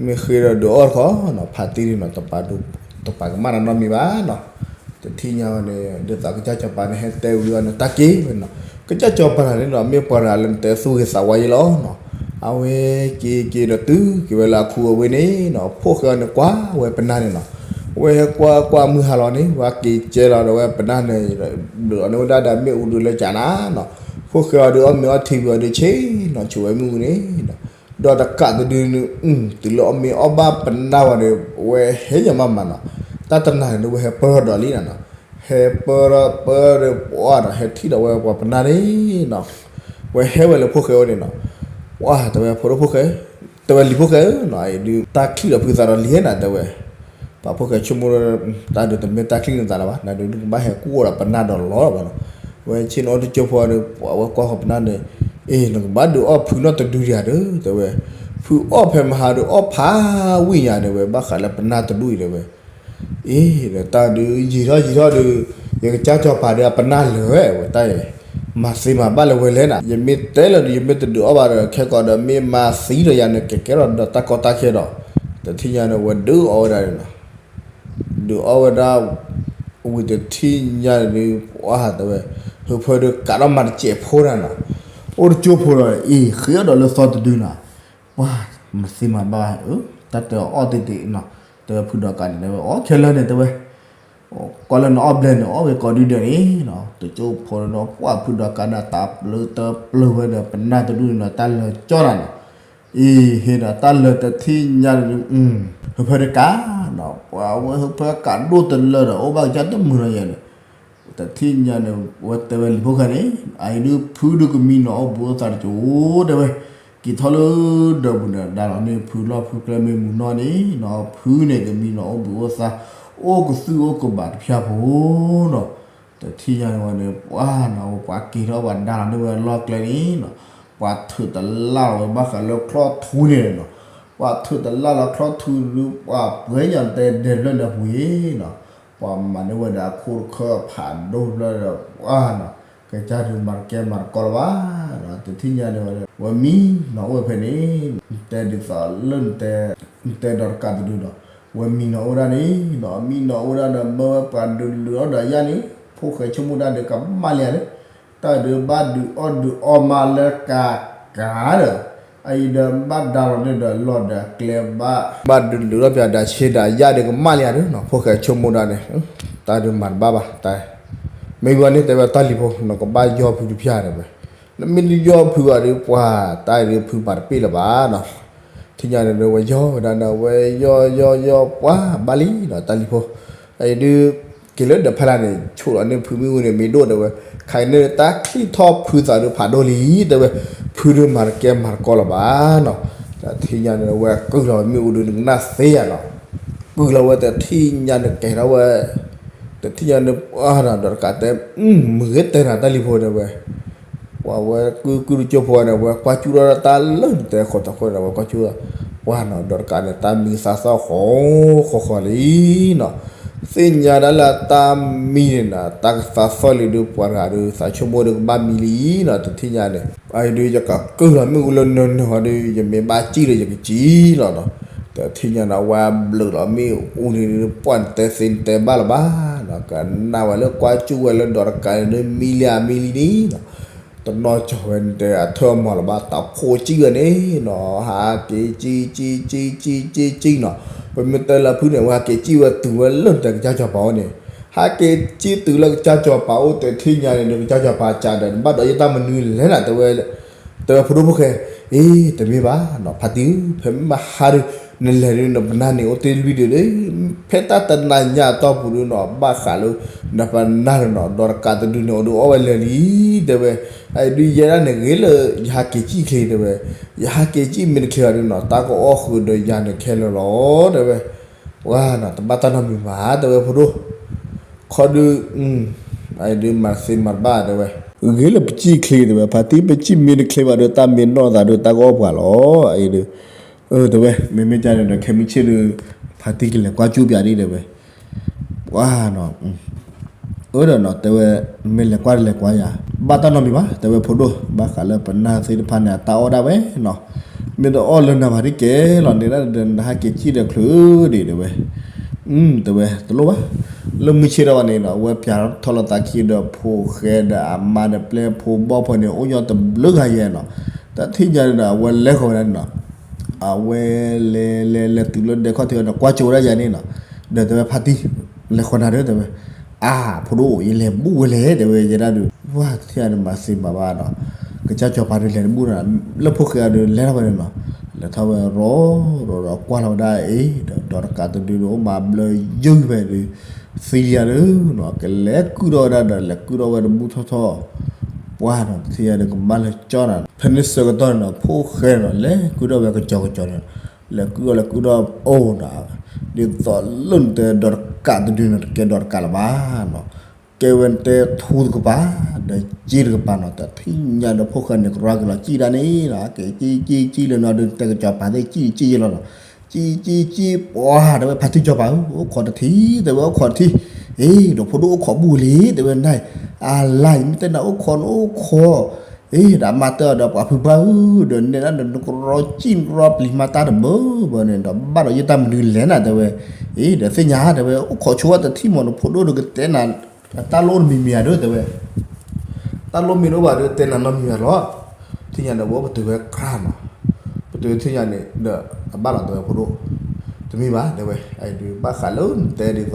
မ့ၢ်ဃ့ဒီးဒုးအီၣ်တခီနီၤ ဖါတံၢ်န့ၣ်နီၤ တပာ်ဒုး တပာ်ကမၣ်နၤနီတမံၤဘၣ်နီၤ, တထံၣ်ညါဝဲန့ၣ် ဒ်သိးကစၢ်စီၤပၤန့ၣ် ဟဲတဲဝံၤအီၤန့ၣ် တၢ်က့ၤဝဲနီၤ, ကစၢ်စီၤပၤန့ၣ်နီၤ မ့ၢ်ပှၤတဂၤလၢနတဲသူၣ်ဂ့ၤသးဝါယံလီၤနီၤ, အဝဲက့ၤက့ၤဒီးတုၤက့ၤဝဲလၢအခူအဝ့ၢ်န့ၣ်နီၤ ဖိၣ်ဃဲအီၤန့ၣ်ကွၢ်ဝဲပနၢ်န့ၣ်နီၤ, ဝဲဟဲကွၢ်ကွၢ်မုၢ်ဟါလီၤန့ၣ် ဝဲက့ၤကဲလီၤဒီးဝဲပနၢ်န့ၣ် ဘျုးအီၤန့ၣ်ဝဲဒၣ်ဒီးမ့ၣ်အူဒုးလၢကၢ်နၤနီၤ, ဖိၣ်ဃဲအီၤဒုးအီၣ်မ့ၤအီထံဝံၤအီၤဒုးဆ့ၣ်နီၤဆိးဝဲမ့ၣ်အူန့ၣ်နီၤ, ဒီးတကးတဒုန့ၣ် တုၤလၢအီၣ်မ့ၤအီၣ်ဘၣ်ပနၢ်ဝဲဒီး ဝဲဟဲယၤမးမးနီၤ, တၢ်တနၤန့ၣ်ဒုးဝဲဟဲပၢၢ်ထီၣ်ဒီးလံနၤနီၤ, ဟဲပၢၢ်ထီၣ်ပၢၢ်ဒီးပှၢ်နီၤ ဟဲထံၣ်ဒီးဝဲပှၤပနၢ်န့ၣ်နီၤ, ဝဲဟဲဝဲလၢဖိၣ်ဃဲအအိၣ်န့ၣ်နီၤ, ပှၢ်တဲဝဲဖိဒိၣ်ဖိၣ်ဃဲ, တဲဝဲလံၤဖိၣ်ဃဲဧၢနီၤ အံၤဒုး တၢ်ချံၣ်ဒီးဖုသးဒီးလံၤဧၢနၤတဲဝဲ ပှၤဖိၣ်ဃဲဆိကမိၣ် တၢ်ဒုးတမ့ၢ်တၢ်ချံၣ်နသးလၢၤဘၣ် နၤဒုးနကဘၣ်ဟဲကူၣ်အီၤဒီးပနၢ်ဒီးလီၤဘၣ်နီၤ, ဝဲဆ့ၣ်နီၤအီၣ်တကၠိဖိဒီး အဝဲကွၢ်ဃီၤပနၢ်န့ၣ်, အ့ၣ် နကဘၣ်ဒုးအီၣ်ဖုနီၢ်တဒုဒံးဧါဒီး တဲဝဲ, ဖုအီၣ်ဖဲမဟါဒီးအီၣ်ဖးဝံၣ်ညါန့ၣ်ဝဲ ဘၣ်ဃးလၢပနၢ်တဒူၣ်အံၤတဲဝဲ အ့ၣ် ဒီးတၢ်ဒုးယံာ်ထီၣ်ယံာ်ထီၣ်ဒီး ယကစၢ်စီၤပၤဒီးအပနၢ်လၢာ်ဝဲ ဝဲတၢ်အံၤ မၤသ့မၤဘၣ်လၢဝဲလဲၣ်နၤ ယမ့ၢ်တဲလၢာ်ဒီး ယမ့ၢ်တဒုးအီၣ်ဘၣ်ဒီး ခဲကိာ်ဒီးမ့ၢ်မၤသံဒီးယၤန့ၣ် ကကဲထီၣ်ဒီးတၢ်ကီတၢ်ခဲဒီး တထံၣ်ညါန့ၣ် ဝဲဒုးအီၣ်ဝဲဒၣ်န့ၣ်နီၤ ဒုးအီၣ်ဝဲဒၣ် ဝံၤတထံၣ်ညါန့ၣ်ဒုး ပှၢ်တဲဝဲ ဟၢဖၢဒုးကးထီၣ်မၤတစဲးဖိဒၣ်နီၤ အိၣ်တကၠိဖိဒီး အ့ၣ် ဃ့အီၣ်ဒီးလၢသီတဒုနီၤ ပှၢ်မၤသ့မၤဘၣ် တၢ်တဲအီၣ်တ့ၢ်တ့ၢ်နီၤ တဲဝဲဖုဒီးကးန့ၣ် တဲဝဲအီၣ်ခဲလၢာ်န့ၣ် တဲဝဲ ကွၢ်လၢနအီၣ်ဘျဲၣ်န့ၣ် အီၣ်ဝဲကိးဒုဒဲးန့ၣ်နီၤ တကၠိဖိဒီး ပှၢ်ဖုဒီးကးဒီးတၢ်ပျၢၤတပျၢၤဝဲဒီး ပနၢ်တဒူၣ်န့ၣ်ဒီး တၢ်လၢာ်ကၠီနၤနီၤ အ့ၣ် ဟ့ၣ်ဒီးတၢ်လၢာ်တထံၣ်ညါန့ၣ် ဟၢဖၢဒုးကးနီၤ ပှၢ်ဝဲဟၢဖၢကးဒိၣ်တလၢာ်ဒီး အိၣ်ဘၣ်ကစၢ်တမုာ်လီၤယဲၢ်န့ၣ် တထံၣ်ညါန့ၣ် ဝဲတဲဝဲလံၤဖိၣ်ဃဲန့ၣ် အအံၤဒုးဖုဒုးကမံနီၤအိၣ်ဘှံးအိၣ်သါတကၠိ တဲဝဲ က့ၤထီၣ်လၢဒၢးပူၤန့ၣ် ဒါလီၤန့ၢ်ဖုလီၢ်ဖုကျဲမ့ၢ်မုၢ်နီၢ်န့ၣ်နီၤ ဖုန့ၣ်ကမံနီၤအိၣ်ဘှံးအိၣ်သါ အိၣ်ကသုၣ်အိၣ်ကဘၣ်တဖၣ်ဖိနီၤ တထံၣ်ညါန့ၣ်ဝဲန့ၣ် ပှၢ်နီၤ ပှၤက့ၤထီၣ်ပှၤဒါလီၤန့ၢ်ဝဲလီၢ်ကျဲန့ၣ်နီၤ ပှၤထုးတလၢ်လီၤဝဲဘၣ်ဃးလၢချီၣ်ထူန့ၣ်နီၤ ပှၤထုးတလၢ်လီၤချီၣ်ထူဒုး ပှၤပှဲၤညီတဲဒဲးဖျၢၣ်န့ၣ်ပူၤအံၤနီၤ ပှၤမၤန့ၢ်ဝဲဒၣ်အခိၣ်တခၢၣ်ဖးဒိၣ်ဖျၢၣ်ဒီး ပှၢ်နီၤ ကစၢ်ဒုးမၤတကဲမၤတကီလၢၤဘၣ်နီၤ တထံၣ်ညါန့ၣ်ဝဲ ဝဲမံနီၤအိၣ်ဝဲဖဲန့ၣ် နတဲဒ်သိးလၢနတဲ နတဲဒီးတကးတဒုဒီး ဝဲမံနီၤအိၣ်ဝဲဒၣ်န့ၣ်နီၤ မံနီၤအိၣ်ဝဲဒၣ်ဒီး မၢဝဲပှၤဒုးလုာ်အီၣ်ဒီးယၤန့ၣ် ဖိၣ်ဃဲဆိကမိၣ်တၢ်ဒုးကမၣ်လံဧါန့ၣ် တၢ်ဒုးဘၣ်ဒုးအီၣ်ဒုးအီမးလၢကးကးဒီး အအံၤဒီးဘၣ်ဒါလီၤန့ၢ်ဒီးလီၢ်ဒီးကျဲဘၣ် ဘၣ်ဒုးလုာ်ထီၣ်ပၠးဒၣ်ဆ့ဒၣ်ယၣ်ဒုးကမၣ်လံဧါန့ၣ်နီၤ ဖိၣ်ဃဲဆိကမိၣ်တၢ်န့ၣ် တၢ်ဒုးမၤတဘၣ်ဘၣ်တၢ် မ့ၢ်ဝံၤန့ၣ်တဲဝဲတၢ်လံၤဖိ နကဘၣ်ယီၢ်ဖုတဖၣ်တဲဝဲ နမ့ၢ်တယီၢ်ဖုဘၣ်ဒီး ပှၢ်တၢ်အံၤဒုးဖုပာ်တပ့ၢ်လၢၤဘၣ်နီၤ ထံၣ်ညါန့ၣ်ဒီး ဝဲယီၢ်ဝဲဒၣ်ဒီး ဝဲယီၢ်ယီၢ်ယီၢ် ပှၢ်ဘၣ်လံနီၤ တၢ်လံၤဖိ အအံၤဒုး က့ၤလၢဒၢးဖးလၢ်န့ၣ် ဆိးလီၤန့ၢ်ဖုမ့ၣ်အူန့ၣ် မ့ၢ်ဒိၣ်တဲဝဲ ခဲအံၤန့ၣ် တၢ်ချံၣ်ထီၣ်ဖုသးဒုးဖးဒိၣ်လံ တဲဝဲ ဖုဒုးမၤတကဲမၤတကီလၢၤဘၣ်နီၤ တၢ်ထံၣ်ညါန့ၣ် ဝဲကုၢ်လီၤမ့ၣ်အူဒုး နကနၣ်သ့ယၤနီၤ ကုၢ်လီၤဝဲတထံၣ်ညါန့ၣ်ကဲထီၣ်ဝဲ တထံၣ်ညါန့ၣ် ပှၢ်နီၤ ဒီးတကးတဲ မုၢ်ဂ့ၤတဲနၤတၢ်လံၤဖိတဲဝဲ ပှၤဝဲကုကုတကၠိဖိန့ၣ် ဝဲကွၢ်ကၠူၣ်ထီၣ်တၢ်လၢနတဲဃီတဃီန့ၣ် ဝဲကွၢ်ကၠူၣ်, ပှၤနီၤ ဒီးတကးန့ၣ် တၢ်မံသးသီၣ်ဃီဃီဃီလံနီၤ, သ့ၣ်ညါဒၣ်လၢတၢ်မံန့ၣ်နီၤ တၢ်ကသးသီၣ်လံဒီး ပှၤတဂၤဒီး သးဆိကမိၣ်ဒီးကဘၣ်မံလံနီၤ, တထံၣ်ညါန့ၣ် အအံၤဒုး ယကကၢၢ်လီၤမ့ၣ်အူလၢနၢၤနၢၤဟီဒီး ယမ့ၢ်ဘၣ်စံၣ်ဒီးယကစံၣ်လီၤနီၤ, တထံၣ်ညါန့ၣ် ဝဲဘျုးလီၤမ့ၣ်အူန့ၣ် ပှၤနတဲသ့နတဲဘၣ်လၢၤဘၣ်နီၤ, ကနၣ်ဝဲလၢကွၢ်ကၠူၣ်ဝဲလၢဒီးတကးန့ၣ် မံလံဧါမံလံန့ၣ်နီၤ, တနီၤကၠီၤဝဲနတဲအထၢၣ်အမီၤလၢၤဘၣ် တၢ်ဖိစံၣ်ဝဲန့ၣ်နီၤ, ဟးက့ၤစံၣ်စံၣ်စံၣ်စံၣ်စံၣ်စံၣ်နီၤ, ပမ့ၢ်တဲလၢဖုန့ၣ် ဝဲဟးက့ၤစံၣ်ဝဲတုၤဝဲလၢနတဲကစၢ်ကၠီၤပၤအိၣ်န့ၣ်, ဟးက့ၤစံၣ်တုၤလၢကစၢ်ကၠီၤပၤအိၣ် တထံၣ်ညါန့ၣ်ဒီး ကစၢ်ကၠီၤပၤကးဒီး နဘၣ်ဒီးယတၢ်မနုၤလဲၣ်နၤ တဲဝဲ, တဲဝဲဖိဒိၣ်ဖိၣ်ဃဲ, အ့ တမ့ၢ်ဘၣ်နီၤ ဖါတံၢ်ဧၢ ဖဲမ့ၢ်မဟါဒီး နလဲၤဒုး နပနၢ်န့ၣ်အိၣ်တ့ၢ်လွံၢ်ဒုးဒီး ဖဲတၢ်တနၤညါအတီၢ်ပူၤဒုးနီၤ ဘၣ်ဃးလၢ နပနၢ်ဒီးနီၤ ဒီးတကးတဒုန့ၣ် အိၣ်ဒုးအီၣ်ဝဲလၢာ်လံ တဲဝဲ, အအံၤဒုးယဲဒၣ်န့ၣ်ဂ့ၤလၢ ယဟးက့ၤစံၣ်ချ့ တဲဝဲ, ယဟးက့ၤစံၣ်မ့ၢ်တချ့ဘၣ်ဒုးနီၤ တၢ်ကအီၣ်ဃုာ်ဒီးယၤန့ၣ်ခဲလၢာ်လီၤ တဲဝဲ, ပှၤနီၤ တဘၣ်တၢ်နီတမံၤဘၣ် တဲဝဲဖိဒိၣ်, ခီဒုး အအံၤဒုးမၤသ့မၤတဘၣ် တဲဝဲ, ဂ့ၤလၢပစံၣ်ချ့ တဲဝဲ ဖါတံၢ် ပစံၣ်မ့ၢ်တချ့ဘၣ်ဒီး တၢ်မ့ၢ်နီၢ်သးဒီးတၢ်ကအီၣ်ပှၤလီၤ အအံၤဒုး, တဲဝဲ မ့မ့ၢ်ကန့ၣ်ဒီး ခဲမုၢ်ဆ့ၣ်ဒီး ဖါတံၢ်ကလဲၤကွၢ်ကၠူၣ်ပၠးဒံး တဲဝဲ, ပှၤနီၤ အၢဒီးနီၤ တဲဝဲ, မ့ၢ်လဲၤကွၢ်တလဲၤကွၢ်ယၤ, ဘၣ်တၢ်နီတမံၤဘၣ် တဲဝဲဖိဒိၣ်, ဘၣ်ဃးလၢပနၢ်သ့ၣ်တဖၣ်န့ၣ် အတၢ်အီၣ်ဒၣ်ဝဲနီၤ, မ့ၢ်တအီၣ်လၢနၤဘၣ်ဒ်ကဲလီၤန့ၣ် နဟးက့ၤစံၣ်ဒီးချုးဒံး တဲဝဲ, တဲဝဲ တလိၣ်ဘၣ်, လၢမုၢ်ဆ့ၣ်ထီၣ်ဘၣ်န့ၣ်နီၤ အဝဲပၠးထီၣ်လီၤသးခံဒီးဖိၣ်ဃဲဒီးအမါဒီးပျဲၢ်ဖိဘီၣ်ဖိန့ၣ် အိၣ်ညီတဘျုးဂၤယဲနီၤ, တထံၣ်ညါန့ၣ်ဒီး အဝဲလဲၤဃီၤဝဲဒၣ်န့ၣ်နီၤ အဝဲလဲၤလဲၤလဲၤတုၤလၢဒဲခီၣ်ထံးဒီး ကွၢ်ကၠိဝဲဒၣ်ယၤန့ၣ်နီၤ, ဒီးတဲဝဲဖါတံၢ်, လဲၤဃီၤနၤဒီး တဲဝဲ, အါ ဖိဒိၣ် ယလဲၤဘူးဝဲလဲၣ် တဲဝဲယဲဒၣ်ဒီး ပှၤတထံၣ်ညါန့ၣ်မၤသ့မၤဘၣ်နီၤ, ကစၢ်ကၠီၤပၤဒီးလဲၤတဘူးနီၤ, လၢဖိၣ်ဃဲအံၤဒီးလဲၤထီၣ်ဝဲန့ၣ်နီၤ, လဲၤထီၣ်ဝဲရီၤရီၤဒီးကွၢ်လီၤဝဲဒၣ်အံၤ ဒီးဒီးတကးတဒုဒီး အိၣ်မးဘျၢယုၢ်ဖဲဒီး သံလံယၤဒီးနီၤ ကလဲၤကုၣ်ထီၣ်ဝဲဒၣ်ဒီး လဲၤကုၣ်ထီၣ်ဝဲတဘူးထီၣ်ထီၣ်, ပှၤနီၤ တထံၣ်ညါဒီးကမၣ်လၢကၠီနီၤ, ဖဲန့ၣ်ဆၢကတီၢ်န့ၣ်နီၤ ဖိၣ်ဃဲနီၤ လဲၤကုၣ်ထီၣ်ဝဲကစီၤကစီၤန့ၣ်, လဲၤကုၣ်ထီၣ်လဲၤကုၣ်ထီၣ်အိၣ်နီၤ, ဒ်သိးလၢနတဲဒီးတကးတဒုန့ၣ် တကဲဒီးတကးလၢၤဘၣ်နီၤ, ကဲဝဲနတဲထူတကပၤ ဒီးစ့တကပၤနီၤ, တထံၣ်ညါဒီးဖိၣ်ဃဲန့ၣ် ကရၢက့ၤလီၤစံၣ်ဒၣ်န့ၣ်နီၤ, က့ၤစံၣ်စံၣ်စံၣ်လၢနီၤဒီး တဲကစီၤပၤသ့ၣ်စံၣ်စံၣ်ယဲလီၤနီၤ, စံၣ်စံၣ်စံၣ် ပှၤတဲဝဲဖါတံၢ်ကစီၤပၤဧၢ အိၣ်ခိးတထံၣ် တဲဝဲအိၣ်ခိးတထံၣ်, အ့ ဒီးဖိဒိၣ်အိၣ်ခိးဘူးလံ တဲဝဲနၤ, အလါယမ့ၢ်တဲနၤအိၣ်ခိးနအိၣ်ခိး အ့ ဒီးအမါတဲအီၤဒီး ပှၤဖုပှၢ်ဧၢ ဒီးနဲဒၣ်ဒီး နကရီစံၣ်နကရီပျံၤ မၤတၢ်တဘၢဘၢန့ၣ်ဒီး ဘၣ်ဒီးယတၢ်မနုၤလဲၣ်နၤ တဲဝဲ, အ့ ဒီးသ့ၣ်ညါ တဲဝဲ အိၣ်ခိးဆိဝဲတထံၣ်မး နဖိဒိၣ်ဒီးကတဲနၤ, တၢ်လိၣ်တမံၤမံၤဧါဒီး တဲဝဲ, တၢ်လိၣ်မံၤတအိၣ်ဘၣ်ဒီးတဲနၤနီတမံၤဘၣ်လီၤ, ထံၣ်ညါဒီးဝဲပတုာ်ဝဲကြၢးနီၤ, ပတုာ်ထံၣ်ညါန့ၣ်ဒီး အဘၣ်လီၤ တဲဝဲဖိဒိၣ်, တမံၤဘၣ် တဲဝဲ, အအံၤဒုး ဘၣ်ဃးလၢနတဲဒ်သိး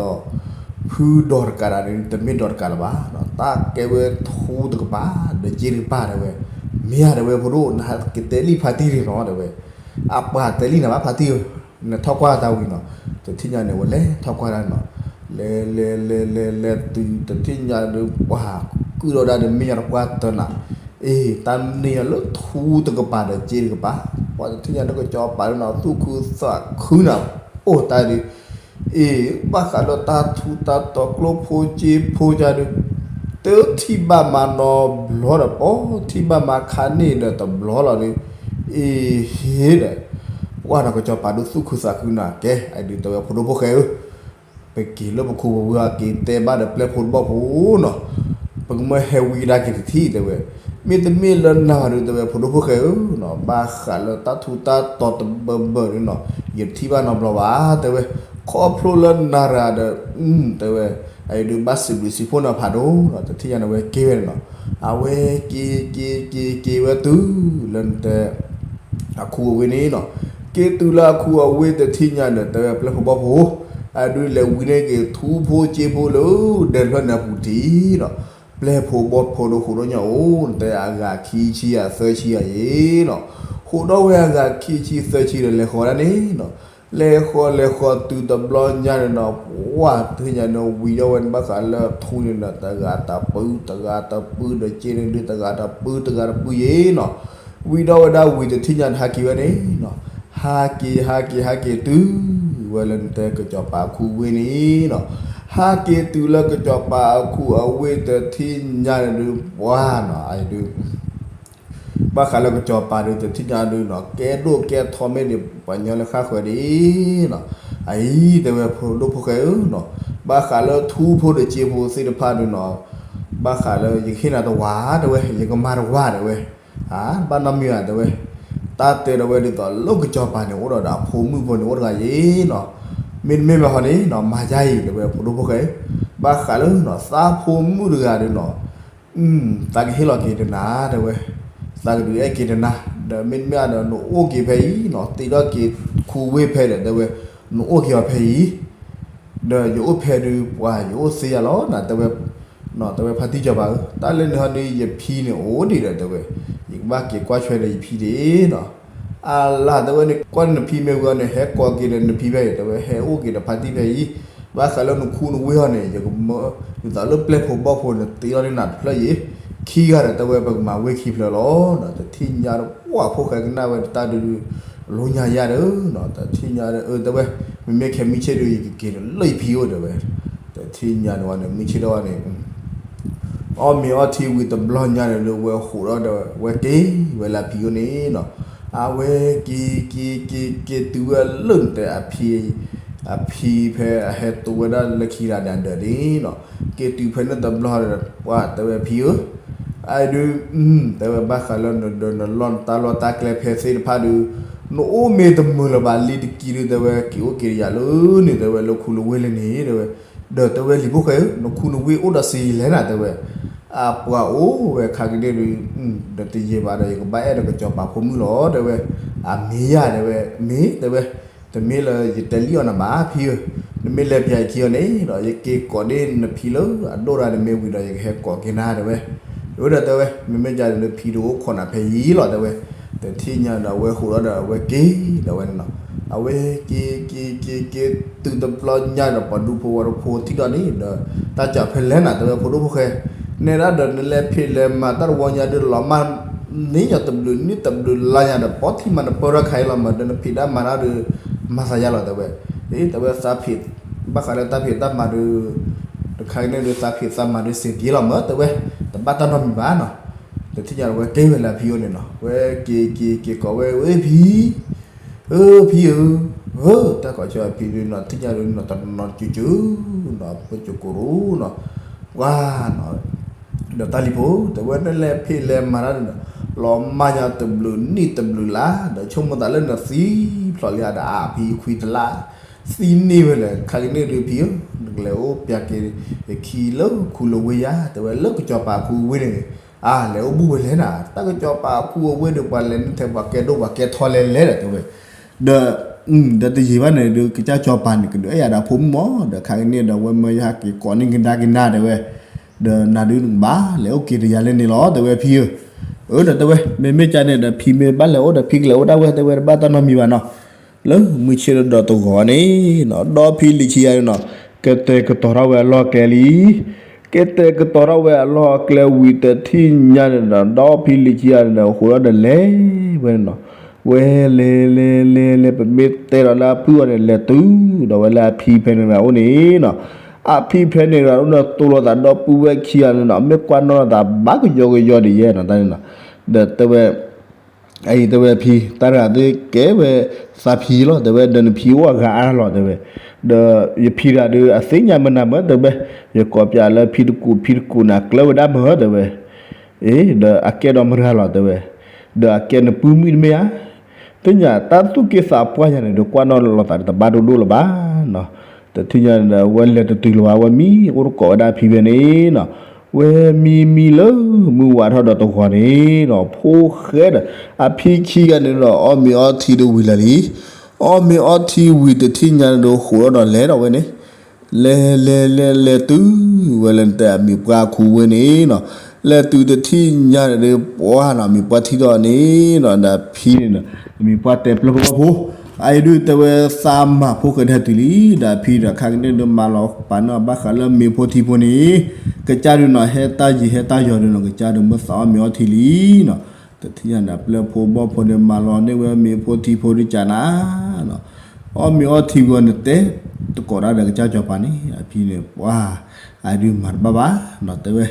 ဖုဒီးတကးဒၣ်န့ၣ် တမ့ၢ်ဒီးတကးလၢၤဘၣ်နီၤ, တၢ်ကဲဝဲထူတကပၤ ဒီးစ့တကပၤ တဲဝဲ, မ့ၢ်ဧါ တဲဝဲဖိဒိၣ် နဟဲကတဲလံဖါတံၢ်န့ၣ်နီၤ တဲဝဲ, အပှၤတဲလံနၤဘၣ်ဖါတံၢ်ဧၢ, နထီၣ်ကွၢ်တၢ်ဝံၤနီၤ, တထံၣ်ညါန့ၣ် ဝဲလဲၤထီၣ်ကွၢ်တၢ်နီၤ, လဲၤလဲၤလဲၤလဲၤလဲၤတုၤ တထံၣ်ညါဒီး ပှၤကုၣ်ထီၣ်ဒၣ်ဒီးမဲာ်ညါတပှၢ်တနၤ, အ့ တၢ်န့ၢ်ညါလၢထူတကပၤဒီးစ့တကပၤ, ပှၤတထံၣ်ညါဒီးကစီၤပၤဒုးနီၤ သူၣ်ခုသးခုနၤ, အိၣ်တၢ်ဒုး အ့ ဘၣ်ဃးလၢတၢ်ထူတၢ်တီၤကျိဖိစ့ဖိကဒီး, တထံၣ်ဘၣ်မၤနီတဘျီဒီး ပှၤထံၣ်ဘၣ်မၤခါန့ၣ်ဒီးတဘျီလီၤဒီး, အ့ဟ့ဒီး, ပှၤနီၤကစီၤပၤဒုးသူၣ်ခုသးခုနၤကဲ, အဒုးတဲဝဲဖိဒိၣ်ဖိၣ်ဃဲဧၢ ပက့ၤလၢပခူပဝ့ၢ်အက့ၤတဲဘၣ်ဒီးပျဲၢ်ဖိတဘီဖိနီၤ, ပကမၢဟဲဝံဒၣ်က့ၤတထံၣ်တဲဝဲ, မ့တမ့ၢ်လၢနၤဒုးတဲဝဲဖိဒိၣ်ဖိၣ်ဃဲဧၢနီၤ, ဘၣ်ဃးလၢတၢ်ထူတၢ်တီၤတဘၢဘၢဒုးနီၤ, ယတထံၣ်ဘၣ်နီတဘျီဘၣ်တဲဝဲ, ခီဖျိလၢနၤတဂၤဒီး, တဲဝဲ, အအံၤဒုးဘၣ်စံးဘျုးစံးဖှိၣ်နၤဖးဒိၣ်နီၤ, တထံၣ်ညါန့ၣ်ဝဲက့ၤဝဲန့ၣ်နီၤ, အဝဲက့ၤက့ၤက့ၤက့ၤဝဲတုၤလၢနတဲ အခူအဝ့ၢ်န့ၣ်နီၤ, က့ၤတုၤလၢအခူအဝ့ၢ်တထံၣ်ညါန့ၣ် တဲဝဲပျဲၢ်ဖိဘီဖိ, အဒုးလဲၤဝံန့ၢ်က့ၤထူဖိစ့ဖိလၢ ဒဲဖျၢၣ်န့ၣ်အပူၤတထံၣ်နီၤ, ပျဲၢ်ဖိဘီဖိဒီးဃိးဒီညါအိၣ် နတဲအဂၤခံဆံယၤသၢဆံယၤအံၤနီၤ, ဃိးဒီဝဲအဂၤခံဆံသၢဆံဒီးလဲၤဃီၤဒၣ်န့ၣ်နီၤ, လဲၤဃီၤလဲၤဃီၤတုၤတဘျီညါန့ၣ်နီၤ, ပှၤတထံၣ်ညါန့ၣ် ဝံၤဒီဝဲန့ၣ် ဘၣ်ဃးလၢထူန့ၣ်ဒီး တဂၤတပုၢ် တဂၤတပုၢ်ဒီးစ့န့ၣ်ဒုး တဂၤတပုၢ် တဂၤတပုၢ်ယံၤနီၤ, ဝံၤဒီဝဲဒၣ်ဝံၤတထံၣ်ညါန့ၣ် ဟးက့ၤဝဲန့ၣ်နီၤ, ဟးက့ၤ ဟးက့ၤ ဟးက့ၤတုၤဝဲလၢနတဲကစီၤပၤအခူအဝ့ၢ်န့ၣ်နီၤ, ဟးက့ၤတုၤလၢကစီၤပၤအခူအဝ့ၢ်တထံၣ်ညါန့ၣ်ဒုး ပှၤနီၤ အဒုး ဘၣ်ဃးလၢကစီၤပၤဒုး တထံၣ်ညါဒုးနီၤ ကဲဒိၣ်ကဲထီမ့ၢ်ဒံး ပှၤညီလၢဃၣ်ဃၢၤဒံးနီၤ, အအံၤတဲဝဲဖိဒိၣ်ဖိၣ်ဃဲဧၢနီၤ, ဘၣ်ဃးလၢထူဖိတစ့ဖိသ့ၣ်တဖၣ်ဒုးနီၤ, ဘၣ်ဃးလၢယကဟ့ၣ်နၤတဝၤတဲဝဲ ယကမၤတဝၤတဲဝဲ ဘၣ်နီတမံၤဘၣ်တဲဝဲ, တၢ်တဲဒီးဝဲဒ်သိးလၢကစီၤပၤန့ၣ် အိၣ်ဒီးဒီးအဖိမုၣ်ဖိန့ၣ် အိၣ်တဂၤယံၤနီၤ, မ့တမ့ၢ်ဘၣ်ဟီန့ၣ်နီၤ မၤယါအံၤတဲဝဲ ဖိဒိၣ်ဖိၣ်ဃဲ, ဘၣ်ဃးလၢနီၤ သးဖိမုၣ်တဂၤဒုးနီၤ, သးကဟ့ၣ်လီၤက့ၤတနၤတဲဝဲ, သးကဒုးအဲၣ်က့ၤတနၤ, ဒီးမ့တမ့ၢ်ဒီးနအိၣ်က့ၤဖဲအံၤနီၤ တ့ထီၣ်က့ၤခူဝ့ၢ်ဖဲဒီးတဲဝဲ, နအိၣ်က့ၤအီၤဖဲအံၤ ဒီးယအိၣ်ဖဲဒုးပှၤယအိၣ်သ့ယၤလီၤနၤတဲဝဲ, တဲဝဲဖါတံၢ်စီၤပၤဧၢ, တၢ်လၢနဟီဒုး ယဖံန့ၣ်အိၣ်ဒံးဒီးတဲဝဲ, ယကဘၣ်က့ၤကွၢ်ဆွဲဒီးယဖံဒံးနီၤ, အလၢ်တဲဝဲန့ၣ် ကွၢ်နဖံမ့ၢ်ဝံၤအီၤန့ၣ် ဟဲကိးက့ၤဒီးနဖံဖဲအံၤ တဲဝဲ ဟဲအိၣ်က့ၤဒီးဖါတံၢ်ဖဲအံၤ, ဘၣ်ဃးလၢနခူနဝ့ၢ်အီၤန့ၣ် ယကမၢ ဒ်သိးလၢပျဲၢ်ဖိဘီၣ်ဖိန့ၣ် တ့ထီၣ်န့ၢ်နၤတဖျၢၣ်အံၤ, ခံဂၤဒီးတဲဝဲ ပကမၤဝ့ၢ်ခံဖျၢၣ်လီၤနီၤ, တထံၣ်ညါဒီး ပှၢ်ဖိၣ်ဃဲကနၣ်ဝဲတၢ်ဒုး လိညါယါဒီးနီၤ, တထံၣ်ညါဒီး အၢ တဲဝဲ, မ့မ့ၢ်ခဲမုၢ်ဆ့ၣ်ဒုး ယကက့ၤလၢယဖံအိၣ်တဲဝဲ, တထံၣ်ညါန့ၣ်ဝဲန့ၣ် မုၢ်ဆ့ၣ်ဒီးဝဲန့ၣ် အီၣ်မ့ၤအီထံဝံၤတဘျီညါန့ၣ်ဒီး ဝဲဟးထီၣ်ဒီး ဝဲက့ၤဝဲလၢအဖံအိၣ်န့ၣ်နီၤ, အဝဲက့ၤက့ၤက့ၤက့ၤတုၤဝဲ လၢနတဲအဖံ အဖံဖဲအဟဲတိဝဲဒၣ်လၢခံဂၤန့ၣ်အဒၢးန့ၣ်နီၤ, က့ၤတုၤဖဲန့ၣ်တဘျီဒီး ပှၢ်တဲဝဲဖံဧၢ, အအံၤဒုး တဲဝဲ ဘၣ်ဃးလၢနဒၢးနလီၢ်နတၢ်လီၢ်တၢ်ကျဲဖဲသ့ၣ်တဖၣ်ဒုး နအိၣ်မ့ၢ်တမုာ်လၢၤဘၣ် လံတကံဒုး တဲဝဲ က့ၤအိၣ်က့ၤယၤလၢန့ၣ် တဲဝဲ လၢခူလၢဝ့ၢ်လၢန့ၣ် တဲဝဲ, ဒီးတဲဝဲ လံၤဖိၣ်ဃဲဧၢ နခူနဝ့ၢ်အိၣ်ဒီးစ့လဲၣ်နၤ တဲဝဲ, အပှၤအိၣ်ဝဲခါကန့ၣ်ဒုး ဒီးတယံာ်ဘၣ်ဒီး ယကဘၣ်အဲၣ်ဒီးကစီၤပၤဖိမုၣ်လီၤ တဲဝဲ, အမ့ၢ်ယၤ တဲဝဲ, မ့ၢ် တဲဝဲ, တမ့ၢ်လၢယတဲလံအီၤနၤဘၣ် ဖံဧၢ, နမ့ၢ်လဲၤပၠးယခံအီၤန့ၣ်ဒီး ယက့ၤကိးန့ၢ်နဖံလၢအဒိၣ်တၢ်န့ၣ် မ့ၢ်ဝံၤဒီး ယကဟဲကိးက့ၤနၤ တဲဝဲ, အဝဲဒီးတဲဝဲ မ့မ့ၢ်ကန့ၣ် နဖံတအိၣ်ခိးနၤဖဲအံၤလီၤ တဲဝဲ, တထံၣ်ညါဒီး အဝဲဟးထီၣ်ဒီး အဝဲက့ၤဒီးဝဲန့ၣ်နီၤ, အဝဲက့ၤက့ၤက့ၤက့ၤတုၤတဘျီညါဒီး ပှၤဒူဖိဝဲတဖိထံၣ်ဒီးန့ၣ်ဒီး တၢ်စံးဖဲလဲၣ်နၤ တဲဝဲ ဖိဒိၣ်ဖိၣ်ဃဲ, နဲဒၣ်ဒီးနလဲၤဖံးလဲၤမၤတၢ်တဝီညါဒုး လီၤမၢ်န့ၢ်ယၤတဘျုးနံၣ်တဘျုးလါညါဒီး ပိာ်ထံမၤနပၢၢ်ထီၣ်ခါအံၤလီၤမး ဒီးနဖံးတၢ်မၤတၢ်ဒီး မၤသးယါလီၤ တဲဝဲ, အ့ တဲဝဲ သးဖံး ဘၣ်ဃးလၢတၢ်ဖံးတၢ်မၤဒုး တခါကန့ၣ်ဒုး သးဖံးသးမၤဒုးစ့ပှဲၤလီၤမး တဲဝဲ, တဘၣ်တၢ်နီတမံၤဘၣ်နီၤ, တထံၣ်ညါဒီးဝဲက့ၤဝဲလၢအဖံအိၣ်န့ၣ်နီၤ, ဝဲက့ၤက့ၤက့ၤကိးဝဲ ဝဲဖံ ဧၢ ဖံဧၢ, ဧၢ တၢ်ကိးဆၢအဖံဒုးနီၤ ထံၣ်ညါဒုးနီၤ တနီၤစုစုနီၤ ပကကိးရိနီၤ, ပှၤနီၤ, ဒီးတၢ်လံၤဖိ တဲဝဲ နလဲၤဖံးလဲၤမၤတၢ်ဒုးနီၤ လီၤမၢ်ညါတဘျုးနံၣ်တဘျုးလါ ဒီးဆိကမိၣ်သးလၢနသံဖျိးလံဧါဒီး အဖံခွံတလါ သံန့ၢ်ဝဲလဲၣ် ခါကန့ၣ်ဒုးဖံဧၢ, နကလဲၤအိၣ်ပၠးက့ၤ ယခံလၢခူလၢဝ့ၢ်ယါ တဲဝဲ လၢကစီၤပၤခူဝ့ၢ်န့ၣ် အါ လဲၤအိၣ်ဘူးဝဲလဲၣ်နၤ, တၢ်ကစီၤပၤခူအဝ့ၢ်ဒီး ပှၤလဲၤန့ၢ်ထဲပှၤကဲဒိၣ်ပှၤကဲထီလဲၣ်လဲၣ်ဒီး တဲဝဲ, ဒီး ဒီးတယံာ်ဘၣ်န့ၣ်ဒုး ကစၢ်စီၤပၤန့ၣ် ကဒုးအဲၣ်ယၤဒီးဖိမုၣ်မး ဒီးခါကန့ၣ်ဒီး ဝဲမၢယဟးက့ၤကိးန့ၢ်ကဒါက့ၤနၤ တဲဝဲ, ဒီးနၤဒုးနကဘၣ်လဲၤအိၣ်က့ၤတယၤလၢန့ၣ်လီၤ တဲဝဲဖံဧၢ, အၢ ဒီးတဲဝဲ မ့မ့ၢ်ကန့ၣ်ဒီး ဖံမ့ၢ်ဘၣ်လဲၤအိၣ်ဒီးဖံကလဲၤအိၣ်ဒၣ်ဝဲ တဲဝဲ တဘၣ်တၢ်နီတမံၤဘၣ်နီၤ, လၢမုၢ်ဆ့ၣ်ဒီးဒီးတဂီၤန့ၣ်နီၤ ဒီဖံလံၤခံဂၤန့ၣ်နီၤ ကတဲာ်ကတီၤထီၣ်ဝဲအလီၢ်အကျဲလံ ကတဲာ်ကတီၤထီၣ်ဝဲအလီၢ်အကျဲဝံၤတထံၣ်ညါန့ၣ်ဒီး ဒီဖံလံၤခံဂၤန့ၣ်ဒီး ဟးထီၣ်ဒီးလဲၤဝဲန့ၣ်နီၤ, ဝဲလဲၤလဲၤလဲၤလဲၤ ပမ့ၢ်တဲဒီးလၢအပုၢ်အီၤန့ၣ် လဲၤတုၤဒီးဝဲလၢအဖံဖဲန့ၣ်တဂၤအိၣ်န့ၣ်နီၤ, အဖံဖဲန့ၣ်တဂၤအိၣ်န့ၣ် တိၢ်လိာ်သးဒီပုၢ်ဝဲၢ်ခံဂၤန့ၣ်နီၤ မ့ၢ်ကွၢ်နီၣ်လိာ်သးဘၣ်ကယီကယီဒ်ယဲနီၤ တၢ်န့ၣ်နီၤ, ဒီးတဲဝဲ အအံၤတဲဝဲဖံ တၢ်တဂၤသ့ၣ်ကဲဝဲသးဖံလီၤ တဲဝဲ ဒီးနဖံအိၣ်အဂၤအါလီၤ တဲဝဲ, ဒီးယဖံတဂၤဒီး အသ့ၣ်ညါမနုၤမး တဲဝဲ, ယကိးပၠးလၢဖံတကူး ဖံတကူးန့ၣ် အကျၢၤဝဲဒၣ်မး တဲဝဲ, အ့ ဒီးအကဲဒီးမတၤဂၤလီၤ တဲဝဲ, ဒီးအကဲနပုၢ်မုၣ်တမ့ၢ်ဧါ, သ့ၣ်ညါတၢ်သူၣ်က့သးပှၢ်ယၤန့ၣ်ဒီး ကွၢ်နီၣ်လိာ်သးတဘၣ်ဒိၣ်ဒိၣ်လၢၤဘၣ်နီၤ, တထံၣ်ညါန့ၣ်ဒီး အဝဲလဲၤတတုၤလၢၤဘၣ် အဝဲမံအိၣ်တကိးဝဲဒၣ်အဖံဖဲန့ၣ်နီၤ, ဝဲမံမံလၢမုၢ်ဝးထီၣ်ဒီးတဂီၤန့ၣ်နီၤ ဖိၣ်ဃဲဒီး အဖံခံဂၤန့ၣ်ဒီး အီၣ်မ့ၤအီထံတဝံၤလၢာ်လံ, အီၣ်မ့ၤအီထံဝံၤတထံၣ်ညါန့ၣ်ဒီး ဟးထီၣ်ဒီးလဲၤဒီးဝဲန့ၣ်, လဲၤလဲၤလဲၤလဲၤတုၤဝဲလၢနတဲအမံၤပှၢ်ခူဝ့ၢ်န့ၣ်နီၤ, လဲၤတုၤတထံၣ်ညါန့ၣ်ဒီး ပှၢ်နီၤ မံၤပှၢ်ထံၣ်ထီၣ်န့ၣ်နီၤ ဒီးဖံန့ၣ်နီၤ မံၤပှၢ်တဲပျဲၢ်ဖိဘီၣ်ဖိ, အအံၤဒုးတဲဝဲသးမၤဖိၣ်ဃဲဒၣ်တုၤလံ, ဒီးဖံဒီးခါကန့ၣ်ဒုးမၤလီၤပာ်န့ၢ်အီၤ ဘၣ်ဃးလၢမ့ၤဖိထံဖိန့ၣ်, ကစၢ်ဒုးနီၤ ဟဲတၢ်ယံၤဟဲတၢ်ယီၤဒုးနီၤ ကစၢ်ဒုးမ့ၢ်သးအီၣ်မ့ၤအီထံလံနီၤ, တထံၣ်ညါန့ၣ် ပျဲၢ်ဖိဘီၣ်ဖိန့ၣ် မၤလီၤန့ၢ်ဝဲမ့ၤဖိထံဖိဒုးကနၤနီၤ, အီၣ်မ့ၤအီထံဝံၤအီၤန့ၣ် တဲတကိးတၢ်ဒီးကစၢ်စီၤပၤန့ၣ် အဖံန့ၣ် ပှၤ အဒုးမၤတဘၣ်ဘၣ်နီၤ တဲဝဲ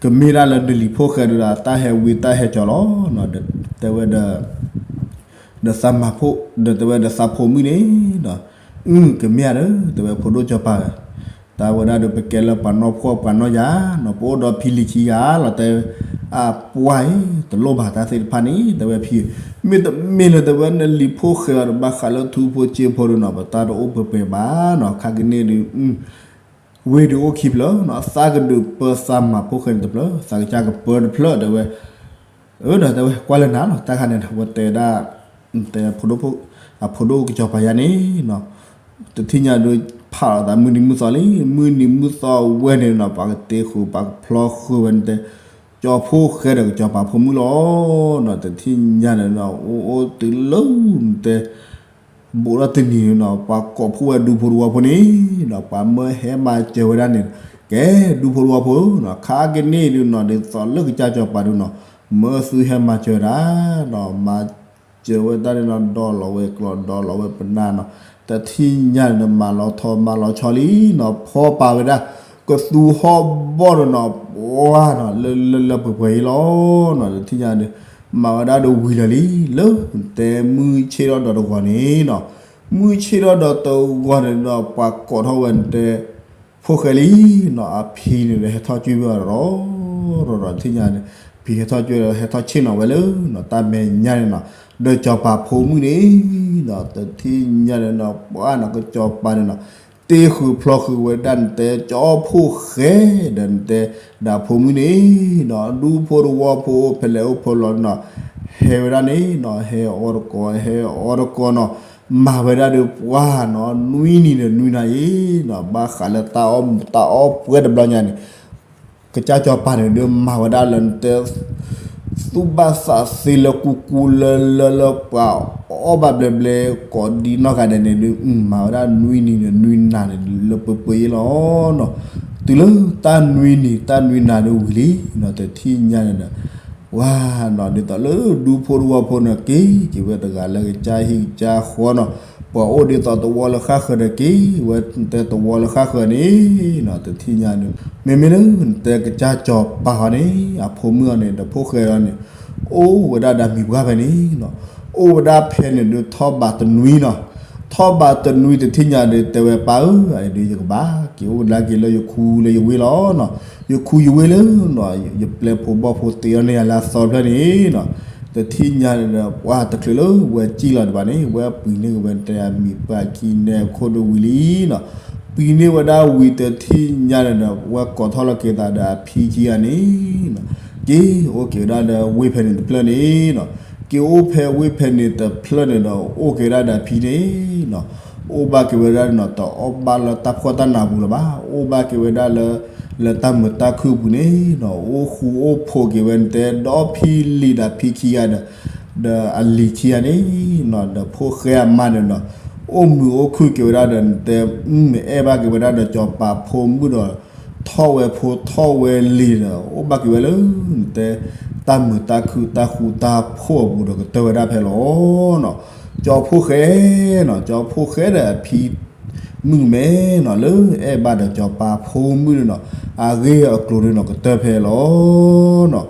ကမ့ၢ်ဒၣ်လၢနလံၤဖိၣ်ဃဲဒုးဒီး တၢ်ဟဲဝံတၢ်ဟဲကၠီၤလီၤ, တဲဝဲဒီး ဒီးသးမၤဖိ ဒီးတဲဝဲဒီးသးဖိမုၣ်န့ၣ်ဒီး အု ကမ့ၢ်ဧါဒီး တဲဝဲဖိဒိၣ်ကၠီၤပၤဧၢ, တၢ်ဝဲဒၣ်ဒီး ပကဲလၢပှၤနီၢ်ဖှီၣ်ပှၤနီၢ်ယၤနီၤ, ပအိၣ်ဒီးဖံလံၤခံဂၤလီၤ, တဲ အပှၢ်အံၤ တလိၣ်ဘၣ်တၢ်သ့ၣ်တဖၣ်န့ၣ် တဲဝဲဖံ, မ့တမ့ၢ်လၢတဲဝဲနလံၤဖိၣ်ဃဲအီၤဒီး ဘၣ်ဃးလၢထူဖိစ့ဖိဒီးနီၤ ပတၢ်တအိၣ်ပှဲၤပှဲၤဘၣ်နီၤ, ခါကန့ၣ်ဒုး ဝ့ၢ်ဒုးအိၣ်ခံဖျၢၣ်နီၤ, သးကဒုးပၢသးမၤဖိၣ်ဃဲန့ၣ်တဖျၢၣ်, သးကစၢ်ကပၢတဖျၢၣ် တဲဝဲ, အၢ ဒီးတဲဝဲ ကွၢ်လၢနၤနီၤ, တၢ်ခါန့ၣ် ဝဲတဲဒၣ် တဲ အဖိဒိၣ်ကၠီၤပၤယါန့ၣ်နီၤ, တထံၣ်ညါဒုး ဖးလီၤသးမုၢ်နံၤမုၢ်သီလံ, မုၢ်နံၤမုၢ်သီဝဲန့ၣ်နီၤ ပှၤကတ့ဃုာ် ပှၤကဖျီဃုာ်ဝဲန့ၣ်တဲ ကၠီၤဖိၣ်ဃဲဒီးကၠီၤပၤဖိမုၣ်လီၤနီၤ, တထံၣ်ညါန့ၣ်နီၤ အိၣ်အိၣ်တုၤလၢတဲ ဘူးထီၣ်တနံၤန့ၣ်နီၤ ပှၤကိးဖှိၣ်ဝဲဒူဖိတဝီဖိန့ၣ်နီၤ, ပှၤမၢဟဲမၤစၢၤဝဲဒၣ်န့ၣ်, ကဲ ဒူဖိတဝီဖိနီၤ, ခါကန့ၣ်ဒုးနီၤ ဒ်သိးလၢကစၢ်ကၠီၤပၤဒုးနီၤ မၢသုဟဲမၤစၢၤဝဲဒၣ်နီၤ, မၤစၢၤဝဲဒၣ်န့ၣ်နီၤ ဒီးလီၤဝဲကျီၢ် ဒီးလီၤဝဲပနၢ်နီၤ, တထံၣ်ညါန့ၣ် မၤလီၤထီၣ်မၤလီၤဆီလံနီၤ, ဖီပာ်ဝဲဒၣ် ကသူဟီၣ်ဘီၣ်ဒီးနီၤ ပှၤနီၤ လၢလၢလၢပှဲၤပှဲၤအံၤလီၤနီၤ, တထံၣ်ညါန့ၣ် မၤဝဲဒၣ်ဒီးဝံၤလၢာ်လံ, လၢတဲမုၢ်ဆ့ၣ်ထီၣ်ဒီးတဂီၤန့ၣ်နီၤ, မုၢ်ဆ့ၣ်ထီၣ်ဒီးတဂီၤန့ၣ်နီၤ ပှၤကိးထီၣ်ဝဲန့ၣ်တဲ ဖိၣ်ဃဲလံနီၤ, အဖံန့ၣ်ဒီးဟဲထီၣ်ကွံာ်ဝဲဒီး ဒီးတထံၣ်ညါန့ၣ် ဖံဟဲထီၣ်ကွံာ်ဒီး ဟဲထီၣ်ဆ့ၣ်နီၤဝဲလၢနီၤ တၢ်မဲာ်ညါန့ၣ်နီၤ, ဒီးကၠီၤပၤဖိမုၣ်န့ၣ်နီၤ တထံၣ်ညါန့ၣ်နီၤ ပှၤနီၤ ကစၢ်ကၠီၤပၤန့ၣ်နီၤ တ့ဃုာ်ဖျီဃုာ်ဝဲဒၣ်န့ၣ်တဲ ကၠီၤဖိၣ်ဃဲဒီးန့ၣ်တဲ ဒီးဖိမုၣ်န့ၣ်နီၤ ဒူဖိတဝီဖိအိၣ်ဖဲလဲၣ်အိၣ်ဖဲလဲၣ်နီၤ ဟဲဝဲဒၣ်န့ၣ်နီၤ ဟဲအီၣ်တကိး ဟဲအီတကိးနီၤ, မၤဝဲဒၣ်ဒီးပှၤနီၤ နွံနံၤဒီးနွံနၤအံၤနီၤ ဘၣ်ဃးလၢတၢ်အီၣ်ပှဲၤတဘျီညါန့ၣ် ကစၢ်ကၠီၤပၤန့ၣ်ဒီးမၤဝဲဒၣ်လၢနတဲ သူၣ်ဘၣ်သးသ့လၢကူကူလၢလၢလၢပှၤအီၣ်ဘၣ်ဘျဲဘျဲ ကိးဒံနီၢ်ဂၤဒဲးန့ၣ်ဒီး မၤဝဲဒၣ်နွံနံၤန့ၣ်နွံနၤန့ၣ် လၢပှဲၤပှဲၤအံၤလီၤနီၤ, တုၤလၢတၢ်နွံနံၤတၢ်နွံနၤဒီးဝံၤလံနီၤ တထံၣ်ညါန့ၣ်ဒီး ပှၤနီၤ ဒ်သိးလၢဒူဖိတဝီဖိန့ၣ် က့ၤက့ၤဝဲတဂၤလၢကစၢ်ဟံၣ်ကစၢ်ဃီနီၤ, ပှၤအိၣ်ဒ်သိးသဝီလၢဃၣ်ဃၢၤဒီးက့ၤဝဲတဲသဝီလၢဃၣ်ဃၢၤန့ၣ်နီၤ တထံၣ်ညါန့ၣ် မ့မ့ၢ်လၢနတဲကစၢ်ကၠီၤပၤအီၤန့ၣ် အဖိမုၣ်အီၤန့ၣ် ဒီးဖိၣ်ဃဲအီၤန့ၣ် အိၣ်ဝဲဒၣ်ဒီးမံၤပှၢ်ဖဲန့ၣ်နီၤ, အိၣ်ဝဲဒၣ်ဖဲန့ၣ်ဒီးထီၣ်ဘးတနွံနီၤ, ထီၣ်ဘးတနွံတထံၣ်ညါဒီးတဲဝဲပၢ်ဧၢ အဒုးယကဘၣ်က့ၤအိၣ်ကဒါက့ၤလၢယခူလၢယဝ့ၢ်လီၤနီၤ, ယခူယဝ့ၢ်လၢနီၤ ယပျဲၢ်ဖိဘီၣ်ဖိတ့အီၤန့ၢ်ယၤလၢအသီတဖျၢၣ်န့ၣ်နီၤ, တထံၣ်ညါန့ၣ်ဒီး ပှၤတချုးလၢဝဲစံၣ်လီၤဒံးဘၣ်န့ၣ် ဝဲပှ့ၤန့ၢ်က့ၤဝဲတဲအမံၤပှၢ်ခံန့ၣ်အခိၣ်ဒီးဝံၤလံနီၤ, ပှ့ၤန့ၢ်ဝဲဒၣ်ဝံၤတထံၣ်ညါန့ၣ်ဒီး ဝဲကိးထီၣ်လီၤက့ၤသးဒီးအဖံခံဂၤန့ၣ်နီၤ, က့ၤအိၣ်က့ၤဝဲဒၣ်ဒီးဝ့ၢ်ဖဲန့ၣ်တဖျၢၣ်န့ၣ်နီၤ, က့ၤအိၣ်ဖဲဝ့ၢ်ဖဲန့ၣ်တဖျၢၣ်န့ၣ်ဒီး အိၣ်က့ၤဝဲဒၣ်ဒီးအဖံန့ၣ်နီၤ, အိၣ်ဘၣ်က့ၤဝဲဒၣ်နီၤ တအီၣ်ဘၣ်လၢတၢ်ဖှီၣ်တၢ်နးပူၤလၢၤဘၣ်, အိၣ်ဘၣ်က့ၤဝဲဒၣ်လၢ လၢတၢ်မုာ်တၢ်ခုၣ်အပူၤန့ၣ်နီၤ, အိၣ်ဃူအိၣ်ဖိးက့ၤဝဲန့ၣ်တဲ ဒီဖံလံၤဒီးဖံခံဂၤဒီး ဒီးအလံၤခံဂၤန့ၣ်နီၤ, ဒီးဖိၣ်ဃဲအမါန့ၣ်နီၤ, အိၣ်မုာ်အိၣ်ခုၣ်က့ၤဝဲဒၣ်ဒီးန့ၣ်တဲ မ့ၢ်အဲၣ်ဘၣ်က့ၤဝဲဒၣ်ဒီးကၠီၤပၤဖိမုၣ်ဒီး ထီၣ်ဝဲဖိထီၣ်ဝဲလံၤဒီး အိၣ်ဘၣ်က့ၤဝဲလၢန့ၣ်တဲ တၢ်မုာ်တၢ်ခုၣ်တၢ်ဃူတၢ်ဖိးအပူၤဒီးကတၢၢ်ဝဲဒၣ်ဖဲလီၤနီၤ, ကၠီၤဖိၣ်ဃဲနီၤ, ကၠီၤဖိၣ်ဃဲဒီးအဖံ မုၣ်ကမဲနီၤ လၢအဲၣ်ဘၣ်ဒီးကၠီၤပၤဖိမုၣ်န့ၣ်နီၤ, အဂ့ၢ်အကျိၤန့ၣ်နီၤ ကတၢၢ်ဖဲလီၤနီၤ,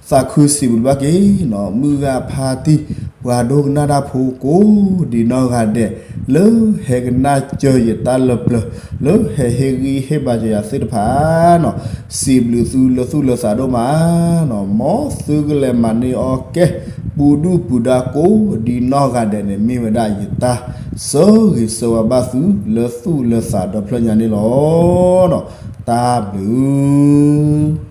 သးခုစံးဘျုးဘၣ်က့ၤနီၤ မုၢ်ဂၤဖါတံၢ် ပှၤဒိကနၣ်တၢ်ဖိကိးဒံနီၢ်ဂၤဒဲး လၢဟဲကနၣ်စၢၤယတၢ်လၢပျၢၤ လၢဟဲဟ့ၣ်ဂံၢ်ဟ့ၣ်ဘါစၢၤယၤသ့ၣ်တဖၣ်နီၤ, စံးဘျုးသုလၢသူၣ်လၢသးဒိၣ်မးနီၤ, မ်သုကလဲၤမၤန့ၢ်အီၣ်ကဲ ပူၤဒုၣ်ပူၤဒါကိးဒံနီၢ်ဂၤဒဲးန့ၣ် မ့ၢ်ဝဲဒၣ်ယတၢ်ဆၢဂ့ၤဆၢဝါဘၣ်သု လၢသူၣ်လၢသးဒီဖျၢၣ်ညါန့ၣ်လီၤနီၤ, တၢ်ဘျုး